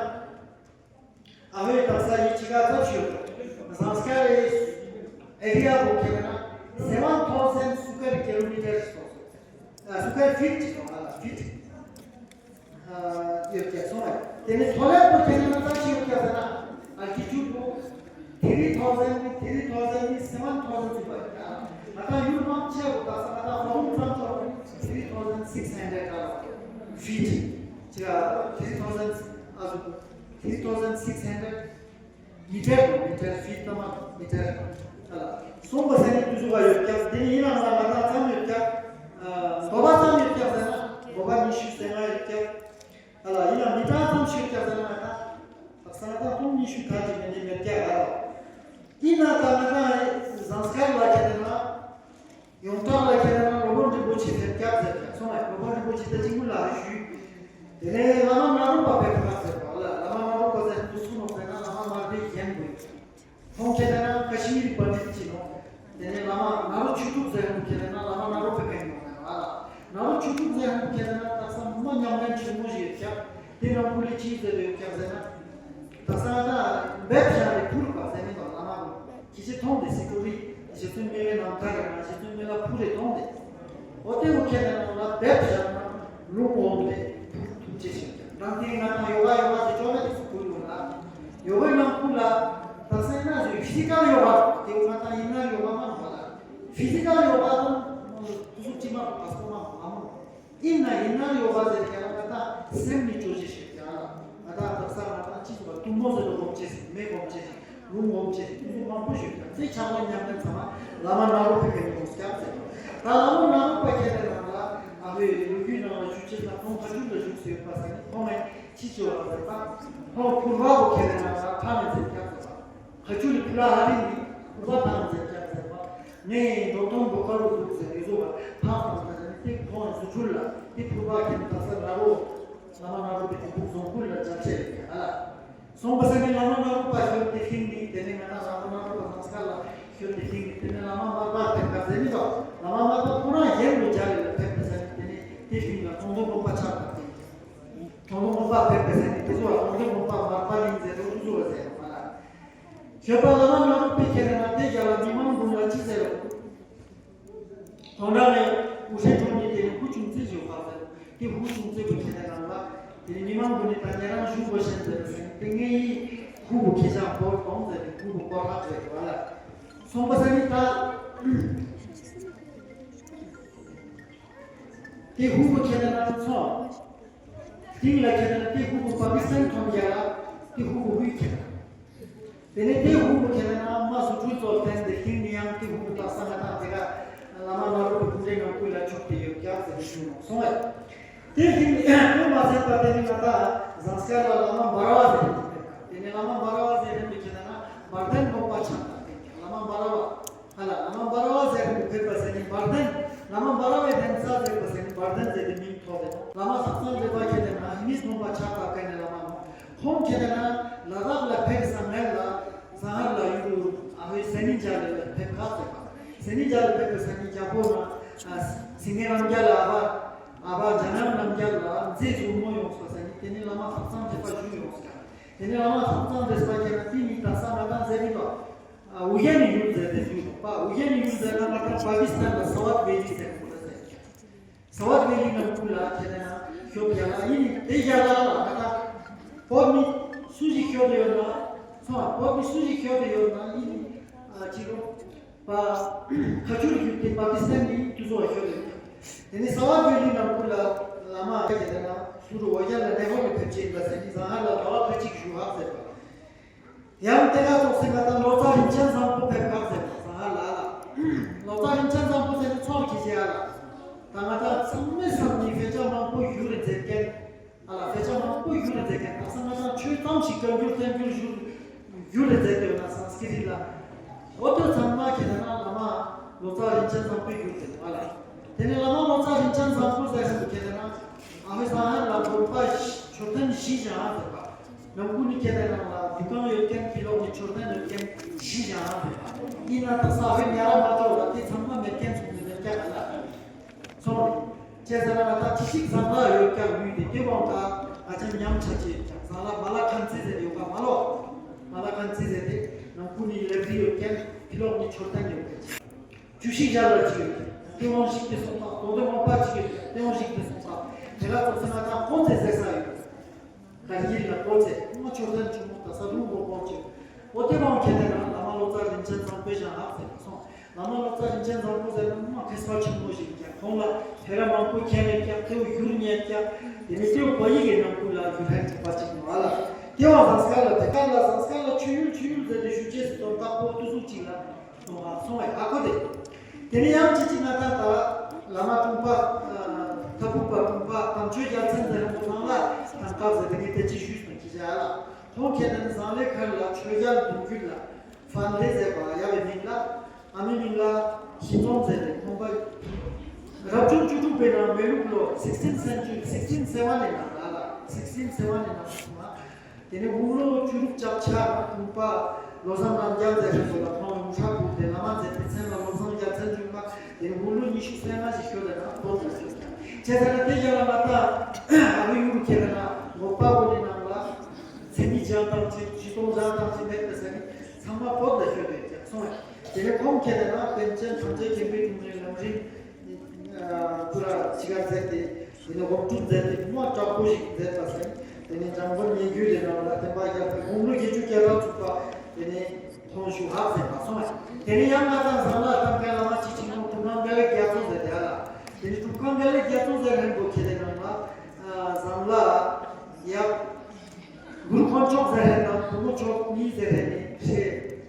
ཨ་ཧོའི་དག་ས་ཡི་ཅི་ག་ཚབ་ཞུ། ཟངས་དཀར་རི་ཨེ་རི་ཡ་བོ་ཁྱེད་ན་seven thousand square kilometer སོང་སོང་། ཨ་square feet ཅིག་སོང་ཨ་ལ་feet ཡོད་ཀྱང་སོང་ཨ། དེ་ནི་ཐོ་ལེ་བོ་ཁྱེད་ན་ཚབ་ཞུ་ཀྱང་ཟེར་ན་altitude བོ་three thousand three thousand seven thousand ཅིག་བ་ཡོད་ཀྱང་ང་དང་ཡུལ་མང་ཆེ་བོ་དག་ས་ང་དང་ཧོ་རུང་ཙམ་ཆོག་three thousand six hundred ཨ་ལ་feet ཅིག་three thousand ཨ་ཟུག Three thousand six hundred meter, meter, feet ཐ་མ་meter ཨ་ལ། སོང་པ་ས་ནི་དུས་སུ་བ་ཡོད་ཀྱང་དེ་ནི་ཡིན་ནའང་ང་དང་ཙམ་ཡོད་ཀྱང་། ཨ་དོ་བ་ཙམ་ཡོད་ཀྱང་ཟེར་ན་དོ་བ་ཉི་ཤུ་ཟེར་ང་ཡོད་ཀྱང་། ཨ་ལ་ཡིན་ན་མི་ཏང་ཙམ་ཞིག་ཡོད་ཀྱང་ཟེར་ན་ང་དང་། ས་ང་དང་སྟོང་ཉི་ཤུ་ཐག་ཅིག་མེད་ནི་མེད་ཀྱང་ཨ་ལ། ཡིན་ན་ད་ང་དང་ཟངས་དཀར་ལ་ཁྱེད་ན། ཡོངས་གྲགས་ལ་ཁྱེད་རང་སློབ་དཔོན་རིན་པོ་ཆེ་ཕེབས་སྐྱབས་ཟེར་ཀྱང་སོང་བས་སློབ་དཔོན་རིན་པོ་ ཅི་ལྟ་ཅི་མུ་ལ་ཞུས། དེ་ནས་བླ་མ་ནཱ་རོ་པ་བེད་ཁ་ཟེར་བ་ལ། བླ་མ་ནཱ་རོ་པ་ཟེར་དུས་སུ་ནོ་ཟེར་ན་བླ་མ་མར་པའི་རྒན་དགོས། ཁོང་ཁྱེད་ན་ཀ་ཤི་མིར་པཎྜི་ཏ་ཅི་ནོ། དེ་ནས་བླ་མ་ནཱ་རོ་ཆོས་དྲུག་ཟེར་ཧན་ཁྱེད་ན་བླ་མ་ནཱ་རོ་པའི་རྒན་ཡོང་ན་ལ། ནཱ་རོ་ཆོས་དྲུག་ཟེར་ཧན་ཁྱེད་ན་དག་ས་མ་ཉམས་ལེན་ཆེན་མོ་ཞིག་ཡོད་ཀྱང་། དེ་ནང་ཁུལ་ལ་ཅི་ཟེར་ཡོད་ཀྱང་ཟེར་ན། དག་ས་ད་འབེབས་བཞག་ནས་ཕུར་པ་ཟེར་ནས་བླ་མ་རུ། ཁྱི་ཕྱི་མཐོང་དེ་སི་ཀུ་རི། རྗེ་བཙུན་མི་ལའི་རྣམ་ཐར་རེད་ན་རྗེ་བཙུན་མི་ལ་ཕུ་རེ་མཐོང་དེ། འོ་དེ་འུ་ཁྱེད་ནས་ནང་ལ་བེབ་བཞག་ན་ལུང་འོང་དེ་ཕུ་ཐུག་ཅེས་ཤིག་ཀྱང་རང་དེའི་ང་དང་ཡོ་ག་ཡོ་ག་དེ་ཅོ་ལ་དེ་སུ་ཁུལ་ཡོང་ལ། ཡོ་གའི་ནང་ཁུལ་ལ་ད་སེ་ན་ཟོས་ཕི་ཟི་ཀལ་ཡོ་ག་དེ་འུ་ང་དང་ཡིན་ན་ཡོ་ག་མ་ནོ་ལ། ཕི་ཟི་ཀལ་ཡོ་ག་དང་དུ་སུ་ཅི་མ་པ་སོ་མ་མ་མོ། ཡིན་ན་ཡིན་ན་ཡོད་པ་ཟེར་ཀྱང་ང་དང་སེམས་ནི་ཅོ་ཅི་ཞིག་ཀྱང་ང་དང་དག་ས་ང་དང་ཅི་ཟེར་བ་གཏུམ་མོ་ཟེར་བ་སྒོམ་བྱེད་ཟེར་མེ་སྒོམ་བྱེད་ཟེར་ལུང་སྒོམ་བྱེད་ཟེར་དུས་མང་པོ་ཞིག་ཀྱང་དེ་ཆགས་པ་ཉམས་ལེན་ཚང་མ་བླ་མ་ནཱ་རོ་པའི་གན་ཡོངས་ཀྱང་ཟེར། ད་བླ་མ་ནཱ་རོ་པ་ཁྱེད་རེ་ནང་ལ་ཨ་བའི་ལོ་རྒྱུས་ནང་ལ་ཞུ་ཅེས་ལ་ཁོང་ཁ་ཆུང་ལ་བཞུགས་སུ་ཡོད་པ་ཟེར་ནས་ཁོང་ངས་ཅི་ཅོ་བ་ཟེར་ད་ཁོང་ཕུར་བ་བོ་ཁྱེད་རེ་ནང་ལ་ཕ་མེ་ཟེར་ཀྱང་ཟེར་བ། ཁ་ཆུ་ལི་ཕུ་ལ་ཧ་རི་ནི་ཨུ་པ་ཐང་ཟེར་ཀྱང་ཟེར་བ། ངས་འགྲོ་སྟོན་པོ་ཀ་རུ་འདུག་ཟེར་ཡོད་ཟོ་བ་ཐང་ཐང་ཟེར་ནི་ཏེ་ཁོང་རྫུ་འཕྲུལ་ལ་ཏེ་ཕུ་བ་ཁྱེད་ད་ས་ལ་རོ་ལ་མ་ན་རོ་པའི་དེ་ཕུག་རྫོང་ཁུལ་ལ་འཇབ་ཆེ་རེད་ཀྱང་ཨ་ལ། སོང་པ་ས་ནི་ལ་མ་ན་རོ་པ་ཤོར་ཏེ་ཤིང་ནི་དེ་ནས་ང་ད་ལ་མ་ན་རོ་པ་ནང་སྐར་ལ་ཤོར་ཏེ་ཤིང་ནི་དེ་ནས་ལ་མ་མར་པ་ཐེབས་ཀ་ཟེར་ནི་དོ་ལ་མ་མར་པ་ཁོ་རང་གཞན་དུ་འཇབ་རེད་ལ་ཐེབས་ཀ་ཟེར་ནི་དེ་ནས་ཏེ་ཤིང་ལ་ཁོང་ཚོ་ལོག་པ་ཆགས་པ་དེ། ཁོང་ཚོ་ལོག་པ་ཐེབས་ཀ་ཟེར་ནི་དེ་ཚོ་ལ་ཁོང་ཚོ་ལོག་པ་མར་པ་ལིང་ཟེར་རོ་དུ་ཚོ་བ་ཟེར་ནི་མ་ལ། ཞོལ་པ་བླ་མ་ནཱ་རོ་པའི་ཁྱེད་ན་དེ་རྒྱ་ལ་མི་མང་དགུང་ལ་ཅི་ཟེར། དོན་དག་ནི་འུ་ཧྲེ་གྲོང་ནི་དེ་ནི་ཧུ་ཆུང་ཙེ་ཞོ་ཁ་ཟེར། དེ་ཧུ་ཆུང་ཙེ་བུ་ཁྱེད་ན་ལ་དེ་ནི་མི་མང་དགུང་ནི་ད་ཉེ་རང་ཞུ་དགོས་ཤེས་ཟེར་ཟེར་དེ་ངེད་ཡིས་ཧུ་བུ་ཁྱེད་ཅག་བོར་གཏོང་ཟེར་དེ་ཧུ་བུ་བོར་ཧ་ཟེར་བ་ལ། སོང་པ་ས་ནི་ད་དེ་ཧུ་བུ་ཁྱེད་ན་ཚོ། དེང་ལ་ཁྱེད་ན་དེ་ཧུ་བུ་པ་ཀི་སི་ཐན་ཐོན་རྒྱ་ལ་དེ་ཧུ་བུ་ཧུའི་ཁྱེད་ན། དེ་ནས་དེ་ཧུ་བུ་ཁྱེད་ན་མ་སུ་ཁྲུ་ཙོ་བསྟན་ཏེ་དེང་ནི་ཡང་དེ་ཧུ་བུ་དག་ས་ང་དང་དེ་ག་བླ་མ་ནཱ་རོ་པའི་སྐུ་འདྲའི་ནང་ཁུལ་ལ་ཆུག་སྟེ་ཡོད་ཀྱག་ཟེར་ཞུ་ནོ་སོང་བས། དེ་དེང་ནི་དེ་མ་ཟད་པ་དེ་ནི་ང་དང་ཟངས་དཀར་ལ་བླ་མ་འབར་བ་ཟེར་ཏེ་དེ་ནི་བླ་མ་འབར་བ་ཟེར་ནི་ཁྱེད་ན་འབར་ལྡན་དགོན་པ་ཆགས་པ་དེ་བླ་མ་འབར་བ། ཨ་ལ་བླ་མ་འབར་བ་ཟེར་ནི་ཕེབས་པ་ཟེར་ནི་འབར་ལྡན། བླ་མ་འབར་བའི་ལྡན་ས་ཟེར་པ་ཟེར་ནི་འབར་ལྡན་ཟེར་ཏེ་མིང་ཐོགས་ཏེ་ནོ། བླ་མ་ལྷག་བསམ་རེ་བ་ཁྱེད་ན་ཧི་མིས་ནོམ་པ་ཆགས་པ་ཀ་ནས་བླ་མ་ནོ། ཁོང་ཁྱེད་ན་ལ་དྭགས་ལ་ཕེབས་ས་ངལ་ལ་ཟ་ཧར་ལ་ཡུ་རུ་ཨ་ཧོའི་སེ་ནི་འཇའ་ལེ་ལ་ཕེབས་ཁ་ཟེར་པ། སེ་ནི་འཇའ་ལེ་ཕེབས་པ་ས་ནི་རྒྱ་པོ་ན་སིང་ངེ་རྣམ་རྒྱལ་ལ་ཨ་བ་ཨ་བ་འཇམ་དབྱངས་རྣམ་རྒྱལ་ལ་མཛེས་ཟུར་མོ་ཡོངས་པ་ས་ནི་དེ་ནི་བླ་མ་ལྷག་བསམ་རེ་བ་བཞུགས་ཡོངས་ཀ། དེ་ནི་བླ་མ་ལྷག་བསམ་རེ་བ་ཁྱེད་ན་དེ་ནི་ད་ས་ང་དང་ཟེར་གི་ལོ། ཨ་ཨུ་ཡན་ཡུལ་ཟེར་ཏེ་ཞུ་པ། ཨུ་ཡན་ཡུལ་ཟེར་ན་ང་དང་པ་ཀི་སི་ཐན་ལ་སྭ་ཝད་ཝེ་ལི་ཟེར་ཁུལ་ལ་ཟེར། སྭ་ཝད་ཝེ་ལི་ནང་ཁུལ་ལ་ཁྱེད་ན་ཤོད་ཡ་ལ་ཡིན་ནི་དེ་ཡ་ལ་ལ་ང་དང་བོད་མི་སུ་ཞིག་ཤོད་ཡོད་ན་ཚོ་བོད་མི་སུ་ཞིག་ཤོད་ཡོད་ན་ཡིན་ནི་ཨ་ཅི་རོ་པ་ཁ་ཆུར་ཡུལ་དེ་པ་ཀི་སི་ཐན་ནི་དུ་ཚོ་བ་ཤོད་ཡོད། དེ་ནི་སྭ་ཝད་ཝེ་ལི་ནང་ཁུལ་ལ་བླ་མ་ཁྱེད་ན་སུ་རུ་ཨུ་ཡན་ལ་ནེ་ཧོ་ལ་ཕེབས་ཅེས་ལ་ཟེར་ནི་ཟ་ཧར་ལ་ཟླ་བ་ཁ་ཅིག་བཞུགས་ཧ་ཟེར་བ། ཡང་དེ་ག་ཐོག་སེ་ང་དང་ལོ་ཙཱ་རིན་ཆེན་བཟང་པོ་ཕེབས་ཁག་ཟེར་ཟ་ཧ་ལ་ལ། ལོ་ཙཱ་རིན་ཆེན་བཟང་པོ་ཟེར་ནི་ཚོར་གྱི་ཟེར་ཡ་ལ། ད་ང་དང་ཚང་མས་བསམ་ནི་དཔེ་ཆ་མང་པོ་ཡུལ་རེ་མཛད་མཁན། ཨ་ལ་དཔེ་ཆ་མང་པོ་ཡུལ་རེ་མཛད་མཁན་ད་ས་ང་དང་ཆོས་ཙམ་ཞིག་བཀའ་འགྱུར་བསྟན་འགྱུར་ཡུལ་ཡུལ་རེ་མཛད་འདོད་ན་སངས་ཀི་རི་ལ། འོ་དོ་ཚང་མ་ཁྱེད་ན་བླ་མ་ལོ་ཙཱ་རིན་ཆེན་བཟང་པོའི་ཡུལ་རེད་ཨ་ལ། དེ་ནས་བླ་མ་ལོ་ཙཱ་རིན་ཆེན་བཟང་པོ་ཟེར་ཞིག་ཁྱེད་ན་ཨ་ཧོ་ཟ་ཧར་ལ་དགོན་པ་མཆོད་རྟེན་བཞི་བཞེངས་ཨ་ཟེར་བ། ནང་ཁུལ་ནི་ཁྱེད་རང་ལ་འདུ་ཁང་ཡོད་མཁན་ཕི་ལོག་ནི་མཆོད་རྟེན་ཡོད་མཁན་བཞི་བཞེངས་ཡིན་ན་ད་ས་ཧོའི་ཉ་ར་མ་གཏོགས་ལ་དེ་ཚང་མ་མེད་མཁན་ཚོ་ནི་མེད་ཀྱག་ལ། སོང་རེད། བྱས་ཙང་ང་ད་ཅི་ཞིག་ཟངས་ལ་ཡོད་ཀྱག་ལུས་དེ་དེ་བང་ད་ཨ་ཅང་ཉམས་ཆ་ཆེ་ཡོད་ཀྱག་ཟངས་ལ་མ་ལ་ཁང་ཙི་ཟེར་ཡོད་ཀ་མ་ལོ། མ་ལ་ཁང་ཙི་ཟེར་དེ་ནང་ཁུལ་ནི་ལེབ་རི་ཡོད་མཁན་ཕི་ལོག་ནི་མཆོད་རྟེན་ཡོད་མཁན་ཅིག་བཅུ་བཞི་བརྒྱ་ལ་ཅིག་ཡོད་ཀྱག་དེ་བང་ཞིག་དེ་སོང་ད་དོ་དེ་བང་པ་ཅིག་ཡོད་ཀྱག་དེ་བང་ཞིག་དེ་སོང་ད་དེ་ལ་ཚོགས་སེ་ང་ད་ཁོང་ཚེ་ཟེར་ས་ཡོད། ག་ཡིན་ལ་ཀོ་ཚེ་ང་མཆོད་རྟེན་ཆུང་མོ་ད་ས་རུང་མགོ་ཀོང་ཆེ། འོ་དེ་བང་ཁྱེད་དེ་ན་བླ་མ་ལོ་ཙཱ་རིན་ཆེན་བཟང་པོའི་ཞང་ཧག་ཟེར་སོང་། བླ་མ་ལོ་ཙཱ་རིན་ཆེན་བཟང་པོ་ཟེར་ན་མ་མཁས་པ་ཆེན་པོ་ཞིག་ཀྱང་ཁོང་ལ་ཐེ་ར་མང་པོ་མཁྱེན་ཡོད་ཀྱང་དེའུ་ཡུལ་ཉེར་ཀྱང་དེ་ནི་དེའུ་པ་ཡི་གེ་ནང་ཁུལ་ལ་ཡུལ་ཧན་གྲུབ་པ་ཅིག་ཡོང་བ་ལ། དེ་བང་ཟངས་དཀར་ལ་དེ་དཀར་ལ་ཟངས་དཀར་ལ་ཆོས་ཡུལ་ཆོས་ཡུལ་ཟེར་ཏེ་ཞུ་ཅེས་སུ་དོན་དག་པོ་ཏུ་ཟུག་ཅིག་ལ། སོང་བ་སོང་བའི་ཨ་ཁོ་དེ། དེ་ནས་ཡང་ཅི་ཅི་ང་ད་ད་བླ་མ་དྲུང་པ་ཐབ་ཕུག་པ་དྲུང་པ་དམ་ཆོས་རྒྱལ་མཚན་ཟེར་ཁོ་ཚང་ལ་དང་སྐབས་ཟེར་དེ་ངས་དེ་ཅི་ཞུས་སོང་ཅི་བྱ་ལ། ཁོང་ཁྱེད་དེ་ནི་ཟངས་ལེ་མཁར་ལ་ཆོས་རྒྱལ་གདུང་བརྒྱུད་ལ་ཧྥན་ལེ་ཟེར་བ་ཡ་བའི་མིང་ལ་ཨ་མའི་མིང་ལ་ཞི་འཛོམས་ཟེར་ཏེ་ཁོང་པ་ རབ་བྱུང་བཅུ་དྲུག་པའི་ནང་མེ་ལུག་ལོ་sixteen century, sixteen seven ནས་ནང་ལ་ལ་sixteen seven ནས་ནང་སོང་ང་། དེ་ནས་དགུང་ལོ་བཅུ་དྲུག་ལྕགས་ཆ་ལ་གུང་པ་བློ་བཟང་རྣམ་རྒྱལ་མཛད་པའི་སྐོར་ལ་ཁོང་ཡོངས་གྲགས་དགོས་ཏེ་བླ་མ་མཛད་པའི་མཚན་ལ་བློ་བཟང་རྒྱལ་མཚན་བྱུང་བ། དེ་ནས་དགུང་ལོ་ཉི་ཤུ་རྩ་ལྔ་ཞིག་ཤོར་ཏེ་ན་བོད་ལ་བྱོན་ཀྱང་བྱས་ཙང་ན་དེ་རྒྱ་ལ་མ་ལྟ་ཨ་བུ་ཡུལ་ཁྱེད་ལ་ན་འོག་པ་བོ་ནི་ནང་ལ་མཚན་ཉིད་སྦྱང་སྟངས་ཅིག་ཇི་ལྟར་སྦྱང་སྟངས་ཅིག་མེད་པ་ཟེར་ནས་ཚང་མ་བོད་ལ་ཤོར་ཏེ་ཀྱང་སོང་བས། དེ་ནས་ཁོང་ཁྱེད་ལ་ན་པཎ་ཆེན་ཐམས་ཅད་མཁྱེན་པའི་དྲུང་རིང་ལམ་རིམ་པུ་ར་ཅི་ག་མཛད་དེ། དེ་ནས་དབང་སྒྲུབ་མཛད་དེ་མ་དྲག་པོ་ཞིག་མཛད་པ་ཟེར། དེ་ནས་འཇམ་མགོན་ཉེ་བརྒྱུད་ལས་རྣམས་ལ་བསྟན་པ་རྒྱས་པའི་དགུང་ལོ་བརྒྱད་ཅུ་གྱ་གྲངས་ཚུགས་པ། དེ་ནས་ཁོང་ཞུ་ཧབ་ཟེར་བ་སོང་བས། དེ་ནས་ཡང་ང་དང་ཟངས་ལ་ཐམ་ཁའི་བླ་མ་ཆེ་ཆེན་ཁོང་གྲུབ་རྣམ་དགའ་ལེགས་རྒྱ་མཚོ་ཟེར་དེ་ལ། དེ་ནས་གྲུབ་ཁང་དགའ་ལེགས་རྒྱ་མཚོ་ཟེར་ཧན་པོ་ཁྱེད་དེ་རྣམས་ལ་ཟངས་ལ་ཡབ། གུ་རུ་དཀོན་མཆོག་ཟེར་ཧེ་དང་བུ་མོ་མཆོག་གཉིས་ཟེར་ཧེ་ནི་ཧྲེ་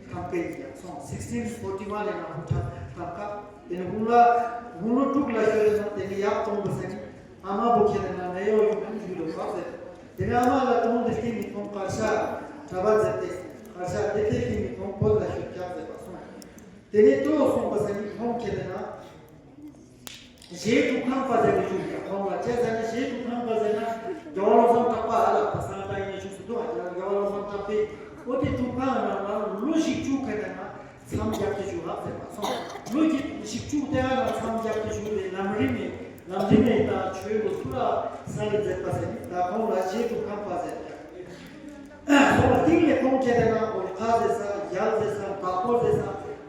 ཐམ་ཀ་ཡིན་ཀྱང་སོང་། sixteen forty one ནས་ནང་ཧུ་ཁྲ་ཐམ་ཀ། དེ་ནི་དགུང་ལ་དགུང་ལོ་དྲུག་ལ་ཤོར་ཡོད་ན་དེ་ནི་ཡབ་སྟོང་པོ་ཟེར་ནི་ཨ་མ་བུ་ཁྱེད་ནི་ན་ནེ་ཡོ་ཡུ་ཁན་ཞུ་ལོ་བབ་ཟེར། དེ་ནི་ཨ་མ་ལ་གྲོང་དེ་སྐྱིད་ནི་ཁོང་གར་ཤ་གྲྭ་པ་ཟེར་ཏེ་གར་ཤ་དེ་དེ་སྐྱིད་ནི་ཁོང་བོད་ལ་ཤོར་ཀྱག་ཟེར་བ་སོང་། དེ་ནི་ཏོ་སོང་པ་ཟེར་ནི་ཁོང་ཁྱེད་ནི་ན། རྗེ་དྲུག་ཁང་པ་ཟེར་བའི་ཆོས་ཀྱང་ཁོང་ལ་ཅི་ཟེར་ན། རྗེ་དྲུག་ཁང་པ་ཟེར་ན་རྒྱལ་བ་བློ་བཟང་གྲགས་པ་ཨ་ལ་ད་སང་ད་ཡིན་ཆུ་སི་དུ་ཨ་ཅག་རྒྱལ་བ་བློ་བཟང་གྲགས་པས་ཨོ་དེ་དྲུག་ཁང་ནང་ལ་ལོ་བཞི་བཅུ་ཁ་ནས་ན་མཚམས་བརྒྱབ་སྟེ་བཞུགས་ཧབ་ཟེར་བ་སོང་། ལོ་བཞི་བཅུ་དེ་ཨ་ལ་མཚམས་བརྒྱབ་སྟེ་བཞུགས་ཏེ་ལམ་རིམ་ནས་ལམ་རིམ་ནས་ད་ཆོས་ལོ་ཐུ་ར་ས་ལས་མཛད་པ་ཟེར་ནས་ད་ཁོང་ལ་རྗེ་དྲུག་ཁང་པ་ཟེར་ཀྱང་། སོགས་ལ་སྟེང་ནས་ཁོང་ཁྱེད་དེ་ན་འོ་ཁ་ཟེར་ས་རྒྱལ་ཟེར་ས་བདག་པོ་ཟེར་ས་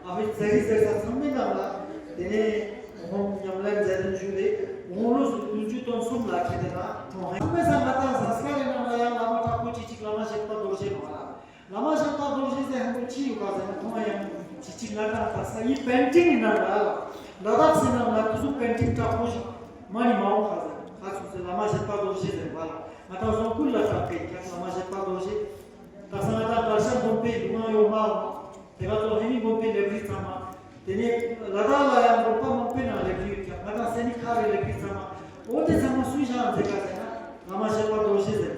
ཨ་བི་ཙ་རི་ཟེར་ས་ཚང་མའི་ནང་ལ་དེ་ནས་ཁོང་ཉམས་ལེན་མཛད་དུ་འཇུག་སྟེ་དགུང་ལོ་བདུན་ཅུ་དོན་གསུམ་ལ་ཁྱེད་དེ་ན་གྲོང་ཧན་ཚང་མའི་སང་ང་དང་ཟངས་དཀར་རི་ནང་ལ་ཡང་བླ་མ་དྲག་པོ་ཅིག་ཅིག་བླ་མ་བཞད་པ་རྡོ་རྗེ་མ་ལ་བླ་མ་བཞད་པ་རྡོ་རྗེ་ཟེར་ཧན་པོ་ཅི་ཡོད་པ་ཟེར་ན་ཁོང་ཡང་ཅིག་ཅིག་ང་དང་ད་ས་ཡི་པེན་ཊིང་ནང་ལ་ལ་དྭགས་སི་ནང་ལ་དུ་སུ་པེན་ཊིང་དྲག་པོ་ཞིག་མ་ནི་མ་འོང་ཁ་ཟེར་ཁ་ཚུགས་ཟེར་བླ་མ་བཞད་པ་རྡོ་རྗེ་ཟེར་བ་ལ། ང་དང་སོང་ཀུན་ལ་གྲགས་པའི་ཁྱབ་བླ་མ་བཞད་པ་རྡོ་རྗེ། ད་ས་ང་དང་གར་ཤ་འབུམ་པའི་ལུས་ངག་ཡོད་མ་འོང་། དེ་ག་ཚོ་ཧེ་མི་འབུམ་པའི་ལེབ་རི་ཚང་མ། དེ་ནས་ལ་དྭགས་ལ་ཡང་འབུམ་པ་མང་པོའི་ནང་ལེབ་རི་ཡོད་ཀྱང་ང་དང་སེ་ནི་ཁ་རེ་ལེབ་རི་ཚང་མ། འོ་དེ་ཚང་མ་སུས་བཞག་མཛད་ག་ཟེར་ན་བླ་མ་བཞད་པ་རྡོ་རྗེ་ཟེར།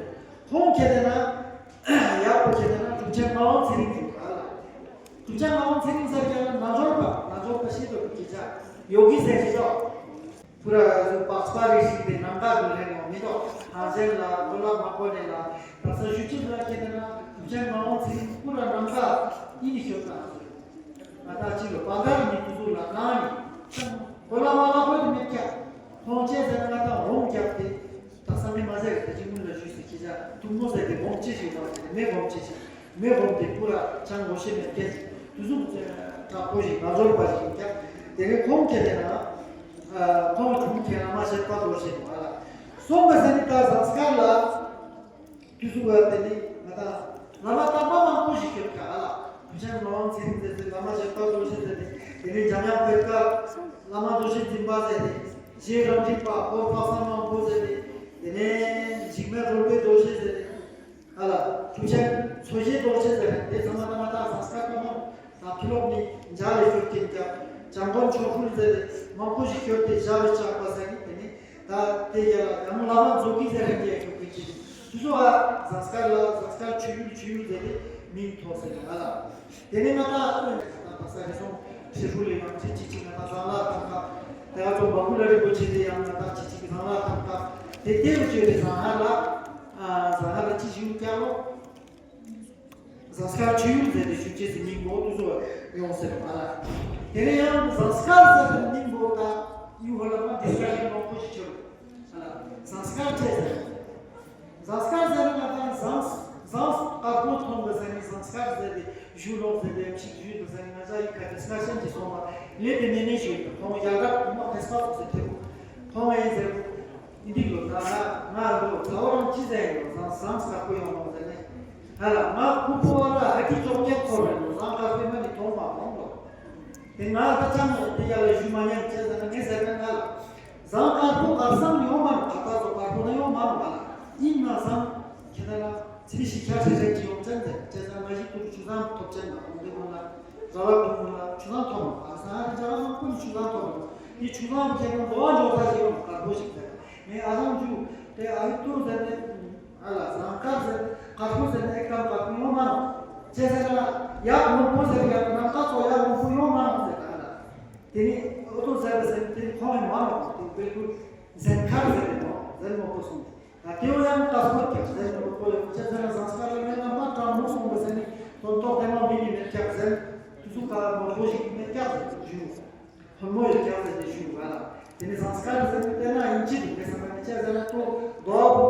ཁོང་ཁྱེད་དེ་ན་ཡག་པོ་ཁྱེད་དེ་ན་གྲུབ་ཆེན་ངག་དབང་ཚེ་རིང་ཡོད་ག་ལ། གྲུབ་ཆེན་ངག་དབང་ཚེ་རིང་ཟེར་ཀྱང་རྣལ་འབྱོར་པ་རྣལ་འབྱོར་པ་ཤེས་འདོད་ཀྱི་ཆ་ཡོ་གི་ཟེར་གྱི་ཆ། པུ་ར་ཟུ་པགས་པ་རེ་ཞིག་དེ་ནམ་མཁའ་དུ་ལྷན་ནོ་མི་ཐོག་ཧང་ཅན་ལ་གོ་ལ་མ་གོ་ནས་ལ་ད་ས་ཞུ་ཅི་ལ་ཁྱེད་ན་ཁུ་ཅན་མ་འོང་ཚིག་པུ་ར་ནམ་མཁའ་ཡིན་ནི་ཤོད་ན་ང་ད་ཅི་ལོ་པ་གར་ནི་ཁུ་ཚུར་ལ་གང་ནི་གོ་ལ་མ་ལ་གོ་དུ་མེད་ཀྱ་ཁོང་ཅན་ཟེར་ན་ང་ད་འོང་རྒྱབ་དེ་ད་ས་མི་མ་ཟེར་དེ་ཅི་མུན་ལ་ཞུས་སི་ཁྱེད་ཅག་ཐུག་མོ་ཟེར་དེ་འོང་ཅི་ཞིག་བ་ཟེར་མེ་འོང་ཅི་ཞིག་མེ་འོང་དེ་པུ་ར་ཅང་འོ་ཤེས་མེད་ཀྱ་དུ་ཟུག་དྲག་པོ་ཞིག་ང་ཟོར་པ་ཞིག་ཀྱ་དེ་ནས་ཁོང་ཁྱེད་དེ་ན། ཁོང་གྲུབ་མཁན་བླ་མ་བཞད་པ་རྡོ་རྗེ་ནོ་ཨ་ལ། སོང་པ་ཟེར་ནི་ད་ཟངས་དཀར་ལ། དུས་སུ་བ་དེ་ནི་ང་དང་བླ་མ་དམ་པ་མང་པོ་ཞིག་ཡོད་ཀྱང་ཨ་ལ། གུ་ཅང་ངག་དབང་ཚེ་རིང་ཟེར་ཏེ་བླ་མ་བཞད་པ་རྡོ་རྗེ་ཟེར་ཏེ། དེ་ནས་འཇམ་དབྱངས་བོད་ཀ་བླ་མ་རྡོ་རྗེ་འཛིན་པ་ཟེར་ཏེ། རྗེ་རབ་འབྲིང་པ་ཧོར་དཔག་བསམ་དབང་པོ་ཟེར་ཏེ། དེ་ནས་འཇིགས་མེད་རོལ་པའི་རྡོ་རྗེ་ཟེར་ཏེ། ཨ་ལ། གྲུབ་ཆེན་འཚོ་བྱེད་རྡོ་རྗེ་ཟེར་ཏེ་ཚང་མ་ཚང་མ་ད་ཟངས་དཀར་ཀ་མོ། ད་ཕི་ལོག་ནི་འཇའ་ལས་ཤོར་ཏེ་འཇའ། འཇམ་མགོན་ཆོ་འཕྲུལ་ཟེར་ཏེ་མང་པོ་ཞིག་ཤོར་ཏེ་འཇའ་ལས་ཆགས་པ་ཟེར་ནི་དེ་ནི་ད་དེ་ཡ་ལ་ཡང་བླ་མ་མཛོ་གི་ཟེར་ཧན་ཡ་ཤོར་གི་ཅི་དུ་སོ་ཨ་ཟངས་དཀར་ལ་ཟངས་དཀར་ཆོས་ཡུལ་ཆོས་ཡུལ་ཟེར་ཏེ་མིང་ཐོགས་ཟེར་ནི་ཨ་ལ། དེ་ནི་ང་ད་ཨོ་ད་ད་ས་རི་སོང་ཧྲི་ཧྲུ་ལི་ཡང་ཅི་ཅི་ཅི་ང་ད་ཟངས་ལ་ཐང་ཀ་དེ་ཨ་ཚོ་བ་ཀུ་ལ་རི་པོ་ཆེ་དེ་ཡང་ང་ད་ཅི་ཅི་གི་ཟངས་ལ་ཐང་ཀ་དེ་དེ་རུ་ཆོས་དེ་ཟངས་ཧ་ལ་ཨ་ཟངས་ཧ་ལ་ཅི་ཞིག་ཀྱང་ལོ། ཟངས་དཀར་ཆོས་ཡུལ་ཟེར་ཏེ་ཞུ་ཅེས་སི་མིང་པོ་དུ་བཟོ་ཡོང་ཟེར་བ་ལ། དེ་ནས་ཡང་ཟངས་དཀར་ཟེར་བའི་མིང་པོ་ད་ཡུ་ཧོ་ལ་མ་ཌི་སི་ཀ་ཤན་མང་པོ་ཞིག་བྱུང་། ཨ་ལ་ཟངས་དཀར་ཅེས་ཟེར། ཟངས་དཀར་ཟེར་ན་ད་ཟངས་ཟངས་དཀར་པོ་མཐོང་བ་ཟེར་ནི་ཟངས་དཀར་ཟེར་ཏེ་ཞུ་ལོག་ཟེར་ཏེ་ཕྱིག་ཞུས་འདུག་ཟེར་ནི་ང་ཅག་ཡི་ཁ་ཌི་སི་ཀ་ཤན་གྱི་སོང་བ་ལས་དེ་ནས་ནས་ཞུས་འདུག་ཁོང་ཡ་རབས་མ་ཕེ་སི་ཀ་ཐོག་སེ་ཐེབས་ཁོང་ཨེ་ཟེར། འདི་ལོ་ད་ང་ལོ་ཚ་བ་རང་ཅི་ཟེར་ཡོད་ཟངས་ཟངས་དཀར་པོ་ཡོང་ལོ་ཟེར་ནས། ཧ་ལ་ང་ཁུ་ཕོ་བ་ལ་ཧ་ཀི་ཅོག་ཀྱད་ཐོར་རེད་ལོ་ཟངས་དཀར་པོའི་མ་ནི་མཐོང་མ་མཐོང་ལོ། དེ་ང་ད་ཅང་ལོ་དེ་ཡ་ལ་ཞུ་མ་ཉན་ཅེས་ཟེར་ན་ངས་ཟེར་ན་ང་ལ་ཟངས་དཀར་པོ་དཀར་སང་ཡོང་མ་ནོ་ད་ད་ཚོ་དཀར་པོ་ན་ཡོང་མ་ནོ་ང་ལ་ཡིན་ན་ཟངས་ཁྱེད་ད་ལ་ཚི་ཤི་ཁྱ་ཧྲེ་ཧྲེ་ཅི་ཡོང་ཅན་ཟེར་ཅེས་ཟེར་ན་ཞིག་ཏུ་ཆུ་ཟངས་ཐོབ་ཅན་ན་ཁོང་དེ་ཁོང་ལ། ར་བ་ཀུན་ལ་ཆུ་ལང་ཐོབ་མ། ཨ་སང་ཨ་རི་རྒྱ་གར་ནང་ཀུན་ཆུ་ལང་ཐོབ་མ། དེ་ཆུ་ལང་བྱས་ན་འགྲོ་བ་འཇོག་ས་ཞིག་ཡོང་དཀར་པོ་ཞིག་ཟེར། ངས་ཨ་སང་ཆུ་དེ་ཨ་རི་ཏུར་ཟེར་ཏེ། ཨ་ལ་ཟངས་དཀར་ཟེར་དཀར་པོ་ཟེར་ན་ཨེ་ཀམ་དཀར་པོ་ཡོང་མ་ནོ། ཅེས་ཟེར་ན་ཡག་མང་པོ་ཟེར་ཡག་ནམ་མཁའ་ཚོ་ཡག་མང་པོ་ཡོང་མ་ནོ་ཟེར་ཨ་ལ། དེ་ནི་ཨོ་ཏོ་ཟེར་བ་ཟེར་དེ་ཁོང་ཡང་མ་ནོ་དེ་ ཟན་མཁར་ཟེར་ནས་ནོ། ཟན་མོ་པོ་སོང་། ད་དེ་བོ་ཡང་ཀ་སོ་ཀྱང་ཟན་མོ་པོ་ཡོད་ཅེས་ཟེར་ན་ཟངས་དཀར་ལ་མེད་ན་མ་གྲང་མོ་སོང་བ་ཟེར་ནས་དོན་ཐོག་དེ་མ་མི་ནི་མེད་ཀྱང་ཟན་དུ་སུ་ཀ་མོ་པོ་ཞིག་མེད་ཀྱང་ཟན་ཞུ། ཕོ་མོ་ཡོད་ཀྱང་ཟན་ཞུ་བ་ལ། དེ་ནི་ཟངས་དཀར་ཟན་དེ་ན་ཡིན་གཅིག་མེད་ས་མ་མི་ཅེས་ཟེར་ན་ཏོ་རྡོ་བོ་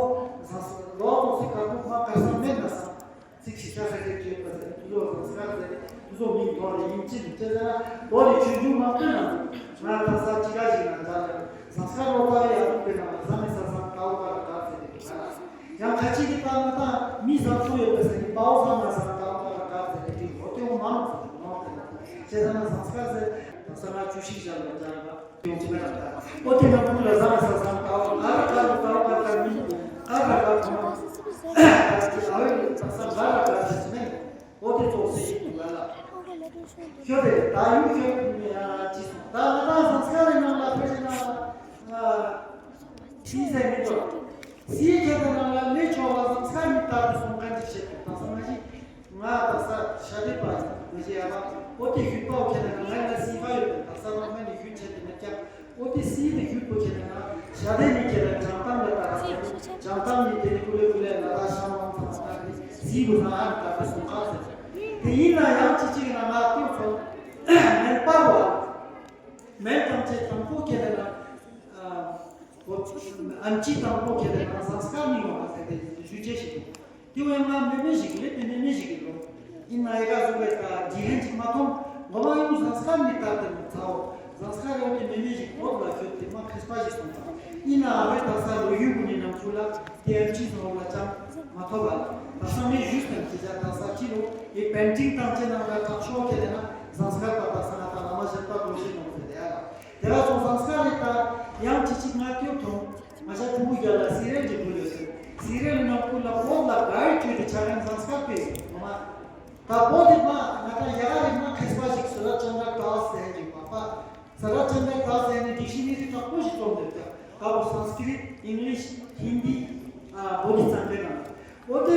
ཟངས་རྡོ་ཏོ་སི་ཀ་ཏོ་མ་ཀ་ས་མེད་ན་ས། ཚིག་ཞིབ་ཆ་ས་ཁེ་ཅེས་པ་ཟེར་དུ་ཟོ་ཟངས་དཀར་ཟེར་དུ་ཟོ་མིང་ཐོག་ནས་ཡིན་གཅིག་ཅེས་ཟེར་ན་ལོ་ནི་ཆུང་ཆུང་མ་ཀུན་ན་ང་ད་ས་ཅི་ག་ཞིག་ན་འདྲ་ལ་ཟངས་དཀར་ལོ་ཙཱ་བའི་ཡག་ཐུག་པའི་ནང་ལ་ཟ་མི་ས་ཟངས་དཀར་ལོ་ཙཱ་ར་དཀར་ཟེར་དུ་ག་ལ་ཡང་ཁ་ཅིག་གི་ཏང་ང་ཏང་མི་ཟ་ཚུ་ཡོད་པ་ཟེར་ནི་པའོ་ཟ་མ་ཟངས་དཀར་ལོ་ཙཱ་ར་དཀར་ཟེར་དུ་ལོ་དེ་འོ་མ་ནོ་ཟེར་ནོ་དེ་ལ་ཅེས་ཟ་ན་ཟངས་དཀར་ཟེར་ད་ས་ང་བཅུ་ཞིག་བཞག་ལ་འདྲ་ལ། ཡོང་ཅི་མེད་ལ། ཨོ་ཏི་ནང་ཁུལ་ལ་ཟ་མ་ས་ཟངས་དཀར་ལོ་ཙཱ་ར་དཀར་ལོ་ཙཱ་ར་དཀར་མི་དཀར་ར་དཀར་ཁོ་ན་ཨ་བའི་ས་ས་འགའ་ར་དཀར་ཟེར་ཅི་མེད། ཨོ་ཏི་ཙོགས་སེ་ཡིན་འདུག་ལ་ལ། ཤོད་དེ་ད་ཡུལ་ཤོད་ཅི་སོང་ད་ང་ད་ཟངས་དཀར་རི་ནང་ལ་ཕེབས་ན་ཨ་ཤི་ཟེར་མི་འདུག་སི་ཁྱེད་དེ་ནང་ལ་ལས་ཆོག་ལ་ཟངས་དཀར་མི་ལྟར་དུ་སོང་མཁན་ཅིག་བྱེད་དུ་ད་ས་མ་ཤི། ང་ད་ས་ཤ་དེ་པ་མི་ཤེས་ཡ་ལ་ཨོ་དེ་ཡུལ་པའོ་ཁྱེད་ན་ང་ལ་སི་ཧ་ཡོད་པས་ད་ས་ལ་ང་ནི་ཡུལ་ཆེད་དུ་མེད་ཀྱང་ཨོ་དེ་སི་དེ་ཡུལ་པོ་ཁྱེད་ན་ང་ཤ་དེ་ནི་ཁྱེད་ལ་བྱང་ཐང་ལ་ད་ར་བྱང་ཐང་ནི་དེ་ནི་ཀུ་ལེ་ཀུ་ལེ་ལ་ད་ཤ་མང་ཚང་ད་ནི་སི་བུ་ན་ཨ་ནི་ད་པེ་སུ་ཁ་ཟེར་དེ་ཡིན་ན་ཡང་ཅི་ཅིག་ན་ང་ལྟོས་ཚོ་མེན་པ་བ་མེན་ཐམས་ཅད་དང་པོ་ཁྱེད་ན་ཨམ་ཆི་དང་པོ་ཁྱེད་ན་ཟངས་དཀར་ནི་ཡོང་བ་ཟེར་ཏེ་ཞུ་ཅེས་ཤིག་དེ་བས་ང་མེ་མེ་ཞིག་ལས་དེ་མེ་མེ་ཞིག་ཡིན་ལོ། ཡིན་ན་ཡ་ག་བཟོ་བའི་ཀ་འཇིག་ཧན་ཅིག་མ་མཐོང་། ངོ་མ་ཡོང་ཟངས་དཀར་ནི་ལྟར་དུ་མི་ཚའོ། ཟངས་དཀར་ཡོང་དེ་མེ་མེ་ཞིག་འོག་ལ་ཁྱོད་དེ་མ་མཁས་པ་ཞིག་སོང་ཙང་ཡིན་ན་ཨ་བའི་ད་ས་ལོ་ཡུལ་གུ་ནི་ནམ་ཚུ་ལ་དེ་ཨམ་ཆི་སོང་ལ་ཅང་མ་ཐོབ་པ་ལ་ད་ས་མེ་ཞུས་དང་ཅི་བྱ་ད་ས་ཅི་ལོ་ཡི་པན་ཊིང་དང་ཅི་ནང་ལ་དྲག་ཤོག་ཁྱེད་ན་ཟངས་དཀར་པ་ད་ས་ང་ད་བླ་མ་ཞབས་པ་དོ་ཤི་ནོ་ཟེར་ཡ་ལ། དེ་ལ་སོང་ཟངས་དཀར་རི་ད་ཡང་ཅི་ཅིག་ང་སྐྱོབ་ཐོང་། ང་ཅག་ཕྲུ་གུ་རྒྱ་ལ་སི་རེལ་གྱི་བུ་ཡོད་ཟེར། སི་རེལ་ནང་ཁུལ་ལ་བོད་ལ་ག་རེ་བྲོས་ཏེ་ཆ་མཁན་ཟངས་དཀར་པས་ངོ་མ། ད་བོད་དེ་མ་ང་ད་ཡ་ག་རེ་མ་མཁས་པ་ཞིག་སི་ར་ཅན་དྲ་དཱས་ཟེར་གྱི་མ་པ། སི་ར་ཅན་དྲ་དཱས་ཟེར་ནས་ཌིག་ཤི་ནེ་རི་དྲག་པོ་ཞིག་བཙོང་འདུག་ཀྱང་ད་བོ་སན་སི་ཀྲིཏ་ཨིང་ལིཤ་ཧིན་དི་ཨ་བོ་དྷི་ཚང་པའི་ནང་། འོ་དེ་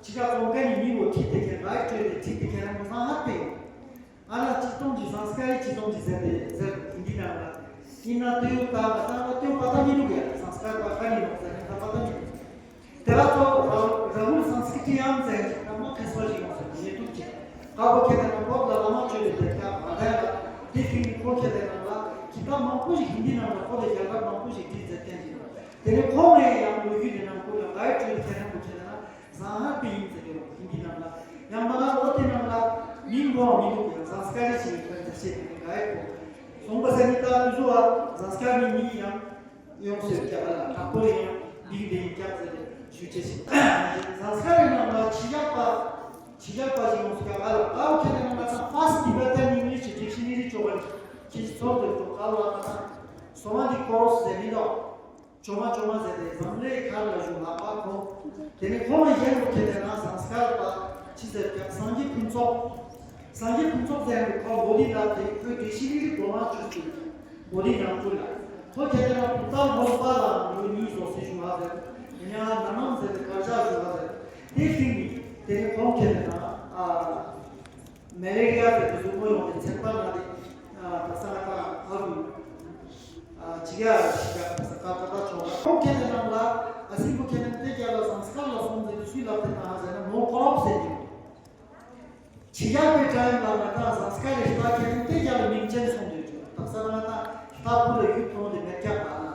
ཅི་ག་བཙོང་མཁན་ནི་མི་བོ་ཁྱི་དེ་ཁྱེད་ང་བྲོས་ཏེ་ཁྱི་དེ་ཁྱེད་རང་གི་ཟངས་དཀར་པས། ཨ་ན་ཅི་སྟོང་གི་ཟངས་དཀར་ཅི་སྟོང་གི་ཟེར་ཏེ་ཟེར་ཧིན་དི་ནང་ལ། ཡིན་ན་ཏེའུ་ད་ང་ད་ང་ཏེའུ་པ་ད་མི་འདུག་ཡ་ཟངས་དཀར་པ་ག་ནི་ཡོང་ཟེར་ན་ད་པ་ད་མི་འདུག་དེ་ལ་ཚོ་ར་ར་ཧུལ་སན་སི་ཀྲི་ཏི་ཡམ་ཟེར་གྱི་ད་མ་མཁས་པ་ཞིག་ཡོང་ཟེར་ནས་འདུག་ཅིག་ཀ་བོ་ཁྱེད་ད་ན་བོད་ལ་བླ་མ་བཅོས་ཏེ་དེ་ཀ་མ་ད་ཡ་ལ་དེ་ཁྱེད་ནི་ཁོ་ཁྱེད་དེ་ནང་ལ་ཀི་ཏ་མང་པོ་ཞིག་ཧིན་དི་ནང་ལ་ཁོ་དེ་རྒྱ་གར་མང་པོ་ཞིག་བྲིས་ཟེར་མཁན་ཞིག་ཡོད། དེ་ནས་ཁོང་ངས་ཡང་ལོ་རྒྱུས་དེ་ནང་ཁོ་ལ་ག་རེ་བྲིས་ཁྱེད་རང་གོ་ཁྱེད་ན། ཟངས་དཀར་པའི་ཡིན་ཟེར་གྱི་རོ་ཧིན་དི་ནང་ལ། ཡང་མ་ང་ལོ་དེ་ནང་ལ་མིང་གོ་བ་མི་འདུག་ཡང་ཟངས་དཀར་རེ་ཞིག་ཡོད་པའི་འདྲ་བཤད་དེ་ག་ཡེ་གོ། སོང་པ་ས་ནི་ད་དུ་བཟོ་བ་ཟངས་དཀར་ནི་མི་ཡང་ཡོང་ཟེར་རྒྱ་ག་ལ་དྲག་པོ་རེ་ཡང་མིང་དེ་ཡིན་རྒྱག་ཟེར་ཏེ་ཞུ་ཅེས་ཤིག་ཟངས་དཀར་རེ་ནང་ལ་ཆི་ཡག་པ་ཆི་ཡག་པ་ཞིག་ཡོང་ཟེར་རྒྱ་ག་ལ་ཨའོ་ཁྱེད་རེ་ནང་ལ་ཚང་First Tibetan English Dictionary ཅོག་པ་ཁྱེད་ཚོར་དེ་ཏོ་ག་ལ་ང་ཚང་སོ་མ་འདི་ཀོ་རོ་སི་ཟེར་མི་འདུག་ཇོ་མ་ཇོ་མ་ཟེར་ཏེ་འཛམ་གླིང་ག་ལ་བཞུགས་ལགས་པ་ཁོང་། དེ་ནས་ཁོང་ལ་གཞན་དུ་ཁྱེད་དེ་ན་ཟངས་དཀར་པ་ཅི་ཟེར་ཀྱང་སངས་རྒྱས་ཕུན་ཚོགས། སངས་རྒྱས་ཕུན་ཚོགས་ཟེར་ནས་ཁོང་བོ་དྷི་ལབ་སྟེ་ཁོའི་དྲི་ཤི་ལི་རི་སྒོ་མ་ཆུ་ཚུད་བོ་དྷི་ནང་ཁུལ་ལ་ཁོ་ཁྱེད་དེ་ན་བུ་ཏཱ་མོན་པ་ལ་ལོ་གཉིས་བཟོ་སྲིད་བཞུགས་ལ་ཟེར། ཉ་ན་ནམ་ཟེར་ཏེ་གར་ཞག་བཞུགས་ལ་ཟེར། དེ་ཐིང་གི་དེ་ནས་ཁོང་ཁྱེད་དེ་ན་ཨ། མེ་ལེ་རི་ཡ་དེ་གཟུགས་པོ་ཡོང་དེ་ཚན་པ་ན་དེ་ད་ས་ང་ད་ཨ་རུ་ཅི་ག་ཞིག་ག་ས་ཀ་ཀ་ད་ཆོག་ལ་ཁོང་ཁྱེད་དེ་ནང་ལ་ཨ་སྲིན་པོ་ཁྱེད་དེ་དེ་རྒྱ་ལ་ཟངས་དཀར་ལ་སོང་ཟེར་དེ་སུས་ལབ་དེ་ན་ཧ་ཟེར་ན་མོ་ཁོ་རོབ་ཟེར་གྱི་ཆི་ཡག་པའི་ཊའིམ་ལ་ང་ད་ཟངས་དཀར་རེ་ལྟ་ཁྱེད་དེ་རྒྱ་ལ་མིང་ཅན་སོང་དེ་ད་ས་ང་ད་ལྟ་བུ་ལ་ཡུལ་ཐོང་དེ་མེད་ཀྱག་པ་ལ།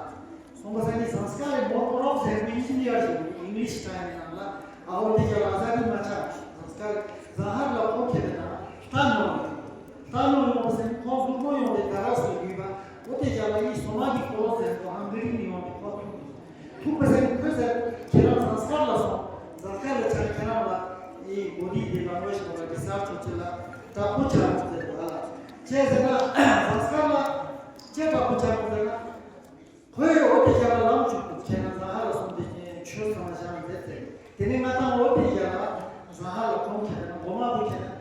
སོང་པ་ས་ནི་ཟངས་དཀར་རེ་མོ་ཁོ་རོབ་ཟེར་བའི་ཨིན་ཇི་ནི་ཡར་ཞིག་ཨིང་ལིཤ་ཊའིམ་ནང་ལ་ཨ་ཧོ་དེ་རྒྱ་ལ་ཨ་ཟ་རི་མ་ཆག་ཟངས་དཀར་ཟངས་ཧར་ལ་ཁོ་ཁྱེད་དེ་ན་ལྟ་ནོ་ལྟ་ནོ་ཡོང་པ་ས་ནི་ཁོང་གཟུགས་པོ་ཡོང་དེ་ད་ར་སུ་ཡུལ་པ་ཨོ་དེ་རྒྱ་ལ་ཡི་སོ་མ་གི་ཁོ་རོབ་ཟེར་ཁོ་ཧང་གི་རི་ནི་ཡོང་དེ་ཁོ་ཐུག་ཐུག་པ་ས་ནི་ཁོས་ཟེར་ཁྱེད་རང་ཟངས་དཀར་ལ་སོང་། ཟངས་དཀར་ལ་ཆ་ཁྱེད་རང་ལ་ཡི་བོ་དྷི་དེ་ལ་ངོ་ཤེས་པ་གི་སར་ཆོག་ཅེས་ལ་དྲག་པོ་ཆགས་འདུག་ཟེར་བ་ལ། ཅེས་ཟེར་ན་ཟངས་དཀར་ལ་ཅེས་དྲག་པོ་ཆགས་འདུག་ཟེར་ན། ཁོས་འོ་དེ་རྒྱ་ལ་ལམ་བཅུག་འདུག་ཁྱེད་རང་ཟངས་ཧ་ལ་སོང་དེ་ཁྱེད་ཆོས་ཚང་མ་བཞག་མཛད་ཟེར། དེ་ནས་ང་དང་འོ་དེ་རྒྱ་ལ་ཟངས་ཧ་ལ་ཁོང་ཁྱེད་རང་མགོ་མ་བུ་ཁྱེད་རང་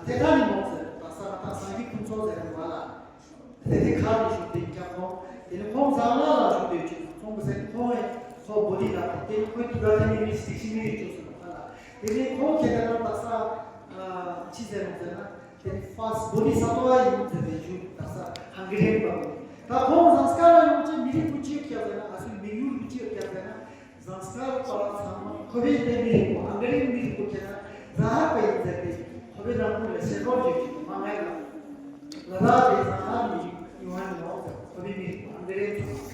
དེ་ཐ་ནི་མོག་ཟེར་ད་ས་ང་དང་སངས་རྒྱས་ཕུན་ཚོགས་ཟེར་བ་ལ། དེ་ནས་ཁ་ནས་བཞུགས་ཏེ་རྒྱ་ཁོང་། དེ་ནས་ཁོང་ཟངས་ལ་ལ་བཞུགས་ཏེ་ཆུ་ཚོང་གི་སེམས་ཁོང་ཨེ་ཁོ་བོ་དྷི་ལ་དེ་ནས་ཁོའི་དུས་ད་ནི་མི་སིག་སི་མི་རིགས་ཆུ་ཚོང་ཁ་ལ། དེ་ནས་ཁོང་ཁྱེད་ད་ན་དག་ས་ཅི་ཟེར་ནོ་ཟེར་ན། དེ་ནས་ཕ་སི་བོ་དྷི་ས་ཏྭ་ཡིན་ཟེར་བའི་ཞུ་དག་ས་ཧང་གི་རེད་པ། ད་ཁོང་ཟངས་དཀར་ལ་ཡོང་ཅི་ ཁྲིད་པོ་ཅིག་བསྐྱལ་ཟེར་ན། ཨ་སུའི་མི་ཡུལ་པོ་ཅིག་བསྐྱལ་ཟེར་ན། ཟངས་དཀར་པ་ཚང་མ་ཁོ་པའི་ལྟེ་མི་རིགས་པོ། ཧང་ག་རིའི་མི་རིགས་པོ་ཁྱེད་ན་ར་ཧ་པ་ཡིན་ཟེར་ཏེ། ཁོ་པའི་རང་ཁུལ་ལ་ཤེས་རོགས་བྱེད་ཀྱི་མ་ངའི་ལ། ལ་དྭགས་དེ་ཟངས་དཀར་མི་ཡུལ་ཧང་ཡོང་ཟེར། ཁོ་པའི་མི་རིགས་པོ་ཧང་ག་རིའི་ཚང་མ་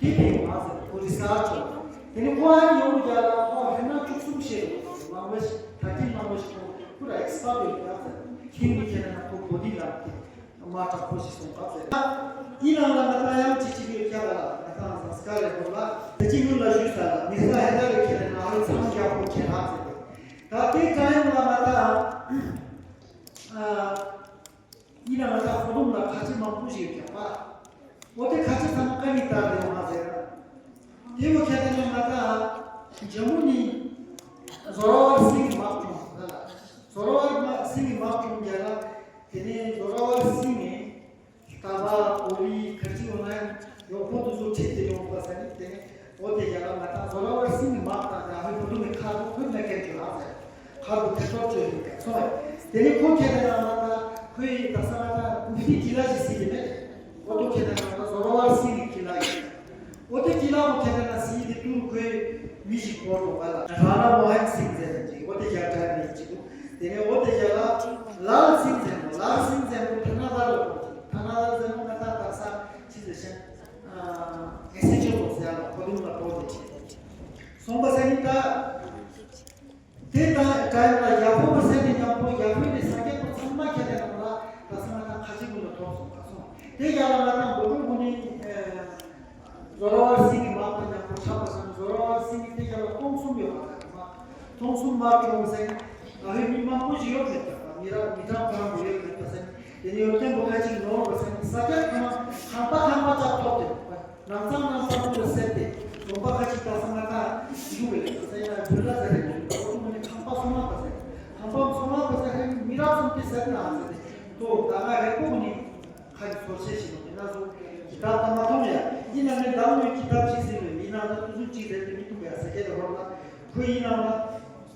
དེ་དེ་ཡོང་ཟེར། ཁོ་རི་ས་ཆོག་དེ་ནི་ཁོ་ཨ་ནི་ཡོང་རྒྱ་ལ་ཁོ་ཧེ་ན་བཅུ་གསུམ་ཤེས་རོགས་ཟེར། ལང་བས་ད་གིན་ལང་བས་ཁོ་ཁོ་ར་ཨེག་སི་པར་ཡོད་ཡ་ཟེར། ཁྱིམ་གྱི་ཁྱེད་ན་ཁོ་བོ་དི་ལ་དེ། མ་དྲག་པོ་ཞིག་སོང་ག་ཟེར། ཡིན་ནའང་ལ་ང་ད་ཡང་ཅི་ཅི་ཡོད་ཀྱག་ལ། ང་ད་ཟངས་དཀར་ལས་སྒོ་ལ་དེ་ཅི་ཡོད་ལ་ཞུས་ས་ལ། མི་ས་ཧེ་ད་རེ་ཁྱེད་ལ་ང་རེ་ཚང་རྒྱག་པོ་ཁྱེད་རག་ཟེར། ད་དེ་ད་ཡང་ལ་ང་ད་ཡིན་ནའང་ང་ད་ཁོ་དོམ་ལ་ཁ་ཆེ་མང་པོ་ཞིག་ཡོད་ཀྱག་པ། འོ་དེ་ཁ་ཆེ་ཚང་ཀ་ནི་ད་རེ་མ་ཟེར། དེ་བོ་ཁྱེད་ལ་ང་ད་ཇ་མུ་ནི་ཟོ་ར་བར་སིང་མ་ཁྱོང་ལ། ཟོ་ར་བར་སིང་མ་ཁྱོང་རྒྱ་ལ། དེ་ནས་ཟོ་ར་བར་སིང་ངེ། ཏ་བ་གོ་ལི་ཁར་ཅི་འོ་ན་ཡོག་པོ་དུ་ཚོ་ཁྲིད་དེ་ཡོང་པ་ས་ནི། དེ་ནས་འོ་དེ་ཡ་ལ་ང་ད་ཟོ་ར་བར་སིང་ངེ་མ་ཏང་ཡ་ཧོད་པོ་དུ་ནས་ཁ་དུ་ཁོད་ན་ཁན་ཅོ་ཧ་ཟེར། ཁ་དུ་ཐེ་ཐོབ་ཅོ་ཡོད་ཀ་སོང་བས། དེ་ནས་ཁོ་ཁྱེད་ན་ང་ད་ཁོའི་ད་ས་ང་ད་ཀུ་ཤི་ཀི་ལ་ཞིག་སི་དེ་མེད། འོ་དུ་ཁྱེད་ན་ང་ད་ཟོ་ར་བར་སིང་ངེ་ཀི་ལ་ཡོད། འོ་དེ་ཀི་ལ་འོ་ཁྱེད་ན་སི་དེ་ཏུ་ཁོའི་མི་ཞིག་བོར་འགྲོ་བ་ལ། ར་ན་མོ་ཧན་སིང་ཟེར་ནས་ཅིག་འོ་དེ་ཡ་དྲན་ནས་ཅིག་འདུག་དེ་ནས་འོ་དེ་ཡ་ལ་ལལ་སིང་ཟེར་ནོ། ལལ་སིང་ཟེར་ནོ་ཐ་ན་ལ་ལ་བོར་ཅིག་ཐ་ན་ལ་ཟེར་ནོ་ང་ད་དག་ས་ཅི་ཟེར་ཤན། ཨེ་སི་ཅི་ལོ་ཟེར་ལ་ཁོ་དུང་ལ་བོར་ཏེ་ཅིག་སོང་པ་ས་ནི་ད། དེ་དང་ཀྲའི་ལ་ཡ་ཧོ་བ་ཟེར་ནས་ཉམ་པོ་ཡ་ཧོ་ནས་ས་སྐྱ་པོ་ཚང་མ་ཁྱེད་ལ་ང་ལ་ད་ས་ང་ད་ཁ་ཆེ་ཀུན་ལ་ཐོབ་སོང་ག་སོང་། དེ་ཡ་ལ་ང་ད་མགོ་ཀྲུང་ཀུན་ནི་ཟོ་ར་བར་སིང་གི་མག་དང་ཉམ་པོ་ཆགས་པ་སང་ཟོ་ར་བར་སིང་གི་དེ་ཡ་ལ་སྟོང་གསུམ་ཡོད་པ་ད་མ་སྟོང་གསུམ་མ་ཀྲུང་ཟེར་ང་ཧོའི་མི་མང་པོ་ཞིག་ཡོད་མེད་ཀྱང་མི་ར་མི་གྲངས་གང་དགོས་ཡོད་མེད་པ་ཟེར། དེ་ནས་ཡོད་ཐེན་པོ་ཁ་ཅིག་ནོར་བ་ཟེར་ས་སྐྱ་ཁ་མ་ཁང་པ་ཁང་པ་ཅག་ཐོབ་དེ། ནང་ཚང་ནང་ཚང་དུ་སེལ་ཏེ། ལུང་པ་ཁ་ཅིག་ད་སང་ང་ད་ཞུ་བས་ཟེར་ཡ་འདུལ་ལ་ཟེར་རེད། འོ་དུ་མ་ནི་ཁང་པ་སོ་མ་པ་ཟེར། ཁང་པ་སོ་མ་པ་ཟེར་རེད། མི་རབས་གསུམ་དེ་ཟེར་ན་ཟེར་ཏེ། དོ་ད་ང་རེ་པོ་ནི་ཁ་ནི་སོར་ཆེ་ཞིག་ནོ་ཡིན་ན་སོ། ཀི་ཏབ་ད་མ་མཐོང་ཡ། ཡིན་ན་ནི་ད་ངོས་ཀི་ཏབ་ཅིག་ཟེར་བས་ཡིན་ན་ད་ཏུ་ཟུག་ཅིག་ཟེར་ཏེ་མི་ཐུབ་ཡ་ཟེར་སྐད་དེ་ཧོར་ལ། ཁོས་ཡིན་ན་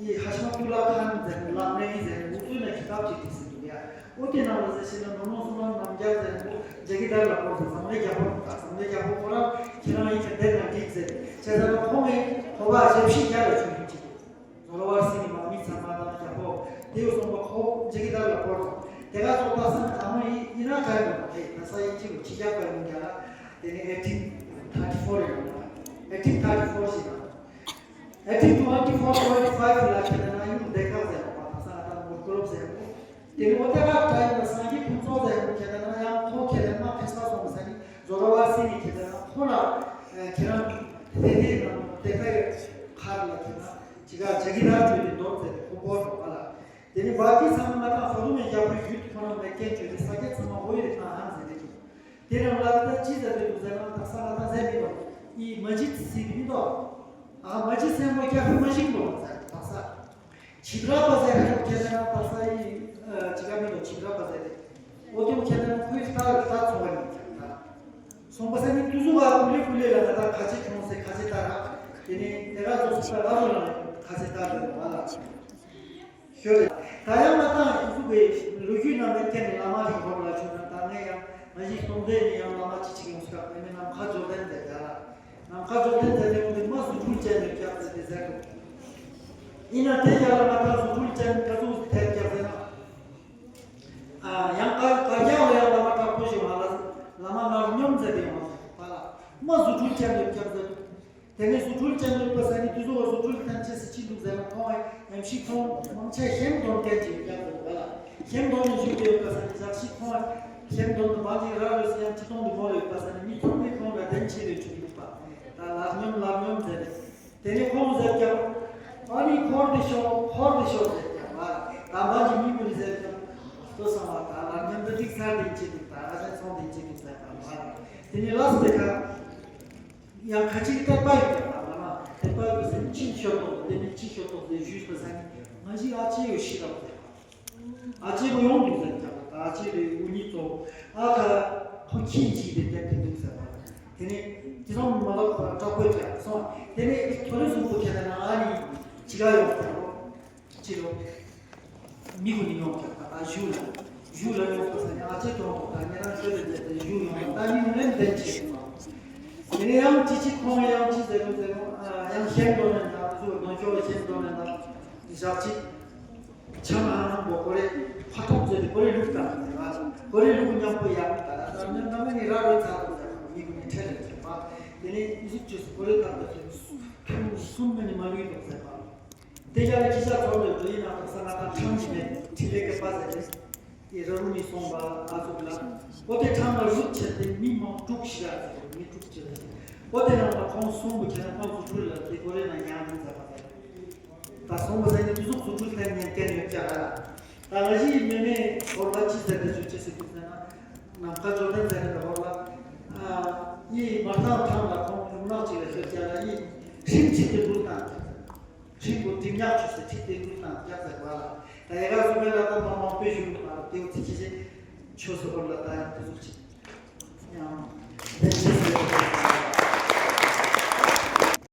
ཡི་ཧ་ཤ་ཏུ་ལ་ཁན་ཟེར་ལག་ནས་ཡིན་ཟེར་འུ་ཚོས་ན་ཀི་ཏབ་ཅིག་ཏིག་ཟེར་འདུག་ཡ། ཨོ་དེ་ནང་ལ་ཟེར་ཤེས་ན་ནོ་ནོ་སུ་ལ་རྣམ་རྒྱལ་ཟེར་འདུག་ཇ་གི་དར་ལ་ཕོར་ཟེར་ཟམ་ལེ་རྒྱ་ཕོར་དང་ཟམ་ལེ་རྒྱ་ཕོར་ཁོ་རང་ཁྱེད་རང་ཡིན་ཀྱང་དེ་ན་འགྲིག་ཟེར། བྱས་ཙང་ན་ཁོ་ངས་ཁོ་བ་ཞབས་ཕྱི་རྒྱ་ལ་ཆུ་ཡིན་ཅིག་ཟོ་ལོ་བར་སི་ནི་མ་མི་ཚང་མ་དང་རྒྱ་ཕོར་དེ་ཡོ་སོང་པ་ཁོ་ཇ་གི་དར་ལ་ཕོར་དང་དེ་ག་ཚོ་ད་ས་ནི་ཨ་མ་ཡིན་ཡིན་ན་ག་ཡོད་ན་དེ་ད་ས་ཡིན་ཅིག་ལ་ཕྱི་རྒྱ་པ་ཡིན་རྒྱ་ལ་དེ་ནི་eighteen thirty four ཡིན་ན་eighteen thirty four ཞིག་ན། Eighteen twenty four twenty five ལ་ཁྱེད་ན་ཡུམ་སྡེ་ཁག་ཟེར་བ་དང་ས་ང་དང་མུར་ཀོ་རོབ་ཟེར་བོ། དེ་ནི་འོ་ཏེ་ཁ་ཏྲ་ཡིན་ན་སངས་རྒྱས་ཕུན་ཚོགས་ཟེར་བོ་ཁྱེད་ན་ཡང་ཁོ་ཁྱེད་ན་མ་ཕེ་ས་སོང་ས་ནི་ཛོ་ར་བར་སི་ནི་ཁྱེད་ན་ཁོ་ལ་ཁྱེད་རང་དེ་དེ་ན་སྡེ་ཁག་ཁར་ལ་ཁྱེད་ན་ཅི་ག་ཇ་གི་དར་བྲོས་ཏེ་འདོར་ཟེར་ཁོ་བོར་རོགས་ལ། དེ་ནི་བ་ཏི་ཚང་མ་དང་ཧོ་རུ་མེ་རྒྱ་བོད་ཡུལ་ཁོ་ན་མེད་མཁན་བྱོས་ཏེ་ས་སྐྱ་ཚང་མ་འོ་ཡོད་ན་ཧང་ཟེར་ཏེ་འདུག་དེ་རང་ལ་ད་ཅི་ཟེར་དུ་ཟེར་ན་ད་ས་ང་ད་ཟེར་མི་འདུག་ཨི་མ་ཇི་ཟེར་མི་འདུག་ཨ་མ་ཇི་སེམས་པོ་རྒྱ་བོད་མ་ཞིག་འདུག་ཟེར་ད་ས། ཆིབ་ར་པ་ཟེར་ཧ་ཁྱེད་ན་ད་ས་ཨི་ཅི་ག་མི་འདུག་ཆིབ་ར་པ་ཟེར་ཏེ། འོ་དེ་ཁྱེད་ན་ཁོའི་ལྟ་ལྟ་ཚོ་བ་ནི་ཁྱེད་ན། སོང་པ་ས་ནི་དུ་ཟུ་བ་ཀུ་ལེ་ཀུ་ལེ་ལ་ང་ད་ཁ་ཆེ་ཁྱོང་སེ་ཁ་ཆེ་ལྟ་ར། དེ་ནི་དེ་ག་ཚོ་སུ་ལ་ར་རོ་ལ་ཁ་ཆེ་ལྟ་ར་བ་ལ། ཤོད་རེད། ད་ཡང་ང་ཏང་ཨི་ཟུག་གི་ལོ་རྒྱུས་ནང་ནས་ཁྱེད་ནི་བླ་མ་རིགས་སྐོར་ལ་ཆུ་ན་ད་ངས་ཡང་ང་ཞིག་སྟོང་དེ་ནི་ཡང་བླ་མ་ཅི་ཅིག་ཡོང་སྐབས་ཨེ་མི་ནམ་མཁའ་འཇོག་ལྡན་ཟེར་ཡ་ལ། ནམ་མཁའ་འཇོག་ལྡན་ཟེར་ནས་ཁོང་གི་མ་སུ་ཕུལ་ཅན་ནས་བཀྱག་ཟེར་ཏེ་ཟེར་འདུག་ཡིན་ན་དེ་རྒྱ་ལ་ང་ཏང་སུ་ཕུལ་ཅན་ག་ཚོད་ཐད་བཀྱག་ཟེར་ན། ཡང་ག་ག་རྒྱ་ལ་ཡང་བླ་མ་དྲག་པོ་ཞིག་མ་ལ་བླ་མ་ངར་སྙོམས་ཟེར་ཏེ་ཡོང་བ་ལ་མ་སུ་ཕུལ་ཅན་ནས་བཀྱག་ཟེར་འདུག་དེ་ནས་སུ་ཕྲུལ་ཅན་ཡོད་པ་ས་ནི་དུ་ཟོ་བ་སུ་ཕྲུལ་ཐམས་ཅད་སུ་ཅི་འདུག་ཟེར་ན་ཁོང་ཨེམ་ཤི་ཁོང་མང་ཆེ་ཞེམ་དོན་ཀན་ཅིག་ཡོད་ཀྱང་འདུག་ག་ལ། ཞེམ་དོན་ནས་བཞུགས་ཏེ་ཡོད་པ་ས་ནི་ཞག་ཤི་ཁོང་ཞེམ་དོན་དུ་བང་ཅིག་ར་རོས་སུ་ཡང་ཅི་གཏོང་དུ་མོ་ཡོད་པ་ས་ནི་མི་ཚང་མས་ཁོང་ལ་བདེན་ཆེ་བའི་ཆུ་འདུག་པ། ད་ལག་སྙོམས་ལག་སྙོམས་ཟེར་ནས། དེ་ནས་ཁོང་ཟེར་ཀྱང་། ཨ་ནི་འཁོར་དེ་ཤོག་འཁོར་དེ་ཤོག་ཟེར་ཀྱང་བ། ད་བང་ཅིག་མི་མོ་ནི་ཟེར་ཀྱང་། ལྟོས་སོང་བ་ད་ལག་སྙོམས་དུ་ཏིག་ཚར་བདེན་ཆེ་འདུག་ད་ཨ་ཅན་ཚོང་བདེན་ཆེ་འདུག་ཟེར་ཀྱང་བ། དེ་ནས་ལགས་སོ་དེ་ཁ། ཡང་ཁ་ཅིག་དད་པ་ཡོད་པ་ལ་ལ་དད་པ་ཡོད་པ་ཟེར་ནས་ཅི་ཤོད་དོ་དེ་ནས་ཅི་ཤོད་དོ་ཟེར་ཞུས་པ་ཟེར་ནས་ང་ཞིག་ཨ་ཅེ་ཡོད་ཤི་རབ་ཟེར་བ། ཨ་ཅེ་མོ་ཡོང་འདུག་ཟེར་ཀྱང་ད་ཨ་ཅེ་རེ་འུ་གཉིས་ཚོ་ཨ་ཁ་ཁོ་ཁྱིན་ཅིག་དེ་བསྡད་དེ་འདུག་ཟེར་བ། དེ་ནས་དེ་ཚོ་མ་ལབ་པར་དྲག་པོ་ཀྱང་སོང་དེ་ནས་ཐོ་རེ་གཟུགས་པོ་ཁྱེད་ན་ཨ་ནི་ཅི་ག་ཡོང་ཟེར་བ། ཅི་ལོ། མི་གུ་ནི་ཡོང་ཀྱང་ད་ད་བཞུགས་ལ། བཞུགས་ལ་ཡོང་སོང་ཟེར་ནས་ཨ་ཅེ་གྲོངས་སོང་ད་ཉེ་རང་ཤོད་ལ་བསྡད་དེ་བཞུགས་ཡོང་ད་ནི་ནི་ལན་འདེབས་བྱེད་དགོས། དེ་ ཡང་ཅི་ཅི་ཁོང་ཡང་ཅི་ཟེར་རུང་ཟེར་རུང་ཡང་ཤེས་འདོན་ནས་ད་ཚོ་ནོ་ཅོ་ཤེས་འདོན་ནས་ད་ཞག་ཅིག་ཆང་ཨ་ནང་གོ་ཀོ་རེ་ཕ་ཐོག་ཚོས་ཏེ་ཀོ་རེ་ལུག་དང་ཟེར་བ་ཀོ་རེ་ལུག་མཉམ་པོ་ཡང་ད་ད་ནམ་ནམ་ནི་ར་རོ་ཚ་དང་ཟེར་བ་མི་གུ་ནི་ཁྲེལ་ལེ་ཟེར་བ་དེ་ནི་ཨི་ཟུག་ཅོས་ཀོ་རེ་དང་ད་ཚོས་ཐུང་གསུམ་མི་ནི་མ་ལུས་དང་ཟེར་བ། དེ་ཡང་ཁྱི་ཤ་ཚོར་བའི་འགྲོ་ཡི་ནང་དུ་ས་ང་དང་ཁྲང་ཞིག་ནས་ཁྲི་ལེ་ཀེ་པ་ཟེར་ཏེ། དེ་ར་རུ་ནི་སོང་བ་ཨ་ཚུགས་ལ། ཨོ་དེ་ཁྲང་ལ་རུབ་བྱས་ཏེ་མི་མང་དྲུག་ཞིག་ཨ་ཚུགས་མི་དྲུག་ཅིག་ལ་ཞིག་ཨོ་དེ་རང་ལ་ཁོང་སོང་བུ་ཁྱེད་རང་ཁོང་སུ་ཁྲུལ་ལ་དེ་གོ་རེ་ན་ཉང་མི་མཛད་པ་ཟེར། ད་སོང་བུ་ཟེར་ནི་དུ་ཟུག་སུ་ཁྲུལ་ཐན་ཉན་སྐད་ཡོད་ཀྱག་ལ། ད་ང་ཞིག་མེ་མེ་ཧོར་ལ་ཅི་ཟེར་ཏེ་ཞུ་ཅེས་སུ་ཁུར་ཟེར་ན། ནམ་མཁའ་འཇོག་ཐན་ཟེར་ནི་ཧོར་ལ། ཨ་ཡི་མ་ཐང་ཐང་ལ་ཁོང་ལུང་ནག་ཅིག་ལ་ཤོད་ཀྱག་ལ་ཡི་ཁྲིམས་ཆེད་དུ་འགྲུལ་བཏང་ཀྱག་ཟེར། ཧྲིལ་པོ་འགྲིམ་ཉག་ཆུ་སེ་ཁྲིད་དེ་ཀུན་དང་རྒྱག་ཟེར་བ་ལ། ད་ཡ་ག་སུ་མེ་ལ་ད་མ་མང་པོས་ཞུ་རུ་བ་ལ་དེའུ་ཚི་ཆི་ཆི་ཆོས་སུ་བོར་ལ་ད་ཡང་དེ་ཟུག་ཆི་ཡང་དེ་ཆི་